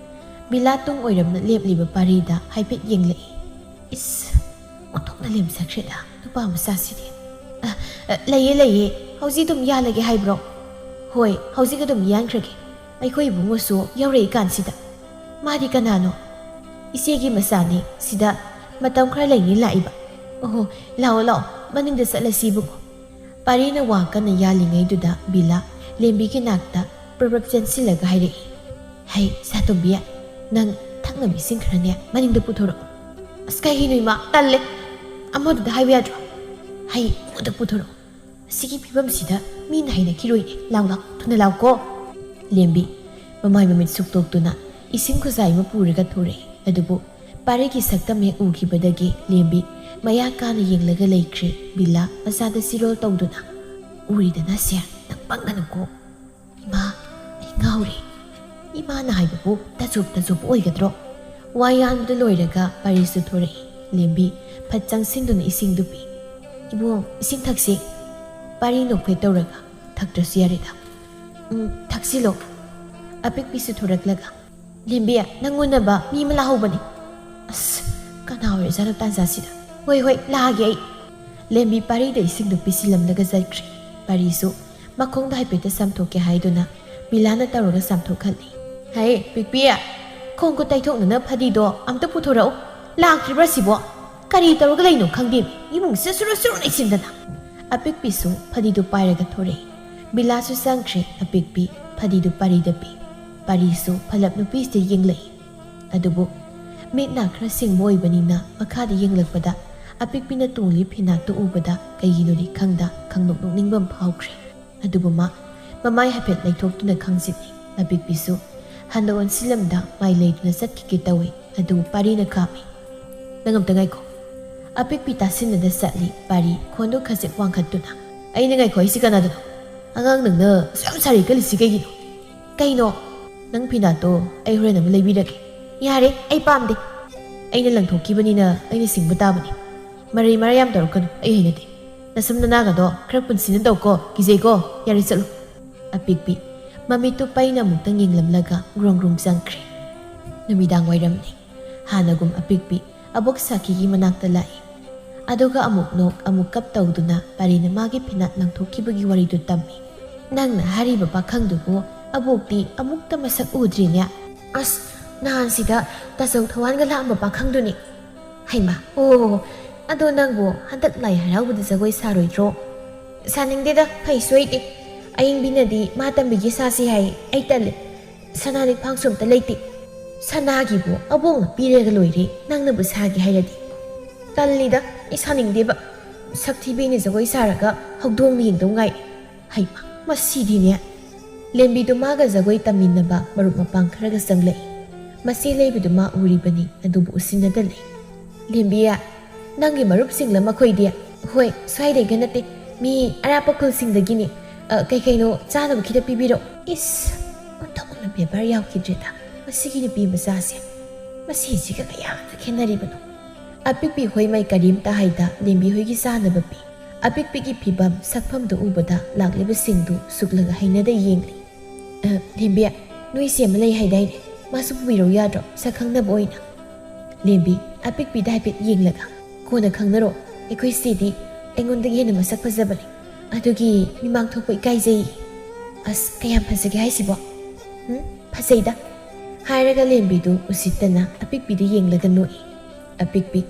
ꯕꯤꯂꯥ ꯇꯨꯡ ꯑꯣꯏꯔꯝꯅ ꯂꯦꯞꯂꯤꯕ ꯄꯥꯔꯤꯗ ꯍꯥꯏꯐꯦꯠ ꯌꯦꯡꯂꯛꯏ꯫ "ꯏꯁ, ꯑꯣꯟꯊꯣꯛꯅ ꯂꯦꯝꯖꯈ꯭ꯔꯦꯗ ꯅꯨꯄꯥ ꯃꯆꯥꯁꯤꯗꯤ꯫ ꯑ, ꯑ, ꯂꯩꯌꯦ, ꯂꯩꯌꯦ, ꯍꯧꯖꯤꯛ ꯑꯗꯨꯝ ꯌꯥꯜꯂꯒꯦ ꯍꯥꯏꯕ꯭ꯔꯣ?" "ꯍꯣꯏ, ꯍꯧꯖꯤꯛ ꯑꯗꯨꯝ ꯌꯥꯟꯈ꯭ꯔꯒꯦ꯫ ꯑꯩꯈꯣꯏ ꯏꯕꯨꯡꯉꯣꯁꯨ ꯌꯧꯔꯛꯏ ꯀꯥꯟꯁꯤꯗ꯫" "ꯃꯥꯗꯤ ꯀꯅꯥꯅꯣ?" "ꯏꯆꯦꯒꯤ ꯃꯆꯥꯅꯤ, ꯁꯤꯗ ꯃꯇꯝ ꯈꯔ ꯂꯩꯅꯤ ꯂꯥꯛꯏꯕ꯫" "ꯑꯣꯍꯣ, ꯂꯥꯛꯑꯣ, ꯂꯥꯛꯑꯣ, ꯃꯅꯤꯡꯗ ꯆꯠꯂꯁꯤ ꯏꯕꯨꯡꯉꯣ꯫" ꯄꯥꯔꯤꯅ ꯋꯥ ꯀꯟꯅ ꯌꯥꯜꯂꯤꯉꯩꯗꯨꯗ ꯕꯤꯂꯥ ꯂꯦꯝꯕꯤꯒꯤ ꯅꯥꯛꯇ ꯄ꯭ꯔꯞ ꯄ꯭ꯔꯞ ꯆꯦꯟꯁꯤꯜꯂꯒ ꯍꯥꯏꯔꯛꯏ, "ꯍꯩ, ꯁꯥꯇꯣꯝꯕꯤ, ꯅꯪ ꯊꯛꯅꯕ ꯏꯁꯤꯡ ꯈꯔꯅꯦ ꯃꯅꯤꯡꯗ ꯄꯨꯊꯣꯔꯛꯑꯣ꯫" "ꯑꯁ, ꯀꯩꯒꯤꯅꯣ ꯏꯃꯥ? ꯇꯜꯂꯦ꯫ ꯑꯃꯗꯨꯗ ꯍꯥꯏꯕ ꯌꯥꯗ꯭ꯔꯣ? ꯍꯩ, ꯑꯃꯗ ꯄꯨꯊꯣꯔꯛꯑꯣ꯫ ꯑꯁꯤꯒꯤ ꯐꯤꯕꯝꯁꯤꯗ ꯃꯤꯅ ꯍꯩꯅꯈꯤꯔꯣꯏꯅꯦ꯫ ꯂꯥꯎ, ꯂꯥꯎ, ꯊꯨꯅ ꯂꯥꯎꯀꯣ꯫" ꯂꯦꯝꯕꯤ ꯃꯃꯥꯏ ꯃꯃꯤꯠ ꯁꯨꯛꯇꯣꯛꯇꯨꯅ ꯏꯁꯤꯡ ꯈꯨꯖꯥꯏ ꯑꯃ ꯄꯨꯔꯒ ꯊꯣꯔꯛꯏ꯫ ꯑꯗꯨꯕꯨ ꯄꯥꯔꯤꯒꯤ ꯁꯛꯇꯝ ꯍꯦꯛ ꯎꯈꯤꯕꯗꯒꯤ ꯂꯦꯝꯕꯤ ꯃꯌꯥ ꯀꯥꯅ ꯌꯦꯡꯂꯒ ꯂꯩꯈ꯭ꯔꯦ꯫ ꯕꯤꯂꯥ ꯃꯆꯥꯗ ꯆꯤꯔꯣꯜ ꯇꯧꯗꯨꯅ, "ꯎꯔꯤꯗꯅ ꯁꯦ, ꯅꯪ ꯄꯪꯒꯅꯨꯀꯣ꯫" "ꯏꯃꯥ, ꯑꯩ ꯉꯥꯎꯔꯦ꯫ ꯏꯃꯥꯅ ꯍꯥꯏꯕꯕꯨ ꯇꯥꯖꯣꯞ ꯇꯥꯖꯣꯞ ꯑꯣꯏꯒꯗ꯭ꯔꯣ?" ꯋꯥ ꯌꯥꯟꯕꯗꯨ ꯂꯣꯏꯔꯒ ꯄꯥꯔꯤꯁꯨ ꯊꯣꯔꯛꯏ꯫ ꯂꯦꯝꯕꯤ ꯐꯠ ꯆꯪꯁꯤꯟꯗꯨꯅ ꯏꯁꯤꯡꯗꯨ ꯄꯤ꯫ "ꯏꯕꯨꯡ, ꯏꯁꯤꯡ ꯊꯛꯁꯤ꯫" ꯄꯥꯔꯤ ꯅꯣꯛꯐꯦꯠ ꯇꯧꯔꯒ, "ꯊꯛꯇ꯭ꯔꯁꯨ ꯌꯥꯔꯦꯗ꯫ ꯎꯝ, ꯊꯛꯁꯤꯜꯂꯣ꯫" ꯑꯄꯤꯛꯄꯤꯁꯨ ꯊꯣꯔꯛꯂꯒ, "ꯂꯦꯝꯕꯤ, ꯅꯪ ꯎꯅꯕ ꯃꯤ ꯑꯃ ꯂꯥꯛꯍꯧꯕꯅꯤ꯫" "ꯑꯁ, ꯀꯅꯥ ꯑꯣꯏꯔꯖꯥꯠꯅꯣ ꯇꯥꯟꯖꯥꯁꯤꯗ? ꯍꯣꯏ, ꯍꯣꯏ, ꯂꯥꯛꯑꯒꯦ ꯑꯩ꯫" ꯂꯦꯝꯕꯤ ꯄꯥꯔꯤꯗ ꯏꯁꯤꯡꯗꯨ ꯄꯤꯁꯤꯜꯂꯝꯂꯒ ꯆꯠꯈ꯭ꯔꯦ꯫ ꯄꯥꯔꯤꯁꯨ ꯃꯈꯣꯡꯗ ꯍꯥꯏꯐꯦꯠꯇ ꯆꯥꯝꯊꯣꯛꯀꯦ ꯍꯥꯏꯗꯨꯅ ꯕꯤꯂꯥꯅ ꯇꯧꯔꯒ ꯆꯥꯝꯊꯣꯛꯍꯜꯂꯤ꯫ "ꯍꯩ, ꯄꯤꯛꯄꯤ, ꯈꯣꯡ ꯈꯨꯠ ꯇꯩꯊꯣꯛꯅꯅ ꯐꯗꯤꯗꯣ ꯑꯝꯇ ꯄꯨꯊꯣꯔꯛꯎ꯫ ꯂꯥꯛꯇ꯭ꯔꯤꯕ꯭ꯔꯥ ꯁꯤꯕꯣ? ꯀꯔꯤ ꯇꯧꯔꯒ ꯂꯩꯅꯣ ꯈꯪꯗꯦ, ꯏꯃꯨꯡꯁꯤꯗ ꯁꯨꯔꯨ ꯁꯨꯔꯨ ꯂꯩꯁꯤꯟꯗꯅ꯫" ꯑꯄꯤꯛꯄꯤꯁꯨ ꯐꯗꯤꯗꯨ ꯄꯥꯏꯔꯒ ꯊꯣꯔꯛꯏ꯫ ꯕꯤꯂꯥꯁꯨ ꯆꯪꯈ꯭ꯔꯦ꯫ ꯑꯄꯤꯛꯄꯤ ꯐꯗꯤꯗꯨ ꯄꯥꯔꯤꯗ ꯄꯤ꯫ ꯄꯥꯔꯤꯁꯨ ꯐꯂꯞ ꯅꯨꯄꯤꯁꯤꯗ ꯌꯦꯡꯂꯛꯏ꯫ ꯑꯗꯨꯕꯨ ꯃꯤꯠ ꯅꯥ ꯈꯔ ꯁꯤꯡꯕ ꯑꯣꯏꯕꯅꯤꯅ ꯃꯈꯥꯗ ꯌꯦꯡꯂꯛꯄꯗ ꯑꯄꯤꯛꯄꯤꯅ ꯇꯣꯡꯂꯤ ꯐꯤꯅꯥꯠꯇꯨ ꯎꯕꯗ ꯀꯩꯒꯤꯅꯣꯗꯤ ꯈꯪꯗ ꯈꯪꯅꯣꯛ ꯅꯣꯛꯅꯤꯡꯕ ꯑꯃ ꯐꯥꯎꯈ꯭ꯔꯦ꯫ ꯑꯗꯨꯕꯨ ꯃꯥ ꯃꯃꯥꯏ ꯍꯥꯏꯐꯦꯠ ꯂꯩꯊꯣꯛꯇꯨꯅ ꯈꯪꯖꯤꯜꯂꯤ꯫ ꯑꯄꯤꯛꯄꯤꯁꯨ ꯍꯟꯅ ꯑꯣꯟꯁꯤꯜꯂꯝꯗ ꯃꯥꯏ ꯂꯩꯗꯨꯅ ꯆꯠꯈꯤꯒꯦ ꯇꯧꯏ꯫ ꯑꯗꯨꯕꯨ ꯄꯥꯔꯤꯅ ꯈꯥꯝꯃꯤ꯫ "ꯅꯪ ꯑꯝꯇ ꯉꯥꯏꯈꯣ꯫" ꯑꯄꯤꯛꯄꯤ ꯇꯥꯁꯤꯟꯅꯗ ꯆꯠꯂꯤ꯫ ꯄꯥꯔꯤ ꯈꯣꯟꯗꯨ ꯈꯖꯤꯛ ꯋꯥꯡꯈꯠꯇꯨꯅ, "ꯑꯩꯅ ꯉꯥꯏꯈꯣ ꯍꯥꯏꯁꯤ ꯀꯅꯥꯗꯅꯣ? ꯑꯉꯥꯡ ꯅꯪꯅ ꯑꯁꯨꯛ ꯌꯥꯝ ꯁꯥꯔꯤ ꯀꯜꯂꯤꯁꯤ ꯀꯩꯒꯤꯅꯣ?" "ꯀꯩꯅꯣ?" "ꯅꯪ ꯐꯤꯅꯥꯠꯇꯣ ꯑꯩ ꯍꯣꯔꯦꯟ ꯑꯃ ꯂꯩꯕꯤꯔꯒꯦ꯫" "ꯌꯥꯔꯦ, ꯑꯩ ꯄꯥꯝꯗꯦ꯫" "ꯑꯩꯅ ꯂꯪꯊꯣꯛꯈꯤꯕꯅꯤꯅ ꯑꯩꯅ ꯁꯤꯡꯕ ꯇꯥꯕꯅꯤ꯫ ꯃꯔꯩ ꯃꯔꯥ ꯌꯥꯝ ꯇꯧꯔꯛꯀꯅꯨ, ꯑꯩ ꯍꯩꯅꯗꯦ꯫ ꯅꯁꯝ ꯅꯅꯥꯒꯗꯣ ꯈꯔ ꯄꯨꯟꯁꯤꯟꯅ ꯇꯧꯀꯣ, ꯀꯤꯖꯩꯀꯣ꯫ ꯌꯥꯔꯦ, ꯆꯠꯂꯨ꯫" ꯑꯄꯤꯛꯄꯤ ꯃꯃꯤꯠꯇꯨ ꯄꯩꯅ ꯑꯃꯨꯛꯇꯪ ꯌꯦꯡꯂꯝꯂꯒ ꯒ꯭ꯔꯣꯡ ꯒ꯭ꯔꯣꯡ ꯆꯪꯈ꯭ꯔꯦ꯫ ꯅꯨꯃꯤꯗꯥꯡ ꯋꯥꯏꯔꯝꯅꯤ꯫ ꯍꯥꯟꯅꯒꯨꯝ ꯑꯄꯤꯛꯄꯤ ꯑꯕꯣꯛ ꯁꯥꯈꯤꯒꯤ ꯃꯅꯥꯛꯇ ꯂꯥꯛꯏ꯫ ꯑꯗꯨꯒ ꯑꯃꯨꯛ ꯅꯣꯛ ꯑꯃꯨꯛ ꯀꯞ ꯇꯧꯗꯨꯅ ꯄꯥꯔꯤꯅ ꯃꯥꯒꯤ ꯐꯤꯅꯥꯠ ꯂꯪꯊꯣꯛꯈꯤꯕꯒꯤ ꯋꯥꯔꯤꯗꯨ ꯇꯝꯃꯤ꯫ "ꯅꯪꯅ ꯍꯥꯏꯔꯤꯕ ꯄꯥꯈꯪꯗꯨꯕꯨ ꯑꯕꯣꯛꯇꯤ ꯑꯃꯨꯛꯇ ꯃꯁꯛ ꯎꯗ꯭ꯔꯤꯅꯦ꯫" "ꯑꯁ, ꯅꯍꯥꯟꯁꯤꯗ ꯇꯥꯆꯧ ꯊꯋꯥꯟꯒ ꯂꯥꯛꯑꯝꯕ ꯄꯥꯈꯪꯗꯨꯅꯤ꯫" "ꯍꯩꯃꯥ, ꯑꯣ, ꯑꯗꯣ ꯅꯪꯕꯨ ꯍꯟꯗꯛ ꯂꯥꯏ ꯍꯔꯥꯎꯕꯗ ꯖꯒꯣꯏ ꯁꯥꯔꯣꯏꯗ꯭ꯔꯣ?" "ꯁꯥꯅꯤꯡꯗꯦꯗ, ꯍꯩꯁꯨ ꯍꯩꯇꯦ꯫ ꯑꯌꯤꯡꯕꯤꯅꯗꯤ ꯃꯥ ꯇꯝꯕꯤꯒꯦ ꯁꯥꯁꯤ ꯍꯥꯏ, ꯑꯩ ꯇꯜꯂꯦ꯫ ꯁꯅꯥ ꯂꯤꯛꯐꯥꯡꯁꯨ ꯑꯝꯇ ꯂꯩꯇꯦ꯫" "ꯁꯅꯥꯒꯤꯕꯨ ꯑꯕꯣꯛꯅ ꯄꯤꯔꯒ ꯂꯣꯏꯔꯦ, ꯅꯪꯅꯕꯨ ꯁꯥꯒꯦ ꯍꯥꯏꯔꯗꯤ꯫" "ꯇꯜꯂꯤꯗ, ꯑꯩ ꯁꯥꯅꯤꯡꯗꯦꯕ꯫ ꯁꯛ ꯊꯤꯕꯤꯅ ꯖꯒꯣꯏ ꯁꯥꯔꯒ ꯍꯧꯗꯣꯡꯅ ꯌꯦꯡꯗꯧ ꯉꯥꯏ꯫" ꯍꯩꯃꯥ, ꯃꯁꯤꯗꯤꯅꯦ꯫ ꯂꯦꯝꯕꯤꯗꯨ ꯃꯥꯒ ꯖꯒꯣꯏ ꯇꯝꯃꯤꯟꯅꯕ ꯃꯔꯨꯞ ꯃꯄꯥꯡ ꯈꯔꯒ ꯆꯪꯂꯛꯏ꯫ ꯃꯁꯤ ꯂꯩꯕꯗꯨ ꯃꯥ ꯎꯔꯤꯕꯅꯤ, ꯑꯗꯨꯕꯨ ꯎꯁꯤꯟꯅꯗ ꯂꯩ꯫ "ꯂꯦꯝꯕꯤ, ꯅꯪꯒꯤ ꯃꯔꯨꯞꯁꯤꯡꯂ ꯃꯈꯣꯏꯗꯤ?" "ꯍꯣꯏ, ꯁ꯭ꯋꯥꯏꯗꯩꯒ ꯅꯠꯇꯦ, ꯃꯤ ꯑꯔꯥꯞꯄ ꯈꯨꯜꯁꯤꯡꯗꯒꯤꯅꯤ꯫ ꯑ, ꯀꯩ ꯀꯩꯅꯣ ꯆꯥꯅꯕ ꯈꯤꯇ ꯄꯤꯕꯤꯔꯛꯑꯣ꯫" ꯏꯁ, ꯑꯣꯟꯊꯣꯛꯅ ꯕꯦꯕꯥꯔ ꯌꯥꯎꯈꯤꯗ꯭ꯔꯦꯗ ꯃꯁꯤꯒꯤ ꯅꯨꯄꯤ ꯃꯆꯥꯁꯦ꯫ ꯃꯁꯤꯁꯤꯒ ꯀꯌꯥꯗ ꯈꯦꯠꯅꯔꯤꯕꯅꯣ? ꯑꯄꯤꯛꯄꯤ ꯍꯣꯏ ꯃꯥꯏ ꯀꯔꯤꯝꯇ ꯍꯥꯏꯗ ꯂꯦꯝꯕꯤ ꯍꯣꯏꯒꯤ ꯆꯥꯅꯕ ꯄꯤ꯫ ꯑꯄꯤꯛꯄꯤꯒꯤ ꯐꯤꯕꯝ ꯁꯛꯐꯝꯗꯨ ꯎꯕꯗ ꯂꯥꯛꯂꯤꯕꯁꯤꯡꯗꯨ ꯁꯨꯛꯂꯒ ꯍꯩꯅꯗ ꯌꯦꯡꯂꯤ꯫ "ꯑ, ꯂꯦꯝꯕꯤ, ꯅꯣꯏ ꯏꯆꯦ ꯑꯃ ꯂꯩ ꯍꯥꯏꯗꯥꯏꯅꯦ? ꯃꯥꯁꯨ ꯄꯨꯕꯤꯔꯧ ꯌꯥꯗ꯭ꯔꯣ, ꯁꯛ ꯈꯪꯅꯕ ꯑꯣꯏꯅ?" ꯂꯦꯝꯕꯤ ꯑꯄꯤꯛꯄꯤꯗ ꯍꯥꯏꯐꯦꯠ ꯌꯦꯡꯂꯒ, "ꯀꯣꯟꯅ ꯈꯪꯅꯔꯣ, ꯑꯩꯈꯣꯏ ꯏꯆꯦꯗꯤ ꯑꯩꯉꯣꯟꯗꯒꯤ ꯍꯦꯟꯅ ꯃꯁꯛ ꯐꯖꯕꯅꯦ, ꯑꯗꯨꯒꯤ ꯃꯤꯃꯥꯡ ꯊꯣꯛꯄ ꯏꯀꯥꯏꯖꯩ꯫" "ꯑꯁ, ꯀꯌꯥꯝ ꯐꯖꯒꯦ ꯍꯥꯏꯁꯤꯕꯣ?" "ꯎꯝ, ꯐꯖꯩꯗ," ꯍꯥꯏꯔꯒ ꯂꯦꯝꯕꯤꯗꯨ ꯎꯁꯤꯠꯇꯅ ꯑꯄꯤꯛꯄꯤꯗ ꯌꯦꯡꯂꯒ ꯅꯣꯛꯏ꯫ ꯑꯄꯤꯛꯄꯤ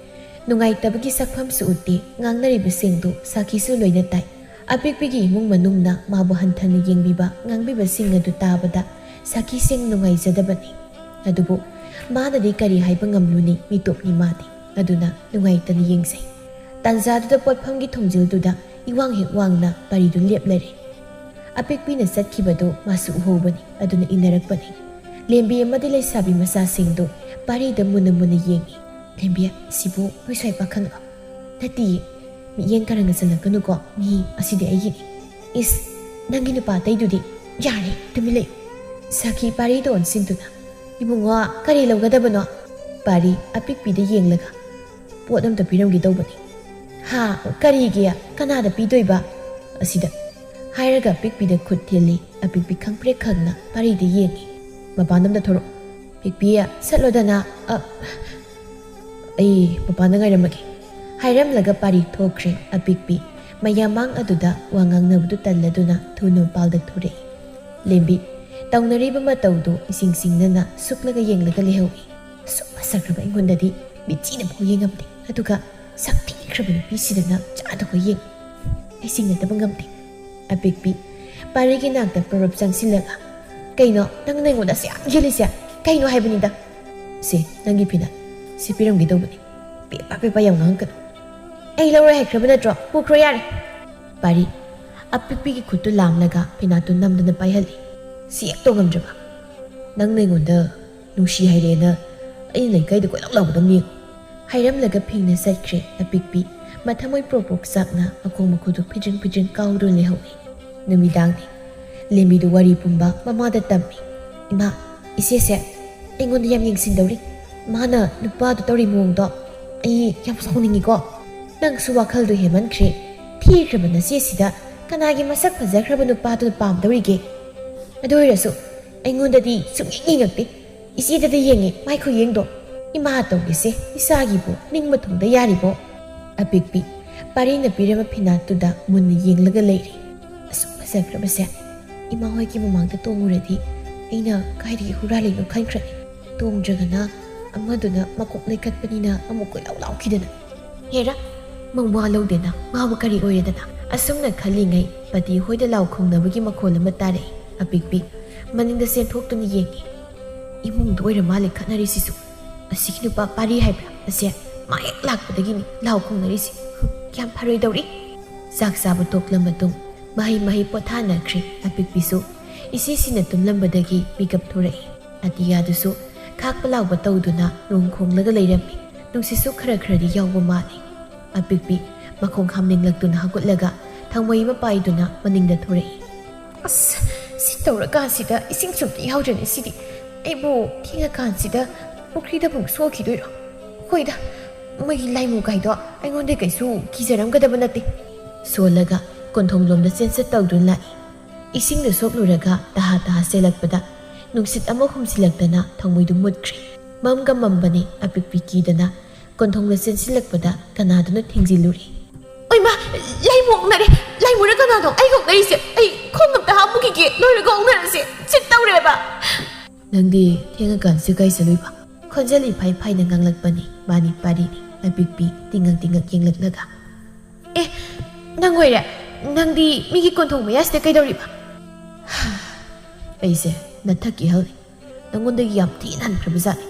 ꯅꯨꯡꯉꯥꯏꯇꯕꯒꯤ ꯁꯛꯐꯝꯁꯨ ꯎꯠꯇꯦ꯫ ꯉꯥꯡꯅꯔꯤꯕꯁꯤꯡꯗꯨ ꯁꯥꯈꯤꯁꯨ ꯂꯣꯏꯅ ꯇꯥꯏ꯫ ꯑꯄꯤꯛꯄꯤꯒꯤ ꯏꯃꯨꯡ ꯃꯅꯨꯡꯅ ꯃꯥꯕꯨ ꯍꯟꯊꯅ ꯌꯦꯡꯕꯤꯕ, ꯉꯥꯡꯕꯤꯕꯁꯤꯡ ꯑꯗꯨ ꯇꯥꯕꯗ ꯁꯥꯈꯤꯁꯤꯡ ꯅꯨꯡꯉꯥꯏꯖꯗꯕꯅꯤ꯫ ꯑꯗꯨꯕꯨ ꯃꯥꯅꯗꯤ ꯀꯔꯤ ꯍꯥꯏꯕ ꯉꯝꯂꯨꯅꯤ, ꯃꯤꯇꯣꯞꯅꯤ ꯃꯥꯗꯤ꯫ ꯑꯗꯨꯅ ꯅꯨꯡꯉꯥꯏꯇꯅ ꯌꯦꯡꯖꯩ꯫ ꯇꯥꯟꯖꯥꯗꯨꯗ ꯄꯣꯠꯐꯝꯒꯤ ꯊꯣꯡꯖꯤꯜꯗꯨꯗ ꯏꯋꯥꯡ ꯍꯦꯛ ꯋꯥꯡꯅ ꯄꯥꯔꯤꯗꯨ ꯂꯦꯞꯂꯔꯦ꯫ ꯑꯄꯤꯛꯄꯤꯅ ꯆꯠꯈꯤꯕꯗꯨ ꯃꯥꯁꯨ ꯎꯍꯧꯕꯅꯤ, ꯑꯗꯨꯅ ꯏꯟꯅꯔꯛꯄꯅꯤ꯫ ꯂꯦꯝꯕꯤ ꯑꯃꯗꯤ ꯂꯩꯁꯥꯕꯤ ꯃꯆꯥꯁꯤꯡꯗꯨ ꯄꯥꯔꯤꯗ ꯃꯨꯟꯅ ꯃꯨꯟꯅ ꯌꯦꯡꯏ꯫ "ꯂꯦꯝꯕꯤ, ꯁꯤꯕꯨ ꯅꯣꯏ ꯁ꯭ꯋꯥꯏ ꯄꯥꯈꯪꯂꯣ?" "ꯅꯠꯇꯤꯌꯦ, ꯃꯤꯠꯌꯦꯡ ꯀꯔꯟꯒ ꯆꯜꯂꯛꯀꯅꯨꯀꯣ, ꯃꯤ ꯑꯁꯤꯗꯤ ꯑꯩꯒꯤꯅꯤ꯫" "ꯏꯁ, ꯅꯪꯒꯤ ꯅꯨꯄꯥ ꯑꯇꯩꯗꯨꯗꯤ?" "ꯌꯥꯔꯦ, ꯇꯨꯃꯤꯟ ꯂꯩꯌꯨ꯫" ꯁꯥꯈꯤ ꯄꯥꯔꯤꯗ ꯑꯣꯟꯁꯤꯟꯗꯨꯅ, "ꯏꯕꯨꯡꯉꯣ, ꯀꯔꯤ ꯂꯧꯒꯗꯕꯅꯣ?" ꯄꯥꯔꯤ ꯑꯄꯤꯛꯄꯤꯗ ꯌꯦꯡꯂꯒ, "ꯄꯣꯠ ꯑꯝꯇ ꯄꯤꯔꯝꯒꯦ ꯇꯧꯕꯅꯤ꯫" "ꯍꯥ? ꯀꯔꯤꯒꯤ? ꯀꯅꯥꯗ ꯄꯤꯗꯣꯏꯕ?" "ꯑꯁꯤꯗ," ꯍꯥꯏꯔꯒ ꯑꯄꯤꯛꯄꯤꯗ ꯈꯨꯠ ꯊꯤꯜꯂꯤ꯫ ꯑꯄꯤꯛꯄꯤ ꯈꯪꯄ꯭ꯔꯦꯛ ꯈꯪꯅ ꯄꯥꯔꯤꯗ ꯌꯦꯡꯏ꯫ "ꯃꯄꯥꯟꯗ ꯑꯝꯇ ꯊꯣꯔꯛꯑꯣ꯫ ꯄꯤꯛꯄꯤ, ꯆꯠꯂꯣꯗꯅ꯫ ꯑ, ꯑꯩ ꯃꯄꯥꯟꯗ ꯉꯥꯏꯔꯝꯃꯒꯦ," ꯍꯥꯏꯔꯝꯂꯒ ꯄꯥꯔꯤ ꯊꯣꯛꯈ꯭ꯔꯦ꯫ ꯑꯄꯤꯛꯄꯤ ꯃꯌꯥꯝꯃꯥꯡ ꯑꯗꯨꯗ ꯋꯥ ꯉꯥꯡꯅꯕꯗꯨ ꯇꯜꯂꯗꯨꯅ ꯊꯨꯅ ꯃꯄꯥꯜꯗ ꯊꯣꯔꯛꯏ꯫ ꯂꯦꯝꯕꯤ ꯇꯧꯅꯔꯤꯕ ꯃꯇꯧꯗꯨ ꯏꯁꯤꯡ ꯁꯤꯡꯅꯅ ꯁꯨꯛꯂꯒ ꯌꯦꯡꯂꯒ ꯂꯩꯍꯧꯏ꯫ ꯑꯁꯨꯛ ꯐꯖꯈ꯭ꯔꯕ ꯑꯩꯉꯣꯟꯗꯗꯤ ꯃꯤꯠꯆꯤꯅ ꯐꯥꯎ ꯌꯦꯡꯉꯝꯗꯦ, ꯑꯗꯨꯒ ꯁꯛ ꯊꯤꯈ꯭ꯔꯕ ꯅꯨꯄꯤꯁꯤꯗꯅ ꯆꯥꯗ ꯈꯣꯏ ꯌꯦꯡ꯫ ꯑꯩ ꯁꯤꯡꯅꯗꯕ ꯉꯝꯗꯦ꯫ ꯑꯄꯤꯛꯄꯤ ꯄꯥꯔꯤꯒꯤ ꯅꯥꯛꯇ ꯄꯔꯞ ꯆꯪꯁꯤꯜꯂꯒ, "ꯀꯩꯅꯣ ꯅꯪꯅ ꯑꯩꯉꯣꯟꯗ ꯑꯁꯨꯛ ꯌꯥꯝ ꯌꯦꯜꯂꯤꯁꯦ? ꯀꯩꯅꯣ ꯍꯥꯏꯕꯅꯤꯗ?" "ꯁꯦ, ꯅꯪꯒꯤ ꯐꯤꯅ ꯁꯦꯠꯄꯤꯔꯝꯒꯦ ꯇꯧꯕꯅꯤ꯫ ꯄꯦꯄꯥ ꯄꯦꯄꯥ ꯌꯥꯝ ꯉꯥꯡꯉꯛꯀꯅꯨ꯫" "ꯑꯩ ꯂꯧꯔꯣꯏ ꯍꯥꯏꯈ꯭ꯔꯕ ꯅꯠꯇ꯭ꯔꯣ? ꯄꯨꯈ꯭ꯔꯣ ꯌꯥꯔꯦ꯫" ꯄꯥꯔꯤ ꯑꯄꯤꯛꯄꯤꯒꯤ ꯈꯨꯠꯇꯨ ꯂꯥꯝꯂꯒ ꯐꯤꯅꯥꯠꯇꯨ ꯅꯝꯗꯅ ꯄꯥꯏꯍꯜꯂꯤ꯫ ꯁꯤ ꯍꯦꯛ ꯇꯧꯉꯝꯗ꯭ꯔꯕ꯫ "ꯅꯪꯅ ꯑꯩꯉꯣꯟꯗ ꯅꯨꯡꯁꯤ ꯍꯥꯏꯔꯦꯅ ꯑꯩꯅ ꯂꯩꯀꯥꯏꯗ ꯀꯣꯏꯂꯥꯎ ꯂꯥꯎꯒꯗꯕꯅꯤ ꯌꯦꯡꯉꯨ꯫" ꯍꯥꯏꯔꯝꯂꯒ ꯐꯤꯡꯅ ꯆꯠꯈ꯭ꯔꯦ꯫ ꯑꯄꯤꯛꯄꯤ ꯃꯊꯃꯣꯏ ꯄ꯭ꯔꯣꯛ ꯄ꯭ꯔꯣꯛ ꯆꯥꯛꯅ ꯃꯈꯣꯡ ꯃꯈꯨꯠꯇꯨ ꯐꯤꯗ꯭ꯔꯤꯡ ꯐꯤꯗ꯭ꯔꯤꯡ ꯀꯥꯎꯗꯨꯅ ꯂꯩꯍꯧꯏ꯫ ꯅꯨꯃꯤꯗꯥꯡꯅꯤ꯫ ꯂꯦꯝꯕꯤꯗꯨ ꯋꯥꯔꯤ ꯄꯨꯝꯕ ꯃꯃꯥꯗ ꯇꯝꯃꯤ꯫ "ꯏꯃꯥ, ꯏꯆꯦꯁꯦ ꯑꯩꯉꯣꯟꯗ ꯌꯥꯝ ꯌꯦꯡꯁꯤꯟꯗꯧꯔꯤ꯫ ꯃꯥꯅ ꯅꯨꯄꯥꯗꯨ ꯇꯧꯔꯤ ꯃꯑꯣꯡꯗꯣ ꯑꯩ ꯌꯥꯝ ꯁꯥꯎꯅꯤꯡꯉꯤꯀꯣ꯫ ꯅꯪꯁꯨ ꯋꯥꯈꯜꯗꯨ ꯍꯦꯟꯃꯟꯈ꯭ꯔꯦ꯫ ꯊꯤꯈ꯭ꯔꯕ ꯅꯆꯦꯁꯤꯗ ꯀꯅꯥꯒꯤ ꯃꯁꯛ ꯐꯖꯈ꯭ꯔꯕ ꯅꯨꯄꯥꯗꯨꯅ ꯄꯥꯝꯗꯧꯔꯤꯒꯦ? ꯑꯗꯨ ꯑꯣꯏꯔꯁꯨ ꯑꯩꯉꯣꯟꯗꯗꯤ ꯁꯨꯡꯌꯦꯡ ꯌꯦꯡꯉꯛꯇꯦ꯫ ꯏꯆꯦꯗꯗꯤ ꯌꯦꯡꯉꯤ, ꯃꯥꯏ ꯈꯨꯌꯦꯡꯗꯣ꯫ ꯏꯃꯥ ꯇꯧꯔꯤꯁꯦ ꯏꯆꯥꯒꯤꯕꯨ ꯅꯤꯡꯕ ꯊꯨꯡꯗ ꯌꯥꯔꯤꯕꯣ? ꯑꯄꯤꯛꯄꯤ ꯄꯥꯔꯤꯅ ꯄꯤꯔꯝꯕ ꯐꯤꯅꯥꯠꯇꯨꯗ ꯃꯨꯟꯅ ꯌꯦꯡꯂꯒ ꯂꯩꯔꯤ꯫ ꯑꯁꯨꯛ ꯐꯖꯈ꯭ꯔꯕꯁꯦ ꯏꯃꯥ ꯍꯣꯏꯒꯤ ꯃꯃꯥꯡꯗ ꯇꯣꯡꯉꯨꯔꯗꯤ ꯑꯩꯅ ꯀꯥꯏꯗꯒꯤ ꯍꯨꯔꯥꯜꯂꯤꯅꯣ ꯈꯟꯈ꯭ꯔꯅꯤ꯫ ꯇꯣꯡꯗ꯭ꯔꯒꯅ ꯑꯃꯗꯨꯅ ꯃꯀꯣꯛ ꯂꯩꯈꯠꯄꯅꯤꯅ ꯑꯃꯨꯛ ꯀꯣꯏꯂꯥꯎ ꯂꯥꯎꯈꯤꯗꯅ꯫ ꯍꯦꯔꯥ, ꯃꯋꯥ ꯂꯧꯗꯦꯅ ꯉꯥꯎꯕ ꯀꯔꯤ ꯑꯣꯏꯔꯦꯗꯅ? ꯑꯁꯨꯝꯅ ꯈꯜꯂꯤꯉꯩ ꯄꯇꯤ ꯍꯣꯏꯗ ꯂꯥꯎ ꯈꯣꯡꯅꯕꯒꯤ ꯃꯈꯣꯜ ꯑꯃ ꯇꯥꯔꯛꯏ꯫ ꯑꯄꯤꯛꯄꯤ ꯃꯅꯤꯡꯗ ꯆꯦꯟꯊꯣꯛꯇꯨꯅ ꯌꯦꯡꯉꯤ꯫ ꯏꯃꯨꯡꯗ ꯑꯣꯏꯔ ꯃꯥꯜꯂꯦ ꯈꯠꯅꯔꯤꯁꯤꯁꯨ꯫ ꯑꯁꯤꯒꯤ ꯅꯨꯄꯥ ꯄꯥꯔꯤ ꯍꯥꯏꯕ꯭ꯔꯥ ꯑꯁꯦ? ꯃꯥ ꯍꯦꯛ ꯂꯥꯛꯄꯗꯒꯤꯅꯤ ꯂꯥꯎ ꯈꯣꯡꯅꯔꯤꯁꯦ꯫ ꯍꯨꯝ, ꯀꯌꯥꯝ ꯐꯔꯣꯏꯗꯧꯔꯤ꯫ ꯆꯥꯛ ꯆꯥꯕ ꯇꯣꯛꯂ ꯃꯇꯨꯡ ꯃꯍꯩ ꯃꯍꯩ ꯄꯣꯊꯥꯅꯈ꯭ꯔꯦ꯫ ꯑꯄꯤꯛꯄꯤꯁꯨ ꯏꯆꯦꯁꯤꯅ ꯇꯨꯝꯂꯝꯕꯗꯒꯤ ꯃꯤꯀꯞ ꯊꯣꯔꯛꯏ꯫ ꯑꯇꯤꯌꯥꯗꯨꯁꯨ ꯈꯥꯛꯄ ꯂꯥꯎꯕ ꯇꯧꯗꯨꯅ ꯅꯣꯡ ꯈꯣꯡꯂꯒ ꯂꯩꯔꯝꯃꯤ꯫ ꯅꯨꯡꯁꯤꯠꯁꯨ ꯈꯔ ꯈꯔꯗꯤ ꯌꯥꯎꯕ ꯃꯥꯜꯂꯤ꯫ ꯑꯄꯤꯛꯄꯤ ꯃꯈꯣꯡ ꯍꯥꯝꯅꯤꯡꯂꯛꯇꯨꯅ ꯍꯧꯒꯠꯂꯒ ꯊꯥꯡꯃꯩ ꯑꯃ ꯄꯥꯏꯗꯨꯅ ꯃꯅꯤꯡꯗ ꯊꯣꯔꯛꯏ꯫ ꯑꯁ, ꯁꯤ ꯇꯧꯔꯀꯥꯟꯁꯤꯗ ꯏꯁꯤꯡꯁꯨ ꯑꯝꯇ ꯌꯥꯎꯗ꯭ꯔꯦꯅꯦ ꯁꯤꯗꯤ꯫ ꯑꯩꯕꯨ ꯊꯦꯡꯉꯀꯥꯟꯁꯤꯗ ꯄꯨꯈ꯭ꯔꯤꯗ ꯑꯃꯨꯛ ꯁꯣꯛꯈꯤꯗꯣꯏꯔꯣ? ꯍꯣꯏꯗ, ꯃꯣꯏꯒꯤ ꯂꯥꯏꯃꯨ ꯀꯥꯏꯗꯣ ꯑꯩꯉꯣꯟꯗ ꯀꯩꯁꯨ ꯀꯤꯖꯔꯝꯒꯗꯕ ꯅꯠꯇꯦ꯫ ꯁꯣꯜꯂꯒ ꯀꯣꯟꯊꯣꯡꯂꯣꯝꯗ ꯆꯦꯟꯆꯠ ꯇꯧꯗꯨꯅ ꯂꯥꯛꯏ꯫ ꯏꯁꯤꯡꯗ ꯁꯣꯛꯂꯨꯔꯒ ꯇꯍꯥ ꯇꯍꯥ ꯆꯦꯜꯂꯛꯄꯗ ꯅꯨꯡꯁꯤꯠ ꯑꯃ ꯍꯨꯝꯖꯤꯜꯂꯛꯇꯅ ꯊꯥꯡꯃꯩꯗꯨ ꯃꯨꯠꯈ꯭ꯔꯦ꯫ ꯃꯝꯒ ꯃꯝꯕꯅꯤ꯫ ꯑꯄꯤꯛꯄꯤ ꯀꯤꯗꯅ ꯀꯣꯟꯊꯣꯡꯗ ꯆꯦꯟꯁꯤꯜꯂꯛꯄꯗ ꯀꯅꯥꯗꯨꯅ ꯊꯤꯡꯖꯤꯜꯂꯨꯔꯦ꯫ ꯑꯣꯏꯃꯥ, ꯂꯥꯏꯃꯨ ꯑꯣꯛꯅꯔꯦ! ꯂꯥꯏꯃꯨꯔ ꯀꯅꯥꯅꯣ ꯑꯩꯒ ꯑꯣꯛꯅꯔꯤꯁꯦ? ꯑꯩ ꯈꯣꯡ ꯑꯝꯇ ꯍꯥꯝꯃꯨꯈꯤꯒꯦ, ꯂꯣꯏꯔꯒ ꯑꯣꯛꯅꯔꯁꯦ꯫ ꯆꯤꯠ ꯇꯧꯔꯦꯕ꯫ ꯅꯪꯗꯤ ꯊꯦꯡꯉꯀꯥꯟꯁꯤ ꯀꯥꯏ ꯆꯠꯂꯨꯏꯕ? ꯈꯣꯟꯖꯦꯜ ꯏꯐꯥꯏ ꯐꯥꯏꯅ ꯉꯥꯡꯂꯛꯄꯅꯤ꯫ ꯃꯥꯅꯤ ꯄꯥꯔꯤꯅꯤ꯫ ꯑꯄꯤꯛꯄꯤ ꯇꯤꯡꯉꯛ ꯇꯤꯡꯉꯛ ꯌꯦꯡꯂꯛꯂꯒ꯫ ꯑꯦ, ꯅꯪ ꯑꯣꯏꯔꯦ? ꯅꯪꯗꯤ ꯃꯤꯒꯤ ꯀꯣꯟꯊꯣꯡ ꯃꯌꯥꯁꯤꯗ ꯀꯩꯗꯧꯔꯤꯕ? ꯑꯩꯁꯦ ꯅꯊꯛ ꯀꯤꯍꯜꯂꯤ꯫ ꯅꯪꯉꯣꯟꯗꯒꯤ ꯌꯥꯝ ꯊꯤꯅ ꯍꯟꯈ꯭ꯔꯕ ꯖꯥꯠꯅꯤ꯫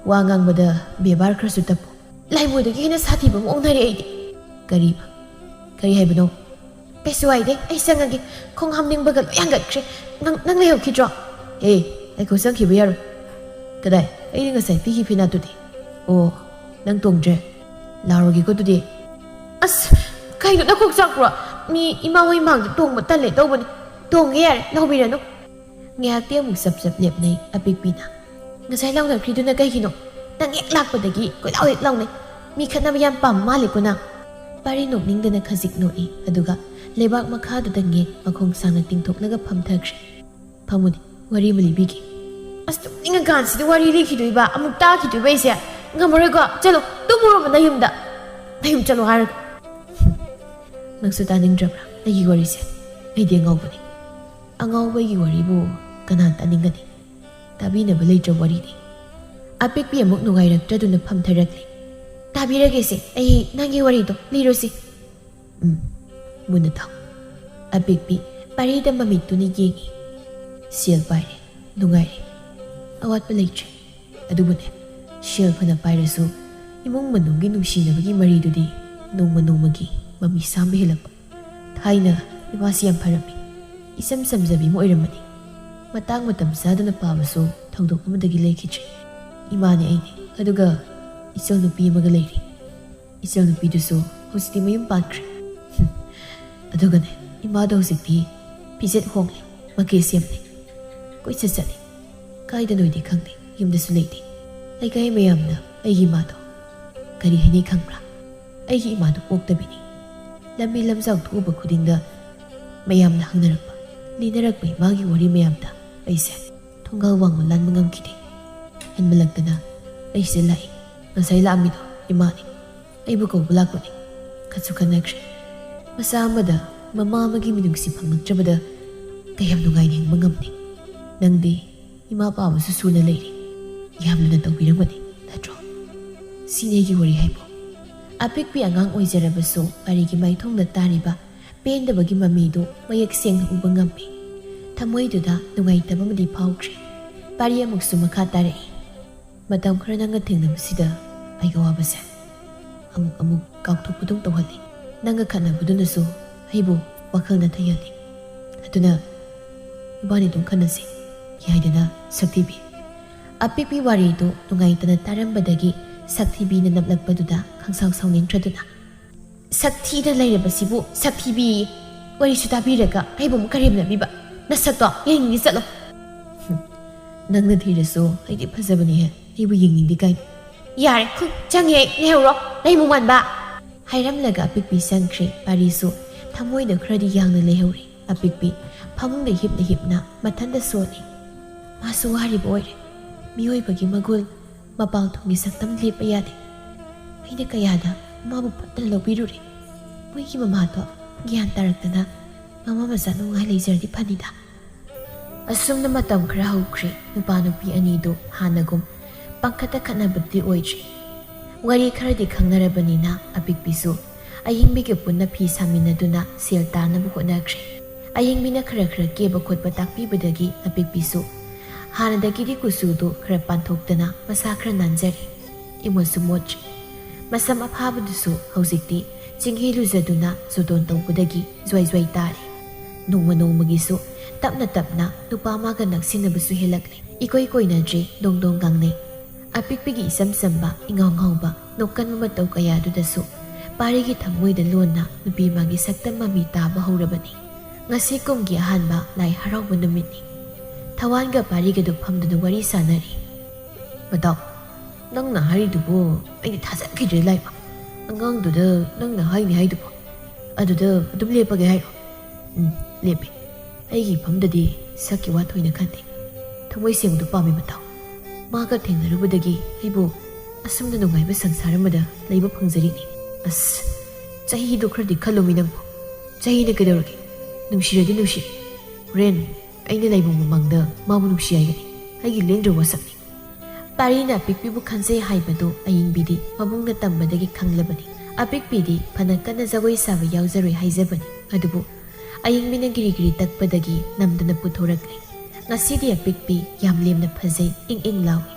ꯋꯥ ꯉꯥꯡꯕꯗ ꯕꯦꯕꯥꯔ ꯈꯔꯁꯨ ꯇꯞꯄꯨ꯫ ꯂꯥꯏꯃꯨꯗꯒꯤ ꯍꯦꯟꯅ ꯁꯥꯊꯤꯕ ꯑꯃ ꯑꯣꯟꯅꯔꯦ ꯑꯩꯗꯤ꯫ ꯀꯔꯤꯕ? ꯀꯔꯤ ꯍꯥꯏꯕꯅꯣ? ꯀꯩꯁꯨ ꯍꯥꯏꯗꯦ, ꯑꯩ ꯆꯪꯉꯒꯦ꯫ ꯈꯣꯡ ꯍꯥꯝꯅꯤꯡꯕꯒ ꯂꯣꯏ ꯍꯪꯒꯠꯈ꯭ꯔꯦ꯫ ꯅꯪ, ꯅꯪ ꯂꯩꯍꯧꯈꯤꯗ꯭ꯔꯣ? ꯑꯦ, ꯑꯩꯈꯣꯏ ꯆꯪꯈꯤꯕ ꯌꯥꯔꯣꯏ꯫ ꯀꯗꯥꯏ? ꯑꯩꯗꯤ ꯉꯁꯥꯏ ꯄꯤꯈꯤ ꯐꯤꯅꯥꯠꯇꯨꯗꯤ꯫ ꯑꯣ, ꯅꯪ ꯇꯣꯡꯗ꯭ꯔꯦ? ꯂꯥꯎꯔꯒꯦꯀꯣ ꯑꯗꯨꯗꯤ꯫ ꯑꯁ, ꯀꯩꯅꯣ ꯅꯀꯣꯛ ꯆꯥꯛꯄ꯭ꯔꯣ? ꯃꯤ ꯏꯃꯥ ꯍꯣꯏ ꯃꯥꯡꯗ ꯇꯣꯡꯕ ꯇꯜꯂꯦ ꯇꯧꯕꯅꯤ꯫ ꯇꯣꯡꯒꯦ ꯌꯥꯔꯦ, ꯂꯧꯕꯤꯔꯅꯨ꯫ ꯉꯥꯏꯍꯥꯛꯇꯤ ꯑꯃꯨꯛ ꯆꯞ ꯆꯞ ꯂꯦꯞꯅꯩ ꯑꯄꯤꯛꯄꯤꯅ꯫ ꯉꯁꯥꯏ ꯂꯥꯎꯅꯈ꯭ꯔꯤꯗꯨꯅ ꯀꯩꯒꯤꯅꯣ? ꯅꯪ ꯍꯦꯛ ꯂꯥꯛꯄꯗꯒꯤ ꯀꯣꯏꯂꯥꯎ ꯍꯦꯛ ꯂꯥꯎꯅꯩ꯫ ꯃꯤ ꯈꯠꯅꯕ ꯌꯥꯝ ꯄꯥꯝꯕ ꯃꯥꯜꯂꯦꯀꯣ ꯅꯪ꯫ ꯄꯥꯔꯤ ꯅꯣꯛꯅꯤꯡꯗꯅ ꯈꯖꯤꯛ ꯅꯣꯛꯏ, ꯑꯗꯨꯒ ꯂꯩꯕꯥꯛ ꯃꯈꯥꯗꯨꯗ ꯉꯦꯛ ꯃꯈꯣꯡ ꯁꯥꯡꯅ ꯇꯤꯡꯊꯣꯛꯂꯒ ꯐꯝꯊꯈ꯭ꯔꯦ꯫ "ꯐꯝꯃꯨꯅꯦ, ꯋꯥꯔꯤ ꯑꯃ ꯂꯤꯕꯤꯒꯦ꯫" "ꯑꯁ, ꯇꯨꯝꯅꯤꯡꯉꯀꯥꯟꯁꯤꯗ ꯋꯥꯔꯤ ꯂꯤꯈꯤꯗꯣꯏꯕ, ꯑꯃꯨꯛ ꯇꯥꯈꯤꯗꯣꯏꯕ ꯑꯩꯁꯦ꯫ ꯉꯝꯃꯔꯣꯏꯀꯣ, ꯆꯠꯂꯣ, ꯇꯨꯝꯃꯨꯔꯣꯕ ꯅꯌꯨꯝꯗ꯫ ꯅꯌꯨꯝ ꯆꯠꯂꯣ ꯍꯥꯏꯔꯒ꯫" "ꯅꯪꯁꯨ ꯇꯥꯅꯤꯡꯗ꯭ꯔꯕ꯭ꯔꯥ ꯑꯩꯒꯤ ꯋꯥꯔꯤꯁꯦ? ꯑꯩꯗꯤ ꯑꯉꯥꯎꯕꯅꯤ꯫" "ꯑꯉꯥꯎꯕꯒꯤ ꯋꯥꯔꯤꯕꯨ ꯀꯅꯥ ꯇꯥꯅꯤꯡꯒꯅꯤ? ꯇꯥꯕꯤꯅꯕ ꯂꯩꯇ꯭ꯔ ꯋꯥꯔꯤꯅꯤ꯫" ꯑꯄꯤꯛꯄꯤ ꯑꯃꯨꯛ ꯅꯨꯡꯉꯥꯏꯔꯛꯇ꯭ꯔꯗꯨꯅ ꯐꯝꯊꯔꯛꯂꯦ꯫ "ꯇꯥꯕꯤꯔꯒꯦꯁꯦ, ꯑꯩ ꯅꯪꯒꯤ ꯋꯥꯔꯤꯗꯣ ꯂꯤꯔꯣꯁꯦ꯫" "ꯎꯝ, ꯃꯨꯟꯅ ꯇꯥꯎ꯫" ꯑꯄꯤꯛꯄꯤ ꯄꯥꯔꯤꯗ ꯃꯃꯤꯠꯇꯨꯅ ꯌꯦꯡꯉꯤ꯫ "ꯁꯦꯜ ꯄꯥꯏꯔꯦ, ꯅꯨꯡꯉꯥꯏꯔꯦ, ꯑꯋꯥꯠꯄ ꯂꯩꯇ꯭ꯔꯦ꯫ ꯑꯗꯨꯕꯨꯅꯦ, ꯁꯦꯜ ꯐꯅ ꯄꯥꯏꯔꯁꯨ ꯏꯃꯨꯡ ꯃꯅꯨꯡꯒꯤ ꯅꯨꯡꯁꯤꯅꯕꯒꯤ ꯃꯔꯤꯗꯨꯗꯤ ꯅꯣꯡꯃ ꯅꯣꯡꯃꯒꯤ ꯃꯃꯤ ꯁꯥꯝꯕ ꯍꯦꯜꯂꯛꯄ꯫ ꯊꯥꯏꯅ ꯏꯃꯥꯁꯤ ꯌꯥꯝ ꯐꯔꯝꯃꯤ꯫ ꯏꯆꯝ ꯆꯝꯖꯕꯤ ꯑꯃ ꯑꯣꯏꯔꯝꯕꯅꯤ꯫ ꯃꯇꯥꯡ ꯃꯇꯝ ꯆꯥꯗꯅ ꯄꯥꯕꯁꯨ ꯊꯧꯗꯣꯛ ꯑꯃꯗꯒꯤ ꯂꯩꯈꯤꯗ꯭ꯔꯦ꯫ ꯏꯃꯥꯅꯦ ꯑꯩꯅꯦ, ꯑꯗꯨꯒ ꯏꯆꯜ ꯅꯨꯄꯤ ꯑꯃꯒ ꯂꯩꯔꯤ꯫ ꯏꯆꯜ ꯅꯨꯄꯤꯗꯨꯁꯨ ꯍꯧꯖꯤꯛꯇꯤ ꯃꯌꯨꯝ ꯄꯥꯟꯈ꯭ꯔꯦ꯫" "ꯍꯨꯝ꯫ ꯑꯗꯨꯒꯅꯦ, ꯏꯃꯥꯗꯣ ꯍꯧꯖꯤꯛꯇꯤ ꯐꯤꯖꯦꯠ ꯍꯣꯡꯂꯦ, ꯃꯀꯦ ꯁꯦꯝꯂꯦ, ꯀꯣꯏꯆꯠ ꯆꯠꯂꯦ꯫ ꯀꯥꯏꯗꯅꯣꯏꯗꯤ ꯈꯪꯗꯦ, ꯌꯨꯝꯗꯁꯨ ꯂꯩꯇꯦ꯫ ꯂꯩꯀꯥꯏ ꯃꯌꯥꯝꯅ ꯑꯩꯒꯤ ꯏꯃꯥꯗꯣ ꯀꯔꯤ ꯍꯥꯏꯅꯩ ꯈꯪꯕ꯭ꯔꯥ? ꯑꯩꯒꯤ ꯏꯃꯥꯗꯣ ꯄꯣꯛꯇꯕꯤꯅꯤ꯫ ꯂꯝꯕꯤ ꯂꯝꯖꯥꯎ ꯊꯣꯛꯎꯕ ꯈꯨꯗꯤꯡꯗ ꯃꯌꯥꯝꯅ ꯍꯪꯅꯔꯛꯄ, ꯂꯤꯅꯔꯛꯄ ꯏꯃꯥꯒꯤ ꯋꯥꯔꯤ ꯃꯌꯥꯝꯗ ꯑꯩꯁꯦ ꯊꯣꯡꯒꯥꯜ ꯋꯥꯡꯃ ꯂꯥꯟꯕ ꯉꯝꯈꯤꯗꯦ꯫ ꯍꯦꯟꯃꯜꯂꯛꯇꯅ ꯑꯩꯁꯦ ꯂꯥꯛꯏ꯫ ꯉꯁꯥꯏ ꯂꯥꯛꯑꯝꯃꯤꯗꯣ ꯏꯃꯥꯅꯤ꯫ ꯑꯩꯕꯨ ꯀꯧꯕ ꯂꯥꯛꯄꯅꯤ꯫ ꯈꯠꯁꯨ ꯈꯠꯅꯈ꯭ꯔꯦ꯫ ꯃꯆꯥ ꯑꯃꯗ ꯃꯃꯥ ꯑꯃꯒꯤ ꯃꯤꯅꯨꯡꯁꯤ ꯐꯪꯂꯛꯇ꯭ꯔꯕꯗ ꯀꯌꯥꯝ ꯅꯨꯡꯉꯥꯏꯅ ꯍꯤꯡꯕ ꯉꯝꯅꯤ? ꯅꯪꯗꯤ ꯏꯃꯥ ꯄꯥꯕꯁꯨ ꯁꯨꯅ ꯂꯩꯔꯤ꯫ ꯌꯥꯝ ꯂꯨꯅ ꯇꯧꯕꯤꯔꯝꯒꯅꯤ, ꯅꯠꯇ꯭ꯔꯣ?" ꯁꯤꯅꯤ ꯑꯩꯒꯤ ꯋꯥꯔꯤ ꯍꯥꯏꯕꯨ꯫ ꯑꯄꯤꯛꯄꯤ ꯑꯉꯥꯡ ꯑꯣꯏꯖꯔꯕꯁꯨ ꯄꯥꯔꯤꯒꯤ ꯃꯥꯏꯊꯣꯡꯗ ꯇꯥꯔꯤꯕ ꯄꯦꯟꯗꯕꯒꯤ ꯃꯃꯤꯗꯨ ꯃꯌꯦꯛ ꯁꯦꯡꯅ ꯎꯕ ꯉꯝꯃꯤ꯫ ꯊꯃꯣꯏꯗꯨꯗ ꯅꯨꯡꯉꯥꯏꯇꯕ ꯑꯃꯗꯤ ꯐꯥꯎꯈ꯭ꯔꯦ꯫ ꯄꯥꯔꯤ ꯑꯃꯨꯛꯁꯨ ꯃꯈꯥ ꯇꯥꯔꯛꯏ꯫ "ꯃꯇꯝ ꯈꯔ ꯅꯪꯒ ꯊꯦꯡꯅꯕꯁꯤꯗ ꯑꯩꯒꯤ ꯑꯋꯥꯕꯁꯦ ꯑꯃꯨꯛ ꯑꯃꯨꯛ ꯀꯥꯎꯊꯣꯛꯄꯗꯧ ꯇꯧꯍꯜꯂꯤ꯫ ꯅꯪꯒ ꯈꯠꯅꯕꯗꯨꯅꯁꯨ ꯑꯩꯕꯨ ꯋꯥꯈꯜ ꯅꯊꯩꯍꯜꯂꯤ꯫ ꯑꯗꯨꯅ ꯏꯕꯥꯅꯤ ꯑꯗꯨꯝ ꯈꯠꯅꯁꯤ, ꯌꯥꯏꯗꯅ, ꯁꯛꯊꯤꯕꯤ?" ꯑꯄꯤꯛꯄꯤ ꯋꯥꯔꯤꯗꯨ ꯅꯨꯡꯉꯥꯏꯇꯅ ꯇꯥꯔꯝꯕꯗꯒꯤ ꯁꯛꯊꯤꯕꯤꯅ ꯅꯞꯂꯛꯄꯗꯨꯗ ꯈꯪꯁꯥꯎ ꯁꯥꯎꯅꯤꯡꯈ꯭ꯔꯗꯨꯅ, "ꯁꯛꯊꯤꯗ ꯂꯩꯔꯕꯁꯤꯕꯨ ꯁꯛꯊꯤꯕꯤ, ꯋꯥꯔꯤꯁꯨ ꯇꯥꯕꯤꯔꯒ ꯑꯩꯕꯨ ꯑꯃꯨꯛ ꯀꯔꯦꯝꯅꯕꯤꯕ꯫ ꯅꯁꯛꯇꯣ ꯌꯦꯡꯅꯤꯡꯉꯤ, ꯆꯠꯂꯣ꯫" "ꯍꯨꯝ, ꯅꯪꯅ ꯊꯤꯔꯁꯨ ꯑꯩꯗꯤ ꯐꯖꯕꯅꯤꯍꯦ, ꯑꯩꯕꯨ ꯌꯦꯡꯅꯤꯡꯗꯦ ꯀꯥꯏꯅ?" "ꯌꯥꯔꯦ, ꯍꯨꯝ, ꯆꯪꯉꯦ ꯑꯩ, ꯂꯩꯍꯧꯔꯣ, ꯅꯩ ꯃꯨꯛ ꯃꯥꯟꯕ꯫" ꯍꯥꯏꯔꯝꯂꯒ ꯑꯄꯤꯛꯄꯤ ꯆꯪꯈ꯭ꯔꯦ꯫ ꯄꯥꯔꯤꯁꯨ ꯊꯃꯣꯏꯗ ꯈꯔꯗꯤ ꯌꯥꯡꯅ ꯂꯩꯍꯧꯔꯦ꯫ ꯑꯄꯤꯛꯄꯤ ꯐꯃꯨꯡꯗ ꯍꯤꯞꯅ ꯍꯤꯞꯅ ꯃꯊꯟꯇ ꯁꯣꯜꯂꯤ꯫ ꯃꯥꯁꯨ ꯋꯥꯔꯤꯕ ꯑꯣꯏꯔꯦ꯫ ꯃꯤꯑꯣꯏꯕꯒꯤ ꯃꯒꯨꯟ, ꯃꯄꯥꯜ ꯊꯣꯡꯒꯤ ꯁꯛꯇꯝ ꯂꯦꯞꯄ ꯌꯥꯗꯦ꯫ ꯑꯩꯅ ꯀꯌꯥꯗ ꯃꯥꯕꯨ ꯐꯠꯇꯅ ꯂꯧꯕꯤꯔꯨꯔꯦ꯫ ꯃꯣꯏꯒꯤ ꯃꯃꯥꯗꯣ ꯒ꯭ꯌꯥꯟ ꯇꯥꯔꯛꯇꯅ ꯃꯃꯥ ꯃꯆꯥ ꯅꯨꯡꯉꯥꯏ ꯂꯩꯖꯔꯗꯤ ꯐꯅꯤꯗ꯫ ꯑꯁꯨꯝꯅ ꯃꯇꯝ ꯈꯔ ꯍꯧꯈ꯭ꯔꯦ꯫ ꯅꯨꯄꯥ ꯅꯨꯄꯤ ꯑꯅꯤꯗꯨ ꯍꯥꯟꯅꯒꯨꯝ ꯄꯪꯈꯠꯇ ꯈꯠꯅꯕꯗꯤ ꯑꯣꯏꯗ꯭ꯔꯤ꯫ ꯋꯥꯔꯤ ꯈꯔꯗꯤ ꯈꯪꯅꯔꯕꯅꯤꯅ ꯑꯄꯤꯛꯄꯤꯁꯨ ꯑꯌꯤꯡꯕꯤꯒ ꯄꯨꯟꯅ ꯐꯤ ꯁꯥꯃꯤꯟꯅꯗꯨꯅ ꯁꯦꯜ ꯇꯥꯅꯕ ꯍꯣꯠꯅꯈ꯭ꯔꯦ꯫ ꯑꯌꯤꯡꯕꯤꯅ ꯈꯔ ꯈꯔ ꯀꯦꯕ ꯈꯣꯠꯄ ꯇꯥꯛꯄꯤꯕꯗꯒꯤ ꯑꯄꯤꯛꯄꯤꯁꯨ ꯍꯥꯟꯅꯗꯒꯤꯗꯤ ꯀꯨꯆꯨꯗꯨ ꯈꯔ ꯄꯥꯟꯊꯣꯛꯇꯅ ꯃꯁꯥ ꯈꯔ ꯅꯥꯟꯖꯔꯦ꯫ ꯏꯃꯣꯠꯁꯨ ꯃꯣꯠꯇ꯭ꯔꯦ꯫ ꯃꯁꯝ ꯑꯐꯥꯕꯗꯨꯁꯨ ꯍꯧꯖꯤꯛꯇꯤ ꯆꯤꯡꯍꯤ ꯂꯨꯖꯗꯨꯅ ꯖꯣꯇꯣꯟ ꯇꯧꯕꯗꯒꯤ ꯖ꯭ꯋꯥꯏ ꯖ꯭ꯋꯥꯏ ꯇꯥꯔꯦ꯫ ꯅꯣꯡꯃ ꯅꯣꯡꯃꯒꯤꯁꯨ ꯇꯞꯅ ꯇꯞꯅ ꯅꯨꯄꯥ ꯑꯃꯒ ꯅꯛꯁꯤꯟꯅꯕꯁꯨ ꯍꯦꯜꯂꯛꯂꯦ꯫ ꯏꯀꯣꯏ ꯀꯣꯏꯅꯗ꯭ꯔꯦ, ꯗꯣꯡ ꯗꯣꯡ ꯉꯥꯡꯅꯩ꯫ ꯑꯄꯤꯛꯄꯤꯒꯤ ꯏꯆꯝ ꯆꯝꯕ, ꯏꯉꯥꯎ ꯉꯥꯎꯕ, ꯅꯣꯛꯀꯟꯕ ꯃꯇꯧ ꯀꯌꯥꯗꯨꯗꯁꯨ ꯄꯥꯔꯤꯒꯤ ꯊꯃꯣꯏꯗ ꯂꯣꯟꯅ ꯅꯨꯄꯤ ꯑꯃꯒꯤ ꯁꯛꯇꯝ ꯃꯃꯤ ꯇꯥꯕ ꯍꯧꯔꯕꯅꯤ꯫ ꯉꯁꯤ ꯀꯨꯝꯒꯤ ꯑꯍꯥꯟꯕ ꯂꯥꯏ ꯍꯔꯥꯎꯕ ꯅꯨꯃꯤꯠꯅꯤ꯫ ꯊꯋꯥꯟꯒ ꯄꯥꯔꯤꯒꯗꯨ ꯐꯝꯗꯨꯅ ꯋꯥꯔꯤ ꯁꯥꯟꯅꯔꯤ꯫ "ꯃꯇꯥꯎ, ꯅꯪꯅ ꯍꯥꯏꯔꯤꯗꯨꯕꯨ ꯑꯩꯗꯤ ꯊꯥꯖꯈꯤꯗ꯭ꯔꯦ ꯂꯥꯏꯃ꯫ ꯑꯉꯥꯡꯗꯨꯗ ꯅꯪꯅ ꯍꯥꯏꯅꯤ ꯍꯥꯏꯗꯨꯕꯨ ꯑꯗꯨꯗ ꯑꯗꯨꯝ ꯂꯦꯞꯄꯒꯦ ꯍꯥꯏꯔꯣ?" "ꯎꯝ, ꯂꯦꯞꯄꯦ꯫ ꯑꯩꯒꯤ ꯏꯐꯝꯗꯗꯤ ꯁꯛꯀꯤ ꯋꯥ ꯊꯣꯏꯅ ꯈꯟꯗꯦ꯫ ꯊꯃꯣꯏ ꯁꯦꯡꯕꯗꯨ ꯄꯥꯝꯃꯤ ꯃꯇꯥꯎ꯫ ꯃꯥꯒ ꯊꯦꯡꯅꯔꯨꯕꯗꯒꯤ ꯑꯩꯕꯨ ꯑꯁꯨꯝꯅ ꯅꯨꯡꯉꯥꯏꯕ ꯁꯪꯁꯥꯔ ꯑꯃꯗ ꯂꯩꯕ ꯐꯪꯖꯔꯤꯅꯤ꯫ ꯑꯁ, ꯆꯍꯤꯗꯨ ꯈꯔꯗꯤ ꯈꯜꯂꯨꯃꯤ ꯅꯪꯕꯨ꯫ ꯆꯍꯤꯅ ꯀꯩꯗꯧꯔꯒꯦ? ꯅꯨꯡꯁꯤꯔꯗꯤ ꯅꯨꯡꯁꯤꯔꯦ꯫ ꯍꯣꯔꯦꯟ ꯑꯩꯅ ꯂꯩꯕ ꯃꯃꯥꯡꯗ ꯃꯥꯕꯨ ꯅꯨꯡꯁꯤ ꯍꯥꯏꯒꯅꯤ꯫ ꯑꯩꯒꯤ ꯂꯦꯡꯗ꯭ꯔꯕ ꯋꯥꯁꯛꯅꯤ꯫" ꯄꯥꯔꯤꯅ ꯑꯄꯤꯛꯄꯤꯕꯨ ꯈꯟꯖꯩ ꯍꯥꯏꯕꯗꯨ ꯑꯌꯤꯡꯕꯤꯗꯤ ꯃꯕꯨꯡꯅ ꯇꯝꯕꯗꯒꯤ ꯈꯪꯂꯕꯅꯤ꯫ ꯑꯄꯤꯛꯄꯤꯗꯤ ꯐꯅ ꯀꯟꯅ ꯖꯒꯣꯏ ꯁꯥꯕ ꯌꯥꯎꯖꯔꯣꯏ ꯍꯥꯏꯖꯕꯅꯤ, ꯑꯗꯨꯕꯨ ꯑꯌꯤꯡꯕꯤꯅ ꯒꯤꯔꯤ ꯒꯤꯔꯤ ꯇꯛꯄꯗꯒꯤ ꯅꯝꯗꯅ ꯄꯨꯊꯣꯔꯛꯂꯦ꯫ ꯉꯁꯤꯗꯤ ꯑꯄꯤꯛꯄꯤ ꯌꯥꯝ ꯂꯦꯝꯅ ꯐꯖꯩ, ꯏꯪ ꯏꯪ ꯂꯥꯎꯏ꯫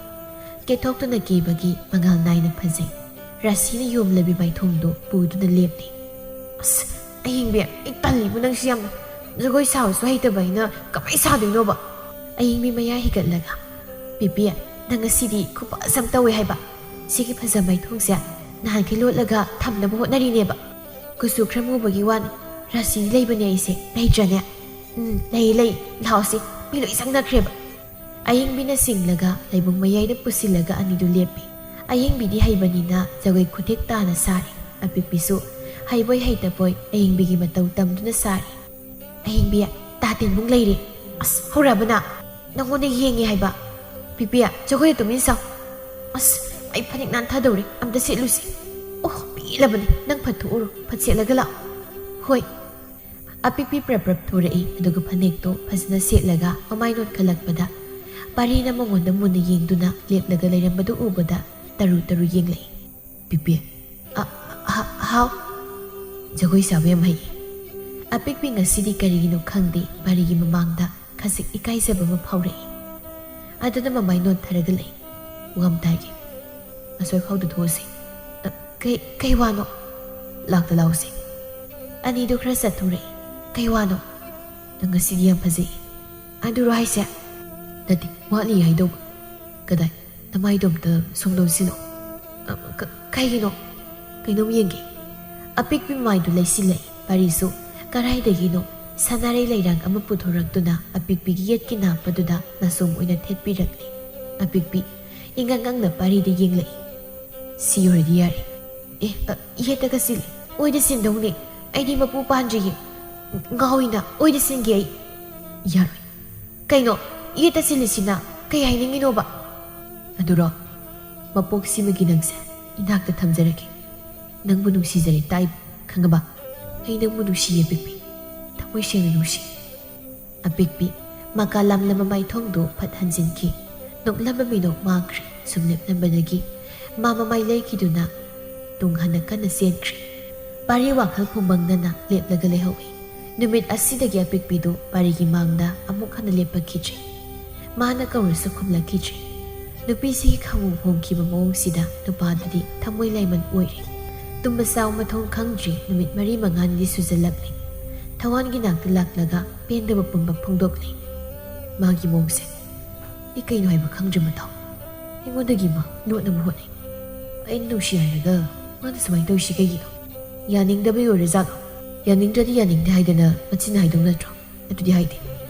ꯀꯦꯊꯣꯛꯇꯨꯅ ꯀꯦꯕꯒꯤ ꯃꯉꯥꯜ ꯅꯥꯏꯅ ꯐꯖꯩ꯫ ꯔꯥꯁꯤꯅ ꯌꯣꯝꯂꯕꯤ ꯃꯥꯏꯊꯣꯡꯗꯨ ꯄꯨꯗꯨꯅ ꯂꯦꯞꯂꯤ꯫ "ꯑꯁ, ꯑꯌꯤꯡꯕꯤ, ꯑꯩ ꯇꯜꯂꯤꯕꯨ ꯅꯪꯁꯤ ꯌꯥꯝꯅ꯫ ꯖꯒꯣꯏ ꯁꯥꯕꯁꯨ ꯍꯩꯇꯕ ꯑꯩꯅ ꯀꯃꯥꯏ ꯁꯥꯗꯣꯏꯅꯣꯕ?" ꯑꯌꯤꯡꯕꯤ ꯃꯌꯥ ꯍꯤꯒꯠꯂꯒ, "ꯄꯤꯄꯤ, ꯅꯪ ꯉꯁꯤꯗꯤ ꯈꯨꯐꯖ ꯑꯃ ꯇꯧꯋꯦ ꯍꯥꯏꯕ꯫ ꯁꯤꯒꯤ ꯐꯖ ꯃꯥꯏꯊꯣꯡꯁꯦ ꯅꯍꯥꯟꯈꯩ ꯂꯣꯠꯂꯒ ꯊꯝꯅꯕ ꯍꯣꯠꯅꯔꯤꯅꯦꯕ꯫ ꯀꯨꯆꯨ ꯈꯔ ꯃꯨꯕꯒꯤ ꯋꯥꯅꯤ, ꯔꯥꯁꯤꯗꯤ ꯂꯩꯕꯅꯦ ꯑꯩꯁꯦ, ꯂꯩꯇ꯭ꯔꯅꯦ?" "ꯎꯝ, ꯂꯩ, ꯂꯩ꯫ ꯂꯥꯛꯑꯣꯁꯤ, ꯃꯤ ꯂꯣꯏ ꯆꯪꯅꯈ꯭ꯔꯦꯕ꯫" ꯑꯌꯤꯡꯕꯤꯅ ꯆꯤꯡꯂꯒ ꯂꯩꯕꯨꯡ ꯃꯌꯥꯏꯗ ꯄꯨꯁꯤꯜꯂꯒ ꯑꯅꯤꯗꯨ ꯂꯦꯞꯄꯤ꯫ ꯑꯌꯤꯡꯕꯤꯗꯤ ꯍꯩꯕꯅꯤꯅ ꯖꯒꯣꯏ ꯈꯨꯊꯦꯛ ꯇꯥꯅ ꯁꯥꯔꯤ꯫ ꯑꯄꯤꯛꯄꯤꯁꯨ ꯍꯩꯕꯣꯏ ꯍꯩꯇꯕꯣꯏ ꯑꯌꯤꯡꯕꯤꯒꯤ ꯃꯇꯧ ꯇꯝꯗꯨꯅ ꯁꯥꯔꯤ꯫ "ꯑꯌꯤꯡꯕꯤ, ꯇꯥ ꯇꯦꯟꯕꯨꯡ ꯂꯩꯔꯦ꯫ ꯑꯁ, ꯍꯧꯔꯛꯑꯕꯅ? ꯅꯪꯉꯣꯟꯗ ꯌꯦꯡꯉꯦ ꯍꯥꯏꯕ꯫ ꯄꯤꯄꯤꯌꯥ, ꯖꯒꯣꯏ ꯇꯨꯃꯤꯟ ꯁꯥꯎ꯫ ꯑꯁ, ꯑꯩ ꯐꯅꯦꯛ ꯅꯥꯟꯊꯗꯧꯔꯦ, ꯑꯝꯇ ꯁꯦꯠꯂꯨꯁꯤ꯫ ꯑꯣ, ꯄꯦꯜꯂꯕꯅꯦ, ꯅꯪ ꯐꯠ ꯊꯣꯛꯎꯔꯣ, ꯐꯠ ꯁꯦꯠꯂꯒ ꯂꯥꯛꯑꯣ꯫" "ꯍꯣꯏ꯫" ꯑꯄꯤꯛꯄꯤ ꯄ꯭ꯔꯞ ꯄ꯭ꯔꯞ ꯊꯣꯔꯛꯏ, ꯑꯗꯨꯒ ꯐꯅꯦꯛꯇꯣ ꯐꯖꯅ ꯁꯦꯠꯂꯒ ꯃꯃꯥꯏ ꯅꯣꯠꯈꯠꯂꯛꯄꯗ, ꯄꯥꯔꯤꯅ ꯃꯉꯣꯟꯗ ꯃꯨꯟꯅ ꯌꯦꯡꯗꯨꯅ ꯂꯦꯞꯂꯒ ꯂꯩꯔꯝꯕꯗꯨ ꯎꯕꯗ ꯇꯔꯨ ꯇꯔꯨ ꯌꯦꯡꯂꯛꯏ꯫ "ꯄꯤꯄꯤ, ꯑ, ꯍ-, ꯍꯥꯎ꯫" "ꯖꯒꯣꯏ ꯁꯥꯕ ꯌꯥꯝ ꯍꯩꯌꯦ꯫" ꯑꯄꯤꯛꯄꯤ ꯉꯁꯤꯗꯤ ꯀꯔꯤꯒꯤꯅꯣ ꯈꯪꯗꯦ, ꯄꯥꯔꯤꯒꯤ ꯃꯃꯥꯡꯗ ꯈꯖꯤꯛ ꯏꯀꯥꯏꯖꯕ ꯑꯃ ꯐꯥꯎꯔꯛꯏ꯫ ꯑꯗꯨꯅ ꯃꯃꯥꯏ ꯅꯣꯟꯊꯔꯒ ꯂꯩ꯫ "ꯋꯥ ꯑꯝꯇ ꯍꯥꯏꯒꯦ꯫ ꯑꯁꯣꯏ ꯐꯥꯎꯗ ꯊꯣꯛꯑꯁꯤ꯫" "ꯑ, ꯀꯩ, ꯀꯩ ꯋꯥꯅꯣ?" "ꯂꯥꯛꯇ ꯂꯥꯛꯑꯣꯁꯦ꯫" ꯑꯅꯤꯗꯨ ꯈꯔ ꯆꯠꯊꯣꯔꯛꯏ꯫ "ꯀꯩ ꯋꯥꯅꯣ?" "ꯅꯪ ꯉꯁꯤꯗꯤ ꯌꯥꯝ ꯐꯖꯩ꯫" "ꯑꯗꯨꯔꯣ ꯍꯥꯏꯁꯦ?" "ꯅꯠꯇꯦ, ꯋꯥꯠꯂꯤ ꯍꯥꯏꯗꯧꯕ꯫" "ꯀꯗꯥꯏ? ꯅꯃꯥꯏꯗꯣ ꯑꯝꯇ ꯁꯣꯝꯗ ꯎꯠꯁꯤꯜꯂꯣ꯫" "ꯑ, ꯀ-, ꯀꯩꯒꯤꯅꯣ?" "ꯀꯩꯅꯣꯝ ꯌꯦꯡꯒꯦ꯫" ꯑꯄꯤꯛꯄꯤ ꯃꯥꯏꯗꯨ ꯂꯩꯁꯤꯜꯂꯛꯏ꯫ ꯄꯥꯔꯤꯁꯨ ꯀꯔꯥꯏꯗꯒꯤꯅꯣ ꯁꯅꯥꯔꯩ ꯂꯩꯔꯥꯡ ꯑꯃ ꯄꯨꯊꯣꯔꯛꯇꯨꯅ ꯑꯄꯤꯛꯄꯤꯒꯤ ꯌꯦꯠꯀꯤ ꯅꯥꯞꯄꯗꯨꯗ ꯅꯥꯆꯣꯝ ꯑꯣꯏꯅ ꯊꯦꯠꯄꯤꯔꯛꯂꯤ꯫ ꯑꯄꯤꯛꯄꯤ ꯏꯉꯛ ꯉꯛꯅ ꯄꯥꯔꯤꯗ ꯌꯦꯡꯂꯛꯏ꯫ "ꯁꯤ ꯑꯣꯏꯔꯗꯤ ꯌꯥꯔꯦ꯫" "ꯑꯦ, ꯑ, ꯌꯦꯠꯇꯒ ꯁꯤꯜꯂꯤ꯫ ꯑꯣꯏꯗ ꯁꯤꯟꯗꯧꯅꯦ꯫ ꯑꯩꯗꯤ ꯃꯄꯨ ꯄꯥꯟꯗ꯭ꯔꯤꯌꯦ꯫ ꯉꯥꯎꯏꯅ ꯑꯣꯏꯗ ꯁꯤꯟꯒꯦ ꯑꯩ꯫" "ꯌꯥꯔꯣꯏ꯫" "ꯀꯩꯅꯣ? ꯌꯦꯠꯇ ꯁꯤꯜꯂꯤꯁꯤꯅ ꯀꯩ ꯍꯥꯏꯅꯤꯡꯉꯤꯅꯣꯕ?" "ꯑꯗꯨꯔꯣ? ꯃꯄꯣꯛꯁꯤꯃꯒꯤ ꯅꯪꯁꯦ ꯏꯅꯥꯛꯇ ꯊꯝꯖꯔꯒꯦ꯫ ꯅꯪꯕꯨ ꯅꯨꯡꯁꯤꯖꯔꯦ ꯇꯥꯏꯕ, ꯈꯪꯉꯕ? ꯑꯩ ꯅꯪꯕꯨ ꯅꯨꯡꯁꯤꯌꯦ ꯑꯄꯤꯛꯄꯤ, ꯊꯃꯣꯏ ꯁꯦꯡꯅ ꯅꯨꯡꯁꯤ꯫" ꯑꯄꯤꯛꯄꯤ ꯃꯀꯥ ꯂꯥꯝꯂꯕ ꯃꯥꯏꯊꯣꯡꯗꯨ ꯐꯠ ꯍꯟꯖꯤꯟꯈꯤ꯫ ꯅꯣꯛꯂꯝꯕ ꯃꯤꯅꯣꯛ ꯃꯥꯡꯈ꯭ꯔꯦ꯫ ꯁꯨꯝ ꯂꯦꯞꯂꯝꯕꯗꯒꯤ ꯃꯥ ꯃꯃꯥꯏ ꯂꯩꯈꯤꯗꯨꯅ ꯇꯨꯡ ꯍꯟꯅ ꯀꯟꯅ ꯆꯦꯟꯈ꯭ꯔꯦ꯫ ꯄꯥꯔꯤ ꯋꯥꯈꯜ ꯐꯨꯝꯕꯪꯅꯅ ꯂꯦꯞꯂꯒ ꯂꯩꯍꯧꯏ꯫ ꯅꯨꯃꯤꯠ ꯑꯁꯤꯗꯒꯤ ꯑꯄꯤꯛꯄꯤꯗꯨ ꯄꯥꯔꯤꯒꯤ ꯃꯥꯡꯗ ꯑꯃꯨꯛ ꯍꯟꯅ ꯂꯦꯞꯄꯛꯈꯤꯗ꯭ꯔꯦ꯫ ꯃꯥꯅ ꯀꯧꯔꯁꯨ ꯈꯨꯝꯂꯛꯈꯤꯗ꯭ꯔꯦ꯫ ꯅꯨꯄꯤꯁꯤꯒꯤ ꯈꯪꯍꯣꯡ ꯍꯣꯡꯈꯤꯕ ꯃꯑꯣꯡꯁꯤꯗ ꯅꯨꯄꯥꯗꯨꯗꯤ ꯊꯃꯣꯏ ꯂꯥꯏꯃꯟ ꯑꯣꯏꯔꯦ꯫ ꯇꯨꯝꯕ ꯆꯥꯕ ꯃꯊꯣꯡ ꯈꯪꯗ꯭ꯔꯦ꯫ ꯅꯨꯃꯤꯠ ꯃꯔꯤ ꯃꯉꯥꯅꯤꯗꯤ ꯁꯨꯖꯜꯂꯛꯂꯦ꯫ ꯊꯋꯥꯟꯒꯤ ꯅꯥꯛꯇ ꯂꯥꯛꯂꯒ ꯄꯦꯟꯗꯕ ꯄꯨꯝꯕ ꯐꯣꯡꯗꯣꯛꯂꯦ꯫ ꯃꯥꯒꯤ ꯃꯑꯣꯡꯁꯦ ꯑꯩ ꯀꯩꯅꯣ ꯍꯥꯏꯕ ꯈꯪꯗ꯭ꯔꯦ ꯃꯇꯥꯎ꯫ ꯑꯩꯉꯣꯟꯗꯒꯤ ꯃꯥ ꯂꯣꯠꯅꯕ ꯍꯣꯠꯅꯩ꯫ ꯑꯩꯅ ꯅꯨꯡꯁꯤ ꯍꯥꯏꯔꯒ ꯃꯥꯅ ꯁꯨꯃꯥꯏꯅ ꯇꯧꯔꯤꯁꯤ ꯀꯩꯒꯤꯅꯣ? ꯌꯥꯅꯤꯡꯗꯕꯩ ꯑꯣꯏꯔꯖꯥꯠꯂꯣ? ꯌꯥꯅꯤꯡꯗ꯭ꯔꯗꯤ ꯌꯥꯅꯤꯡꯗꯦ ꯍꯥꯏꯗꯅ ꯃꯆꯤꯟꯅ ꯍꯥꯏꯗꯧ ꯅꯠꯇ꯭ꯔꯣ? ꯑꯗꯨꯗꯤ ꯍꯥꯏꯗꯦ꯫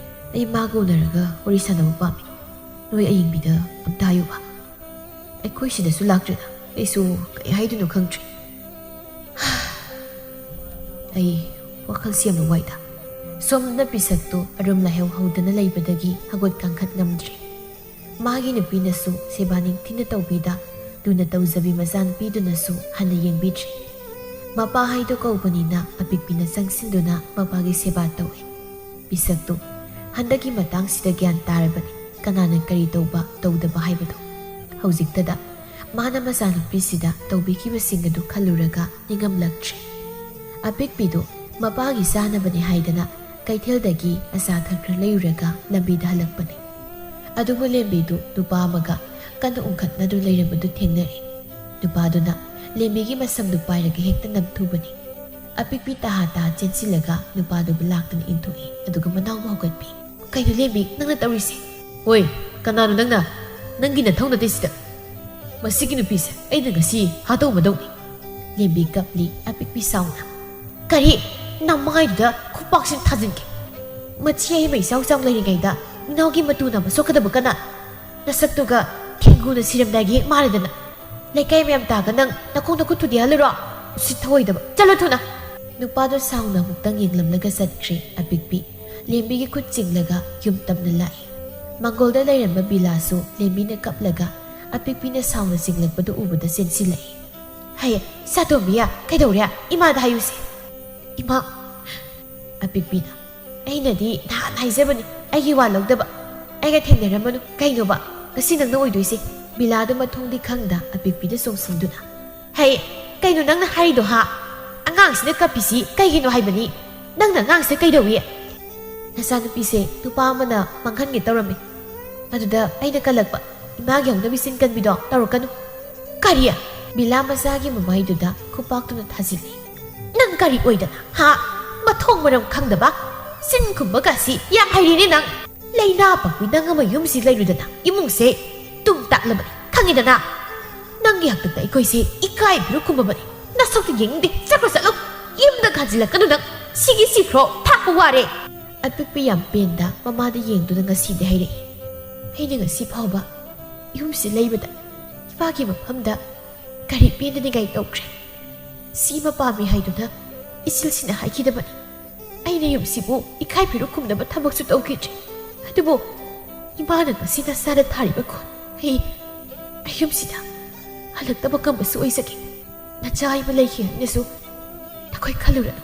ꯑꯩ ꯃꯥꯒ ꯎꯅꯔꯒ ꯋꯥꯔꯤ ꯁꯥꯟꯅꯕ ꯄꯥꯝꯃꯤ꯫ ꯅꯣꯏ ꯑꯌꯤꯡꯕꯤꯗ ꯑꯝꯇ ꯍꯥꯏꯌꯨꯕ꯫ ꯑꯩꯈꯣꯏ ꯁꯤꯗꯁꯨ ꯂꯥꯛꯇ꯭ꯔꯦꯗ꯫ ꯑꯩꯁꯨ ꯀꯩ ꯍꯥꯏꯗꯣꯏꯅꯣ ꯈꯪꯗ꯭ꯔꯦ꯫ ꯑꯩ ꯋꯥꯈꯜ ꯁꯦꯝꯕ ꯋꯥꯏꯗ꯫ ꯁꯣꯝꯗꯅ ꯄꯤꯁꯛꯇꯨ ꯑꯔꯨꯝ ꯂꯥꯏꯍꯧ ꯍꯧꯗꯅ ꯂꯩꯕꯗꯒꯤ ꯍꯧꯒꯠ ꯀꯥꯡꯈꯠ ꯉꯝꯗ꯭ꯔꯦ꯫ ꯃꯥꯒꯤ ꯅꯨꯄꯤꯅꯁꯨ ꯁꯦꯕꯥ ꯅꯤꯡꯊꯤꯅ ꯇꯧꯕꯤꯗ, ꯂꯨꯅ ꯇꯧꯖꯕꯤ ꯃꯆꯥꯅꯨꯄꯤꯗꯨꯅꯁꯨ ꯍꯟꯅ ꯌꯦꯡꯕꯤꯗ꯭ꯔꯦ꯫ ꯃꯄꯥ ꯍꯥꯏꯗꯣ ꯀꯧꯕꯅꯤꯅ ꯑꯄꯤꯛꯄꯤꯅ ꯆꯪꯁꯤꯟꯗꯨꯅ ꯃꯄꯥꯒꯤ ꯁꯦꯕꯥ ꯇꯧꯏ꯫ ꯄꯤꯁꯛꯇꯨ ꯍꯟꯗꯛꯀꯤ ꯃꯇꯥꯡꯁꯤꯗ ꯒ꯭ꯌꯥꯟ ꯇꯥꯔꯕꯅꯤ, ꯀꯅꯥꯅ ꯀꯔꯤ ꯇꯧꯕ ꯇꯧꯗꯕ ꯍꯥꯏꯕꯗꯣ꯫ ꯍꯧꯖꯤꯛꯇꯗ ꯃꯥꯅ ꯃꯆꯥꯅꯨꯄꯤꯁꯤꯗ ꯇꯧꯕꯤꯈꯤꯕꯁꯤꯡ ꯑꯗꯨ ꯈꯜꯂꯨꯔꯒ ꯅꯤꯡꯉꯝꯂꯛꯇ꯭ꯔꯦ꯫ ꯑꯄꯤꯛꯄꯤꯗꯨ ꯃꯄꯥꯒꯤ ꯆꯥꯅꯕꯅꯤ ꯍꯥꯏꯗꯅ ꯀꯩꯊꯦꯜꯗꯒꯤ ꯑꯆꯥ ꯈꯔ ꯈꯔ ꯂꯩꯔꯨꯔꯒ ꯂꯝꯕꯤꯗ ꯍꯜꯂꯛꯄꯅꯤ꯫ ꯑꯗꯨꯕꯨ ꯂꯦꯝꯕꯤꯗꯨ ꯅꯨꯄꯥ ꯑꯃꯒ ꯀꯟꯅ ꯎꯪꯈꯠꯅꯗꯨꯅ ꯂꯩꯔꯝꯕꯗꯨ ꯊꯦꯡꯅꯔꯦ꯫ ꯅꯨꯄꯥꯗꯨꯅ ꯂꯦꯝꯕꯤꯒꯤ ꯃꯁꯝꯗꯨ ꯄꯥꯏꯔꯒ ꯍꯦꯛꯇ ꯅꯝꯊꯨꯕꯅꯤ꯫ ꯑꯄꯤꯛꯄꯤ ꯇꯍꯥ ꯇꯍꯥ ꯆꯦꯟꯁꯤꯜꯂꯒ ꯅꯨꯄꯥꯗꯨꯕꯨ ꯂꯥꯛꯇꯨꯅ ꯏꯟꯊꯣꯛꯏ, ꯑꯗꯨꯒ ꯃꯅꯥꯎꯕꯨ ꯍꯧꯒꯠꯄꯤ꯫ "ꯀꯩꯅꯣ ꯂꯦꯝꯕꯤ, ꯅꯪꯅ ꯇꯧꯔꯤꯁꯦ?" "ꯍꯣꯏ, ꯀꯅꯥꯅꯣ ꯅꯪꯅ? ꯅꯪꯒꯤ ꯅꯊꯧ ꯅꯠꯇꯦ ꯁꯤꯗ꯫ ꯃꯁꯤꯒꯤ ꯅꯨꯄꯤꯁꯦ ꯑꯩꯅ ꯉꯁꯤ ꯍꯥꯠꯇꯧꯕꯗꯧꯅꯤ꯫" ꯂꯦꯝꯕꯤ ꯀꯞꯂꯤ, ꯑꯄꯤꯛꯄꯤ ꯁꯥꯎꯅ꯫ "ꯀꯔꯤ? ꯅꯃꯥꯏꯗꯨꯗ ꯈꯨꯄꯥꯛꯁꯤꯅ ꯊꯥꯖꯤꯟꯒꯦ꯫ ꯃꯆꯤ ꯍꯩꯃ ꯏꯆꯥꯎ ꯆꯥꯎ ꯂꯩꯔꯤꯉꯩꯗ ꯏꯅꯥꯎꯒꯤ ꯃꯇꯨ ꯅꯥꯝꯃ ꯁꯣꯛꯀꯗꯕ ꯀꯅꯥ? ꯅꯁꯛꯇꯨꯒ ꯊꯦꯡꯒꯨꯅ ꯁꯤꯔꯝꯗꯥꯏꯒꯤ ꯍꯦꯛ ꯃꯥꯜꯂꯦꯗꯅ꯫ ꯂꯩꯀꯥꯏ ꯃꯌꯥꯝ ꯇꯥꯒ ꯅꯪ ꯅꯈꯣꯡ ꯅꯈꯨꯠ ꯊꯨꯗꯦꯛꯍꯜꯂꯨꯔꯣ? ꯎꯁꯤꯠ ꯊꯑꯣꯏꯗꯕ꯫ ꯆꯠꯂꯣ ꯊꯨꯅ!" ꯅꯨꯄꯥꯗꯣ ꯁꯥꯎꯅ ꯑꯃꯨꯛꯇꯪ ꯌꯦꯡꯂꯝꯂꯒ ꯆꯠꯈ꯭ꯔꯦ꯫ ꯑꯄꯤꯛꯄꯤ ꯂꯦꯝꯕꯤꯒꯤ ꯈꯨꯠ ꯆꯤꯡꯂꯒ ꯌꯨꯝ ꯇꯝꯅ ꯂꯥꯛꯏ꯫ ꯃꯪꯒꯣꯜꯗ ꯂꯩꯔꯝꯕ ꯕꯤꯂꯥꯁꯨ ꯂꯦꯝꯕꯤꯅ ꯀꯞꯂꯒ ꯑꯄꯤꯛꯄꯤꯅ ꯁꯥꯎꯅ ꯆꯤꯡꯂꯛꯄꯗꯨ ꯎꯕꯗ ꯆꯦꯟꯁꯤꯜꯂꯛꯏ꯫ "ꯍꯩ, ꯁꯥꯇꯣꯝꯕꯤ, ꯀꯩꯗꯧꯔꯦ? ꯏꯃꯥꯗ ꯍꯥꯏꯌꯨꯁꯦ꯫" "ꯏꯃꯥ!" ꯑꯄꯤꯛꯄꯤꯅ, "ꯑꯩꯅꯗꯤ ꯅꯍꯥꯟ ꯍꯥꯏꯖꯕꯅꯤ, ꯑꯩꯒꯤ ꯋꯥ ꯂꯧꯗꯕ꯫ ꯑꯩꯒ ꯊꯦꯡꯅꯔꯝꯃꯅꯨ꯫ ꯀꯩꯅꯣꯕ ꯉꯁꯤ ꯅꯪꯅ ꯑꯣꯏꯗꯣꯏꯁꯦ?" ꯕꯤꯂꯥꯗꯨ ꯃꯊꯣꯡꯗꯤ ꯈꯪꯗ ꯑꯄꯤꯛꯄꯤꯗ ꯆꯣꯡꯁꯤꯟꯗꯨꯅ, "ꯍꯩ, ꯀꯩꯅꯣ ꯅꯪꯅ ꯍꯥꯏꯔꯤꯗꯣ, ꯍꯥ? ꯑꯉꯥꯡꯁꯤꯅ ꯀꯞꯄꯤꯁꯤ ꯀꯩꯒꯤꯅꯣ ꯍꯥꯏꯕꯅꯤ? ꯅꯪꯅ ꯑꯉꯥꯡꯁꯤꯗ ꯀꯩꯗꯧꯏ?" "ꯅꯆꯥꯅꯨꯄꯤꯁꯦ ꯅꯨꯄꯥ ꯑꯃꯅ ꯃꯥꯡꯍꯟꯒꯦ ꯇꯧꯔꯝꯃꯤ꯫ ꯑꯗꯨꯗ ꯑꯩꯅ ꯀꯜꯂꯛꯄ꯫ ꯏꯃꯥꯒꯤ ꯍꯧꯅꯕꯤ ꯆꯤꯟ ꯀꯟꯕꯤꯗꯣ ꯇꯧꯔꯛꯀꯅꯨ꯫" "ꯀꯔꯤ?" ꯕꯤꯂꯥ ꯃꯆꯥꯒꯤ ꯃꯃꯥꯏꯗꯨꯗ ꯈꯨꯄꯥꯛꯇꯨꯅ ꯊꯥꯖꯤꯜꯂꯤ꯫ "ꯅꯪ ꯀꯔꯤ ꯑꯣꯏꯗꯅ, ꯍꯥ? ꯃꯊꯣꯡ ꯃꯔꯝ ꯈꯪꯗꯕ꯫ ꯆꯤꯟ ꯈꯨꯝꯕꯒꯁꯤ ꯌꯥꯝ ꯍꯩꯔꯦꯅꯦ ꯅꯪ꯫ ꯂꯩꯅꯥ ꯄꯛꯄꯤ ꯅꯪ ꯑꯃ ꯌꯨꯝꯁꯤ ꯂꯩꯔꯨꯗꯅ ꯏꯃꯨꯡꯁꯦ ꯇꯨꯝ ꯇꯥꯛꯂꯕꯅꯤ, ꯈꯪꯉꯤꯗꯅ? ꯅꯪꯒꯤ ꯍꯥꯛꯇꯛꯇ ꯑꯩꯈꯣꯏꯁꯦ ꯏꯀꯥꯏ ꯈꯨꯝꯃꯕꯅꯤ꯫ ꯅꯁꯛꯇꯨ ꯌꯦꯡꯅꯤꯡꯗꯦ꯫ ꯆꯠꯈ꯭ꯔꯣ, ꯆꯠꯂꯣ꯫ ꯌꯨꯝꯗ ꯈꯥꯖꯤꯜꯂꯛꯀꯅꯨ ꯅꯪ꯫ ꯁꯤꯒꯤ ꯁꯤꯈ꯭ꯔꯣ꯫ ꯊꯥꯛꯄ ꯋꯥꯔꯦ꯫" ꯑꯄꯤꯛꯄꯤ ꯌꯥꯝ ꯄꯦꯟꯗ ꯃꯃꯥꯗ ꯌꯦꯡꯗꯨꯅ ꯉꯁꯤꯗꯤ ꯍꯥꯏꯔꯛꯏ꯫ "ꯑꯩꯅ ꯉꯁꯤ ꯐꯥꯎꯕ ꯌꯨꯝꯁꯤ ꯂꯩꯕꯗ ꯏꯄꯥꯒꯤ ꯃꯐꯝꯗ ꯀꯔꯤ ꯄꯦꯟꯗꯅꯤꯡꯉꯥꯏ ꯇꯧꯈ꯭ꯔꯦ? ꯁꯤꯃ ꯄꯥꯝꯃꯤ ꯍꯥꯏꯗꯨꯅ ꯏꯆꯤꯜꯁꯤꯅ ꯍꯥꯏꯈꯤꯗꯕꯅꯤ꯫ ꯑꯩꯅ ꯌꯨꯝꯁꯤꯕꯨ ꯏꯀꯥꯏ ꯐꯤꯔꯨꯛ ꯈꯨꯝꯅꯕ ꯊꯕꯛꯁꯨ ꯇꯧꯈꯤꯗ꯭ꯔꯤ꯫ ꯑꯗꯨꯕꯨ ꯏꯃꯥꯅ ꯉꯁꯤ ꯅꯁꯥꯗ ꯊꯥꯔꯤꯕ ꯈꯣꯟ, ꯑꯩ, ꯑꯩ ꯌꯨꯝꯁꯤꯗ ꯍꯜꯂꯛꯇꯕ ꯉꯝꯕꯁꯨ ꯑꯣꯏꯖꯒꯦ꯫ ꯅꯆꯥ ꯑꯃ ꯂꯩꯈꯤ ꯍꯥꯏꯅꯁꯨ ꯅꯈꯣꯏ ꯈꯜꯂꯨꯔꯅꯨ꯫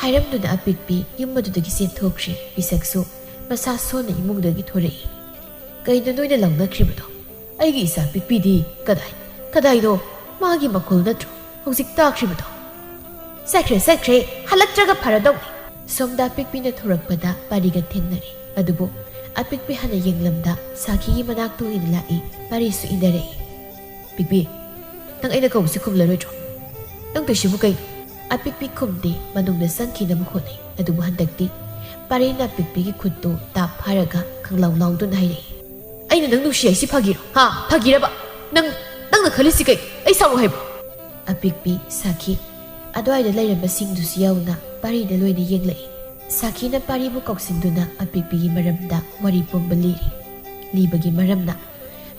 ꯍꯥꯏꯔꯝꯗꯨꯅ ꯑꯄꯤꯛꯄꯤ ꯌꯨꯝ ꯑꯗꯨꯗꯒꯤ ꯆꯦꯟꯊꯣꯛꯈ꯭ꯔꯦ꯫ ꯄꯤꯁꯛꯁꯨ ꯃꯁꯥ ꯁꯣꯟꯅ ꯏꯃꯨꯡꯗꯒꯤ ꯊꯣꯔꯛꯏ꯫ "ꯀꯩꯅꯣ ꯅꯣꯏꯅ ꯂꯧꯅꯈ꯭ꯔꯤꯕꯗꯣ? ꯑꯩꯒꯤ ꯏꯆꯥ ꯄꯤꯛꯄꯤꯗꯤ ꯀꯗꯥꯏ, ꯀꯗꯥꯏꯅꯣ? ꯃꯥꯒꯤ ꯃꯈꯣꯜ ꯅꯠꯇ꯭ꯔꯣ ꯍꯧꯖꯤꯛ ꯇꯥꯈ꯭ꯔꯤꯕꯗꯣ?" "ꯆꯠꯈ꯭ꯔꯦ, ꯆꯠꯈ꯭ꯔꯦ, ꯍꯜꯂꯛꯇ꯭ꯔꯒ ꯐꯔꯗꯧꯅꯤ꯫" ꯁꯣꯝꯗ ꯑꯄꯤꯛꯄꯤꯅ ꯊꯣꯔꯛꯄꯗ ꯄꯥꯔꯤꯒ ꯊꯦꯡꯅꯔꯦ꯫ ꯑꯗꯨꯕꯨ ꯑꯄꯤꯛꯄꯤ ꯍꯥꯟꯅ ꯌꯦꯡꯂꯝꯗ ꯁꯥꯈꯤꯒꯤ ꯃꯅꯥꯛꯇ ꯑꯣꯏꯅ ꯂꯥꯛꯏ꯫ ꯄꯥꯔꯤꯁꯨ ꯏꯟꯅꯔꯛꯏ꯫ "ꯄꯤꯛꯄꯤ, ꯅꯪ ꯑꯩꯅ ꯀꯧꯕꯁꯤ ꯈꯨꯝꯂꯔꯣꯏꯗ꯭ꯔꯣ? ꯅꯪ ꯇꯧꯏꯁꯤꯕꯨ ꯀꯩꯅꯣ?" ꯑꯄꯤꯛꯄꯤ ꯈꯨꯝꯗꯦ, ꯃꯅꯨꯡꯗ ꯆꯪꯈꯤꯅꯕ ꯍꯣꯠꯅꯩ꯫ ꯑꯗꯨꯕꯨ ꯍꯟꯗꯛꯇꯤ ꯄꯥꯔꯤꯅ ꯑꯄꯤꯛꯄꯤꯒꯤ ꯈꯨꯠꯇꯨ ꯇꯥꯞ ꯐꯥꯔꯒ ꯈꯪꯂꯥꯎ ꯂꯥꯎꯗꯨꯅ ꯍꯥꯏꯔꯛꯏ꯫ "ꯑꯩꯅ ꯅꯪ ꯅꯨꯡꯁꯤ ꯍꯥꯏꯁꯤ ꯐꯥꯒꯤꯔꯣ? ꯍꯥ? ꯐꯥꯒꯤꯔꯕ? ꯅꯪ, ꯅꯪꯅ ꯈꯜꯂꯤꯁꯤ ꯀꯩ? ꯑꯩ ꯁꯥꯎꯔꯣ ꯍꯥꯏꯕ꯭ꯔꯣ?" ꯑꯄꯤꯛꯄꯤ, ꯁꯥꯈꯤ, ꯑꯗꯨꯋꯥꯏꯗ ꯂꯩꯔꯝꯕꯁꯤꯡꯗꯨꯁꯨ ꯌꯥꯎꯅ ꯄꯥꯔꯤꯗ ꯂꯣꯏꯅ ꯌꯦꯡꯂꯛꯏ꯫ ꯁꯥꯈꯤꯅ ꯄꯥꯔꯤꯕꯨ ꯀꯧꯁꯤꯟꯗꯨꯅ ꯑꯄꯤꯛꯄꯤꯒꯤ ꯃꯔꯝꯗ ꯋꯥꯔꯤ ꯄꯨꯝꯕ ꯂꯤꯔꯤ꯫ ꯂꯤꯕꯒꯤ ꯃꯔꯝꯅ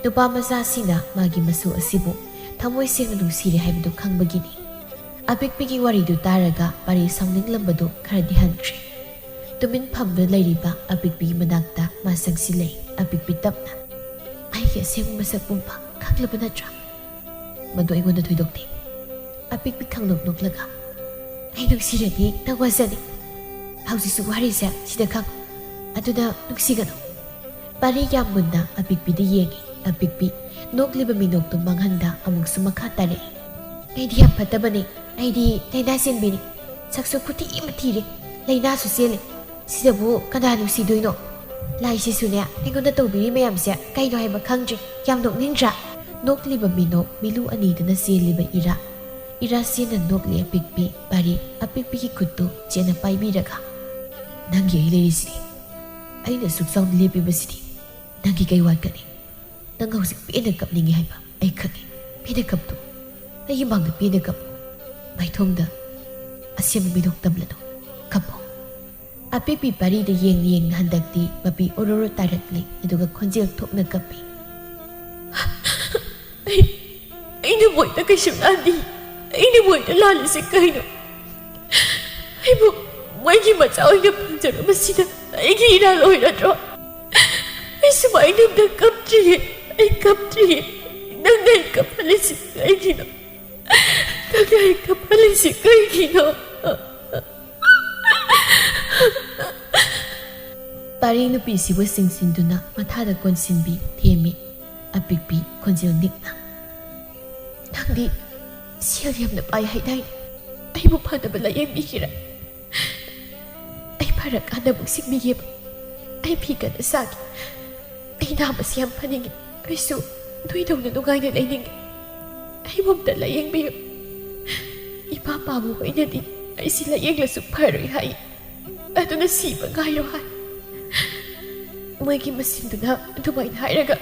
ꯅꯨꯄꯥ ꯃꯆꯥꯁꯤꯅ ꯃꯥꯒꯤ ꯃꯁꯨ ꯑꯁꯤꯕꯨ ꯊꯃꯣꯏ ꯁꯦꯡꯅ ꯅꯨꯡꯁꯤꯔꯦ ꯍꯥꯏꯕꯗꯨ ꯈꯪꯕꯒꯤꯅꯤ꯫ ꯑꯄꯤꯛꯄꯤꯒꯤ ꯋꯥꯔꯤꯗꯨ ꯇꯥꯔꯒ ꯄꯥꯔꯤ ꯁꯥꯎꯅꯤꯡꯂꯝꯕꯗꯨ ꯈꯔꯗꯤ ꯍꯟꯈ꯭ꯔꯦ꯫ ꯇꯨꯃꯤꯟ ꯐꯝꯗꯨꯅ ꯂꯩꯔꯤꯕ ꯑꯄꯤꯛꯄꯤꯒꯤ ꯃꯅꯥꯛꯇ ꯃꯥ ꯆꯪꯁꯤꯜꯂꯛꯏ꯫ ꯑꯄꯤꯛꯄꯤ ꯇꯞꯅ, "ꯑꯩꯒꯤ ꯑꯁꯦꯡꯕ ꯃꯁꯛ ꯄꯨꯝꯕ ꯈꯪꯂꯕ ꯅꯠꯇ꯭ꯔꯥ?" "ꯃꯗꯨ ꯑꯩꯉꯣꯟꯗ ꯊꯣꯏꯗꯣꯛꯇꯦ꯫" ꯑꯄꯤꯛꯄꯤ ꯈꯪꯅꯣꯛ ꯅꯣꯛꯂꯒ, "ꯑꯩ ꯅꯨꯡꯁꯤꯔꯗꯤ ꯅꯪ ꯋꯥꯖꯅꯤ꯫ ꯍꯧꯖꯤꯛꯁꯨ ꯋꯥꯔꯤꯁꯦ ꯁꯤꯗ ꯈꯪꯉꯨ꯫ ꯑꯗꯨꯅ ꯅꯨꯡꯁꯤꯒꯅꯨ꯫" ꯄꯥꯔꯤ ꯌꯥꯝ ꯃꯨꯟꯅ ꯑꯄꯤꯛꯄꯤꯗ ꯌꯦꯡꯉꯤ꯫ ꯑꯄꯤꯛꯄꯤ ꯅꯣꯛꯂꯤꯕ ꯃꯤꯅꯣꯛꯇꯨ ꯃꯥꯡꯍꯟꯗ ꯑꯃꯨꯛꯁꯨ ꯃꯈꯥ ꯇꯥꯔꯛꯏ꯫ "ꯑꯩꯗꯤ ꯌꯥꯝ ꯐꯠꯇꯕꯅꯤ꯫ ꯑꯩꯗꯤ ꯂꯥꯏꯅꯥ ꯆꯦꯟꯕꯤꯅꯤ꯫ ꯁꯛꯁꯨ ꯈꯨꯊꯤ ꯑꯃ ꯊꯤꯔꯦ꯫ ꯂꯥꯏꯅꯥꯁꯨ ꯆꯦꯜꯂꯦ꯫ ꯁꯤꯗꯕꯨ ꯀꯅꯥ ꯅꯨꯡꯁꯤꯗꯣꯏꯅꯣ? ꯂꯥꯏꯁꯤꯁꯨꯅꯦ, ꯑꯩꯉꯣꯟꯗ ꯇꯧꯕꯤꯔꯤ ꯃꯌꯥꯝꯁꯦ ꯀꯩꯅꯣ ꯍꯥꯏꯕ ꯈꯪꯗ꯭ꯔꯦ꯫ ꯌꯥꯝ ꯅꯣꯛꯅꯤꯡꯗ꯭ꯔꯥ?" ꯅꯣꯛꯂꯤꯕ ꯃꯤꯅꯣꯛ ꯃꯤꯂꯨ ꯑꯅꯤꯗꯨꯅ ꯆꯦꯜꯂꯤꯕ ꯏꯔꯥ꯫ ꯏꯔꯥ ꯆꯦꯟꯅ ꯅꯣꯛꯂꯤ ꯑꯄꯤꯛꯄꯤ꯫ ꯄꯥꯔꯤ ꯑꯄꯤꯛꯄꯤꯒꯤ ꯈꯨꯠꯇꯨ ꯆꯦꯟꯅ ꯄꯥꯏꯕꯤꯔꯒ, "ꯅꯪꯒꯤ ꯑꯩ ꯂꯩꯔꯤꯁꯤꯗꯤ꯫ ꯑꯩꯅ ꯑꯁꯨꯛ ꯆꯥꯎꯅ ꯂꯦꯞꯄꯤꯕꯁꯤꯗꯤ ꯅꯪꯒꯤ ꯀꯩ ꯋꯥꯠꯀꯅꯤ? ꯅꯪ ꯍꯧꯖꯤꯛ ꯄꯦꯟꯅ ꯀꯞꯅꯤꯡꯉꯤ ꯍꯥꯏꯕ ꯑꯩ ꯈꯪꯉꯤ꯫ ꯄꯦꯟꯅ ꯀꯞꯇꯨ꯫ ꯑꯩꯒꯤ ꯃꯥꯡꯗ ꯄꯦꯟꯅ ꯀꯞꯄꯨ꯫ ꯃꯥꯏꯊꯣꯡꯗ ꯑꯁꯦꯡꯕ ꯃꯤꯅꯣꯛ ꯇꯝꯂꯅꯨ꯫ ꯀꯞꯄꯨ꯫" ꯑꯄꯤꯛꯄꯤ ꯄꯥꯔꯤꯗ ꯌꯦꯡ ꯌꯦꯡꯅ ꯍꯟꯗꯛꯇꯤ ꯃꯄꯤ ꯑꯣꯔꯣꯔꯣ ꯇꯥꯔꯛꯂꯤ, ꯑꯗꯨꯒ ꯈꯣꯟꯖꯦꯜ ꯊꯣꯛꯅ ꯀꯞꯄꯤ꯫ "ꯑꯩ, ꯑꯩꯅ ꯃꯣꯏꯗ ꯀꯩꯁꯨ ꯂꯥꯟꯗꯤ꯫ ꯑꯩꯅ ꯃꯣꯏꯗ ꯂꯥꯜꯂꯤꯁꯦ ꯀꯩꯅꯣ? ꯑꯩꯕꯨ ꯃꯣꯏꯒꯤ ꯃꯆꯥ ꯑꯣꯏꯅ ꯐꯪꯖꯔꯕꯁꯤꯅ ꯑꯩꯒꯤ ꯏꯔꯥꯜ ꯑꯣꯏꯔꯗ꯭ꯔꯣ? ꯑꯩ ꯁꯨꯃꯥꯏꯅ ꯑꯝꯇ ꯀꯞꯇ꯭ꯔꯤꯌꯦ꯫ ꯑꯩ ꯀꯞꯇ꯭ꯔꯤꯌꯦ꯫ ꯅꯪꯅ ꯑꯩ ꯀꯞꯍꯜꯂꯤꯁꯤ ꯀꯩꯒꯤꯅꯣ? ꯅꯪꯅ ꯑꯩ ꯀꯞꯍꯜꯂꯤꯁꯤ ꯀꯩꯒꯤꯅꯣ? ꯄꯥꯔꯤ ꯅꯨꯄꯤꯁꯤꯕꯨ ꯆꯤꯡꯁꯤꯟꯗꯨꯅ ꯃꯊꯥꯗ ꯀꯣꯟꯁꯤꯟꯕꯤ ꯊꯦꯝꯃꯤ꯫ ꯑꯄꯤꯛꯄꯤ ꯈꯣꯟꯖꯦꯜ ꯅꯤꯛꯅ, "ꯅꯪꯗꯤ ꯁꯦꯜ ꯌꯥꯝꯅ ꯄꯥꯏ ꯍꯥꯏꯗꯥꯏꯅꯦ? ꯑꯩꯕꯨ ꯐꯅꯕ ꯂꯥꯏꯌꯦꯡꯕꯤꯒꯦꯔꯥ? ꯑꯩ ꯐꯔꯀꯥꯟꯗ ꯑꯃꯨꯛ ꯁꯤꯡꯕꯤꯒꯦꯕ꯫ ꯑꯩ ꯐꯤ ꯀꯟꯅ ꯁꯥꯒꯦ꯫ ꯑꯩ ꯅꯥꯕꯁꯤ ꯌꯥꯝ ꯐꯅꯤꯡꯉꯤ꯫ ꯑꯩꯁꯨ ꯅꯣꯏꯗꯧꯅ ꯅꯨꯡꯉꯥꯏꯅ ꯂꯩꯅꯤꯡꯉꯤ꯫ ꯑꯩꯕꯨ ꯑꯝꯇ ꯂꯥꯏꯌꯦꯡꯕꯤꯌꯨ꯫ ꯏꯃꯥ ꯄꯥꯕꯨ ꯍꯣꯏꯅꯗꯤ ꯑꯩꯁꯤ ꯂꯥꯏꯌꯦꯡꯂꯁꯨ ꯐꯔꯣꯏ ꯍꯥꯏ꯫ ꯑꯗꯨꯅ ꯁꯤꯕ ꯉꯥꯏꯔꯣ ꯍꯥꯏ꯫ ꯃꯣꯏꯒꯤ ꯃꯁꯤꯡꯗꯨꯅ ꯑꯗꯨꯃꯥꯏꯅ ꯍꯥꯏꯔꯒ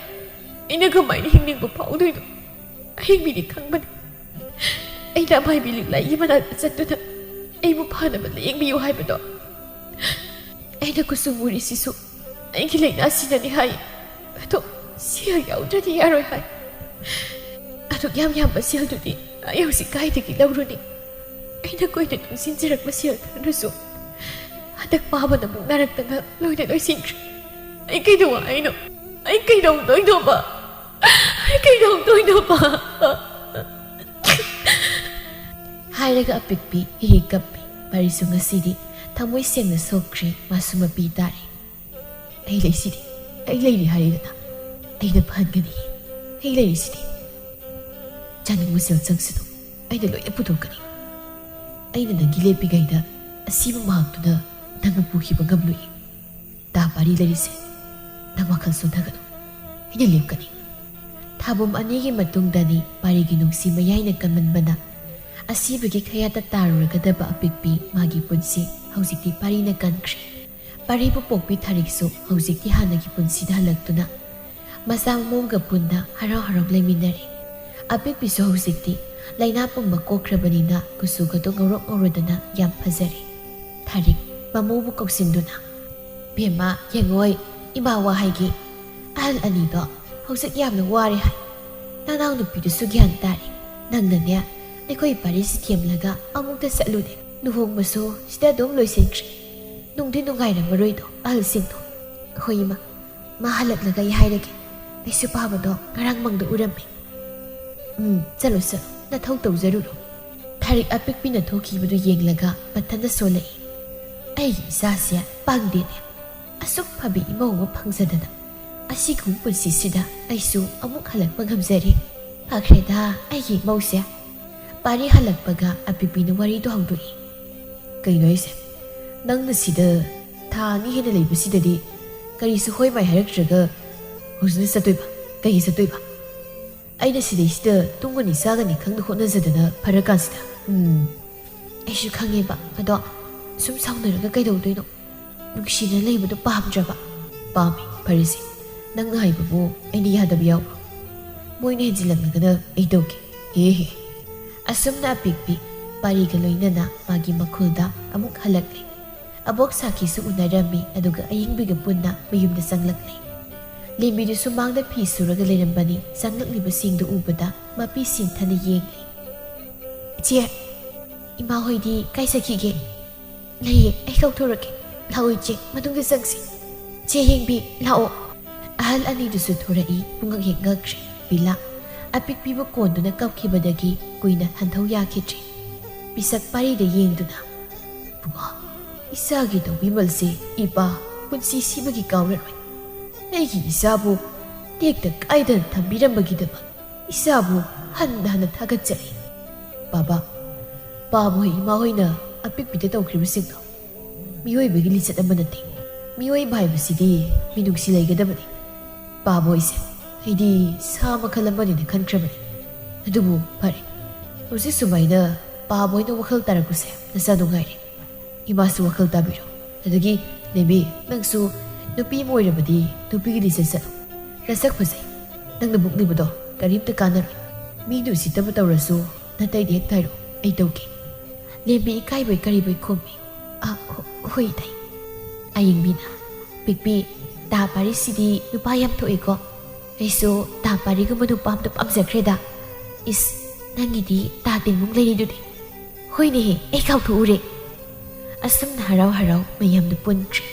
ꯑꯩꯅ ꯀꯃꯥꯏꯅ ꯍꯤꯡꯅꯤꯡꯕ ꯐꯥꯎꯗꯣꯏꯅꯣ? ꯑꯍꯤꯡꯕꯤꯗꯤ ꯈꯪꯕꯅꯤ꯫ ꯑꯩꯅ ꯃꯥꯏꯕꯤ ꯂꯤꯛꯂꯥꯏꯒꯤ ꯃꯅꯥꯛꯇ ꯆꯠꯇꯨꯅ ꯑꯩꯕꯨ ꯐꯅꯕ ꯂꯥꯏꯌꯦꯡꯕꯤꯌꯨ ꯍꯥꯏꯕꯗꯣ꯫ ꯑꯩꯅ ꯀꯨꯆꯨ ꯃꯨꯔꯤꯁꯤꯁꯨ ꯑꯩꯒꯤ ꯂꯥꯏꯅꯥꯁꯤꯅꯅꯤ ꯍꯥꯏ꯫ ꯑꯗꯣ ꯁꯦꯜ ꯌꯥꯎꯗ꯭ꯔꯗꯤ ꯌꯥꯔꯣꯏ ꯍꯥꯏ꯫ ꯑꯗꯨꯛ ꯌꯥꯝ ꯌꯥꯝꯕ ꯁꯦꯜꯗꯨꯗꯤ ꯑꯩ ꯍꯧꯖꯤꯛ ꯀꯥꯏꯗꯒꯤ ꯂꯧꯔꯨꯅꯤ? ꯑꯩꯅ ꯀꯨꯏꯅ ꯇꯨꯡꯁꯤꯟꯖꯔꯛꯄ ꯁꯦꯜ ꯈꯔꯗꯨꯁꯨ ꯍꯟꯗꯛ ꯄꯥꯕꯅ ꯑꯃꯨꯛ ꯅꯥꯔꯛꯇꯅ ꯂꯣꯏꯅ ꯂꯣꯏꯁꯤꯟꯈ꯭ꯔꯦ꯫ ꯑꯩ ꯀꯩꯗꯧ ꯍꯥꯏꯅꯣ? ꯑꯩ ꯀꯩꯗꯧꯗꯣꯏꯅꯣꯕ? ꯑꯩ ꯀꯩꯗꯧꯗꯣꯏꯅꯣꯕ?" ꯍꯥꯏꯔꯒ ꯑꯄꯤꯛꯄꯤ ꯍꯤ ꯍꯤ ꯀꯞꯄꯤ꯫ ꯄꯥꯔꯤꯁꯨ ꯉꯁꯤꯗꯤ ꯊꯃꯣꯏ ꯁꯦꯡꯅ ꯁꯣꯛꯈ꯭ꯔꯦ꯫ ꯃꯥꯁꯨ ꯃꯄꯤ ꯇꯥꯔꯦ꯫ "ꯑꯩ ꯂꯩꯁꯤꯗꯤ, ꯑꯩ ꯂꯩꯔꯤ ꯍꯥꯏꯔꯤꯗꯅ꯫ ꯑꯩꯅ ꯐꯍꯟꯒꯅꯤ꯫ ꯑꯩ ꯂꯩꯔꯤꯁꯤꯗꯤ꯫ ꯆꯥꯅꯤꯡꯕ ꯁꯦꯜ ꯆꯪꯁꯅꯨ, ꯑꯩꯅ ꯂꯣꯏꯅ ꯄꯨꯊꯣꯛꯀꯅꯤ꯫ ꯑꯩꯅ ꯅꯪꯒꯤ ꯂꯦꯞꯄꯤꯉꯩꯗ ꯑꯁꯤꯕ ꯃꯍꯥꯛꯇꯨꯅ ꯅꯪꯅ ꯄꯨꯈꯤꯕ ꯉꯝꯂꯣꯏ꯫ ꯇꯥ ꯄꯥꯔꯤ ꯂꯩꯔꯤꯁꯦ, ꯅꯪ ꯋꯥꯈꯜ ꯁꯣꯟꯊꯒꯅꯨ꯫ ꯑꯩꯅ ꯂꯦꯞꯀꯅꯤ꯫" ꯊꯥꯕꯨꯝ ꯑꯅꯤꯒꯤ ꯃꯇꯨꯡꯗꯅꯤ ꯄꯥꯔꯤꯒꯤ ꯅꯨꯡꯁꯤ ꯃꯌꯥꯏꯅ ꯀꯟꯃꯟꯕꯅ ꯑꯁꯤꯕꯒꯤ ꯈꯌꯥꯠꯇ ꯇꯥꯔꯨꯔꯒꯗꯕ ꯑꯄꯤꯛꯄꯤ ꯃꯥꯒꯤ ꯄꯨꯟꯁꯤ ꯍꯧꯖꯤꯛꯇꯤ ꯄꯥꯔꯤꯅ ꯀꯟꯈ꯭ꯔꯦ꯫ ꯄꯥꯔꯤꯕꯨ ꯄꯣꯛꯄꯤ ꯊꯥꯔꯤꯛꯁꯨ ꯍꯧꯖꯤꯛꯇꯤ ꯍꯥꯟꯅꯒꯤ ꯄꯨꯟꯁꯤꯗ ꯍꯜꯂꯛꯇꯨꯅ ꯃꯆꯥ ꯃꯃꯧꯒ ꯄꯨꯟꯅ ꯍꯔꯥꯎ ꯍꯔꯥꯎ ꯂꯩꯃꯤꯟꯅꯔꯦ꯫ ꯑꯄꯤꯛꯄꯤꯁꯨ ꯍꯧꯖꯤꯛꯇꯤ ꯂꯥꯏꯅꯥ ꯄꯨꯝꯕ ꯀꯣꯛꯈ꯭ꯔꯕꯅꯤꯅ ꯀꯨꯆꯨꯒꯗꯣ ꯉꯧꯔꯣꯛ ꯉꯧꯔꯗꯅ ꯌꯥꯝ ꯐꯖꯔꯦ꯫ ꯊꯥꯔꯤꯛ ꯃꯃꯧꯕꯨ ꯀꯧꯁꯤꯟꯗꯨꯅ, "ꯕꯦꯝꯃ, ꯌꯦꯡꯉꯣꯏ, ꯏꯃꯥ ꯋꯥ ꯍꯥꯏꯒꯦ꯫ ꯑꯍꯜ ꯑꯅꯤꯗꯣ ꯍꯧꯖꯤꯛ ꯌꯥꯝꯅ ꯋꯥꯔꯦ ꯍꯥꯏ꯫ ꯅꯅꯥꯎ ꯅꯨꯄꯤꯗꯨꯁꯨ ꯒ꯭ꯌꯥꯟ ꯇꯥꯔꯦ꯫ ꯅꯪꯅꯅꯦ, ꯑꯩꯈꯣꯏ ꯄꯥꯔꯤꯁꯤ ꯊꯦꯝꯂꯒ ꯑꯃꯨꯛꯇ ꯆꯠꯂꯨꯅꯦ꯫ ꯂꯨꯍꯣꯡꯕꯁꯨ ꯁꯤꯗ ꯑꯗꯨꯝ ꯂꯣꯏꯁꯤꯟꯈ꯭ꯔꯦ꯫ ꯅꯨꯡꯗꯤ ꯅꯨꯡꯉꯥꯏꯔꯝꯃꯔꯣꯏꯗꯣ ꯑꯍꯜꯁꯤꯡꯗꯣ꯫ ꯍꯣꯏ ꯏꯃꯥ, ꯃꯥ ꯍꯜꯂꯛꯂꯒ ꯑꯩ ꯍꯥꯏꯔꯒꯦ꯫ ꯑꯩꯁꯨ ꯄꯥꯕꯗꯣ ꯉꯔꯥꯡ ꯃꯪꯗ ꯎꯔꯝꯃꯦ꯫ ꯎꯝ, ꯆꯠꯂꯣ ꯆꯠꯂꯣ, ꯅꯊꯧ ꯇꯧꯖꯔꯨꯔꯣ꯫ ꯊꯥꯔꯤꯛ ꯑꯄꯤꯛꯄꯤꯅ ꯊꯣꯛꯈꯤꯕꯗꯨ ꯌꯦꯡꯂꯒ ꯃꯊꯟꯇ ꯁꯣꯜꯂꯛꯏ꯫ ꯑꯩꯒꯤ ꯏꯆꯥꯁꯦ ꯄꯪꯗꯦꯅꯦ꯫ ꯑꯁꯨꯛ ꯐꯕꯤ ꯏꯃꯧ ꯑꯃ ꯐꯪꯖꯗꯅ ꯑꯁꯤꯒꯨꯝꯕ ꯄꯨꯟꯁꯤꯁꯤꯗ ꯑꯩꯁꯨ ꯑꯃꯨꯛ ꯍꯜꯂꯛꯄ ꯉꯝꯖꯔꯦ꯫ ꯐꯈ꯭ꯔꯦꯗ ꯑꯩꯒꯤ ꯏꯃꯧꯁꯦ꯫ ꯄꯥꯔꯤ ꯍꯜꯂꯛꯄꯒ ꯑꯄꯤꯛꯄꯤꯅ ꯋꯥꯔꯤꯗꯣ ꯍꯧꯗꯣꯛꯏ꯫ ꯀꯩꯅꯣ ꯍꯥꯏꯁꯦ? ꯅꯪꯅ ꯁꯤꯗ ꯊꯥ ꯑꯅꯤ ꯍꯦꯟꯅ ꯂꯩꯕꯁꯤꯗꯗꯤ ꯀꯔꯤꯁꯨ ꯍꯣꯏ ꯃꯥꯏ ꯍꯥꯏꯔꯛꯇ꯭ꯔꯒ ꯍꯧꯖꯤꯛꯅ ꯆꯠꯇꯣꯏꯕ? ꯀꯩꯒꯤ ꯆꯠꯇꯣꯏꯕ? ꯑꯩꯅ ꯁꯤꯗꯩꯁꯤꯗ ꯇꯨꯝꯒꯅꯤ ꯆꯥꯒꯅꯤ ꯈꯪꯗ ꯍꯣꯠꯅꯖꯗꯅ ꯐꯔꯀꯥꯟꯁꯤꯗ꯫ ꯎꯝ, ꯑꯩꯁꯨ ꯈꯪꯉꯦꯕ, ꯑꯗꯣ ꯁꯨꯝ ꯁꯥꯎꯅꯔꯒ ꯀꯩꯗꯧꯗꯣꯏꯅꯣ? ꯅꯨꯡꯁꯤꯅ ꯂꯩꯕꯗꯣ ꯄꯥꯝꯗ꯭ꯔꯕ? ꯄꯥꯝꯃꯤ, ꯐꯔꯦꯁꯦ꯫ ꯅꯪꯅ ꯍꯥꯏꯕꯕꯨ ꯑꯩꯅ ꯌꯥꯗꯕ ꯌꯥꯎꯕ꯭ꯔꯣ? ꯃꯣꯏꯅ ꯍꯦꯟꯖꯤꯜꯂꯛꯂꯒꯅ ꯑꯩ ꯇꯧꯒꯦ꯫ ꯍꯦ ꯍꯦ꯫ ꯑꯁꯨꯝꯅ ꯑꯄꯤꯛꯄꯤ ꯄꯥꯔꯤꯒ ꯂꯣꯏꯅꯅ ꯃꯥꯒꯤ ꯃꯈꯨꯜꯗ ꯑꯃꯨꯛ ꯍꯜꯂꯛꯂꯦ꯫ ꯑꯕꯣꯛ ꯁꯥꯈꯤꯁꯨ ꯎꯅꯔꯝꯃꯤ, ꯑꯗꯨꯒ ꯑꯌꯤꯡꯕꯤꯒ ꯄꯨꯟꯅ ꯃꯌꯨꯝꯗ ꯆꯪꯂꯛꯂꯦ꯫ ꯂꯦꯝꯕꯤꯗꯨꯁꯨ ꯃꯥꯡꯗ ꯐꯤ ꯁꯨꯔꯒ ꯂꯩꯔꯝꯕꯅꯤ꯫ ꯆꯪꯂꯛꯂꯤꯕꯁꯤꯡꯗꯨ ꯎꯕꯗ ꯃꯄꯤ ꯁꯤꯟꯊꯅ ꯌꯦꯡꯂꯦ꯫ "ꯏꯆꯦ, ꯏꯃꯥ ꯍꯣꯏꯗꯤ ꯀꯥꯏ ꯆꯠꯈꯤꯒꯦ?" "ꯂꯩꯌꯦ, ꯑꯩ ꯀꯧꯊꯣꯔꯛꯀꯦ꯫ ꯂꯥꯛꯑꯣ ꯏꯆꯦ, ꯃꯅꯨꯡꯗ ꯆꯪꯁꯤ꯫ ꯆꯦ ꯌꯦꯡꯕꯤ, ꯂꯥꯛꯑꯣ꯫" ꯑꯍꯜ ꯑꯅꯤꯗꯨꯁꯨ ꯊꯣꯔꯛꯏ꯫ ꯄꯨꯡꯉꯛ ꯍꯦꯛ ꯉꯛꯈ꯭ꯔꯦ ꯕꯤꯂꯥ꯫ ꯑꯄꯤꯛꯄꯤꯕꯨ ꯀꯣꯟꯗꯨꯅ ꯀꯞꯈꯤꯕꯗꯒꯤ ꯀꯨꯏꯅ ꯍꯟꯊꯧ ꯌꯥꯈꯤꯗ꯭ꯔꯦ꯫ ꯄꯤꯁꯛ ꯄꯥꯔꯤꯗ ꯌꯦꯡꯗꯨꯅ, "ꯕꯨꯡꯉꯣ, ꯏꯆꯥꯒꯤ ꯇꯧꯕꯤꯃꯜꯁꯦ ꯏꯄꯥ ꯄꯨꯟꯁꯤ ꯁꯤꯕꯒꯤ ꯀꯥꯎꯔꯔꯣꯏ꯫ ꯑꯩꯒꯤ ꯏꯆꯥꯕꯨ ꯇꯦꯛꯇ ꯀꯥꯏꯗꯅ ꯊꯝꯕꯤꯔꯝꯕꯒꯤꯗꯃꯛ ꯏꯆꯥꯕꯨ ꯍꯟꯅ ꯍꯟꯅ ꯊꯥꯒꯠꯆꯔꯤ꯫" ꯕꯥꯕꯥ, ꯄꯥꯕꯍꯣꯏ ꯏꯃꯥꯍꯣꯏꯅ ꯑꯄꯤꯛꯄꯤꯗ ꯇꯧꯈ꯭ꯔꯤꯕꯁꯤꯡꯗꯣ ꯃꯤꯑꯣꯏꯕꯒꯤ ꯂꯤꯆꯠ ꯑꯃ ꯅꯠꯇꯦ꯫ ꯃꯤꯑꯣꯏꯕ ꯍꯥꯏꯕꯁꯤꯗꯤ ꯃꯤꯅꯨꯡꯁꯤ ꯂꯩꯒꯗꯕꯅꯤ꯫ ꯄꯥꯕꯍꯣꯏꯁꯦ ꯑꯩꯗꯤ ꯁꯥ ꯃꯈꯜ ꯑꯃꯅꯤꯅ ꯈꯟꯈ꯭ꯔꯕꯅꯤ꯫ ꯑꯗꯨꯕꯨ ꯐꯔꯦ, ꯍꯧꯖꯤꯛ ꯁꯨꯃꯥꯏꯅ ꯄꯥꯕꯍꯣꯏꯅ ꯋꯥꯈꯜ ꯇꯥꯔꯛꯄꯁꯦ ꯅꯆꯥ ꯅꯨꯡꯉꯥꯏꯔꯦ꯫ ꯏꯃꯥꯁꯨ ꯋꯥꯈꯜ ꯇꯥꯕꯤꯔꯣ꯫ ꯑꯗꯒꯤ ꯂꯦꯝꯕꯤ, ꯅꯪꯁꯨ ꯅꯨꯄꯤ ꯑꯃ ꯑꯣꯏꯔꯕꯗꯤ ꯅꯨꯄꯤꯒꯤ ꯂꯤꯆꯠ ꯆꯠꯂꯣ꯫ ꯅꯁꯛ ꯐꯖꯩ꯫ ꯅꯪꯅ ꯃꯨꯛꯂꯤꯕꯗꯣ ꯀꯔꯤꯝꯇ ꯀꯥꯟꯅꯔꯣꯏ꯫ ꯃꯤꯅ ꯎꯁꯤꯠꯇꯕ ꯇꯧꯔꯁꯨ ꯅꯇꯩꯗ ꯍꯦꯛ ꯇꯥꯏꯔꯣ, ꯑꯩ ꯇꯧꯒꯦ꯫ ꯂꯦꯝꯕꯤ ꯏꯀꯥꯏꯕꯣꯏ ꯀꯔꯤꯕꯣꯏ ꯈꯨꯝꯃꯤ꯫ "ꯑ, ꯍꯣ-, ꯍꯣꯏ ꯏꯇꯩ꯫" ꯑꯌꯤꯡꯕꯤꯅ, "ꯄꯤꯛꯄꯤ, ꯇꯥ ꯄꯥꯔꯤꯁꯤꯗꯤ ꯅꯨꯄꯥ ꯌꯥꯝ ꯊꯣꯛꯏꯀꯣ꯫ ꯑꯩꯁꯨ ꯇꯥ ꯄꯥꯔꯤꯒꯨꯝꯕ ꯅꯨꯄꯥ ꯑꯝꯇ ꯄꯥꯝꯖꯈ꯭ꯔꯦꯗ꯫ ꯏꯁ, ꯅꯪꯒꯤꯗꯤ ꯇꯥ ꯇꯤꯟꯃꯨꯛ ꯂꯩꯔꯤꯗꯨꯗꯤ꯫" ꯍꯣꯏꯅꯦꯍꯦ, ꯑꯩ ꯀꯥꯎꯊꯣꯛꯎꯔꯦ꯫ ꯑꯁꯨꯝꯅ ꯍꯔꯥꯎ ꯍꯔꯥꯎ ꯃꯌꯥꯝꯗꯨ ꯄꯨꯟꯈ꯭ꯔꯦ꯫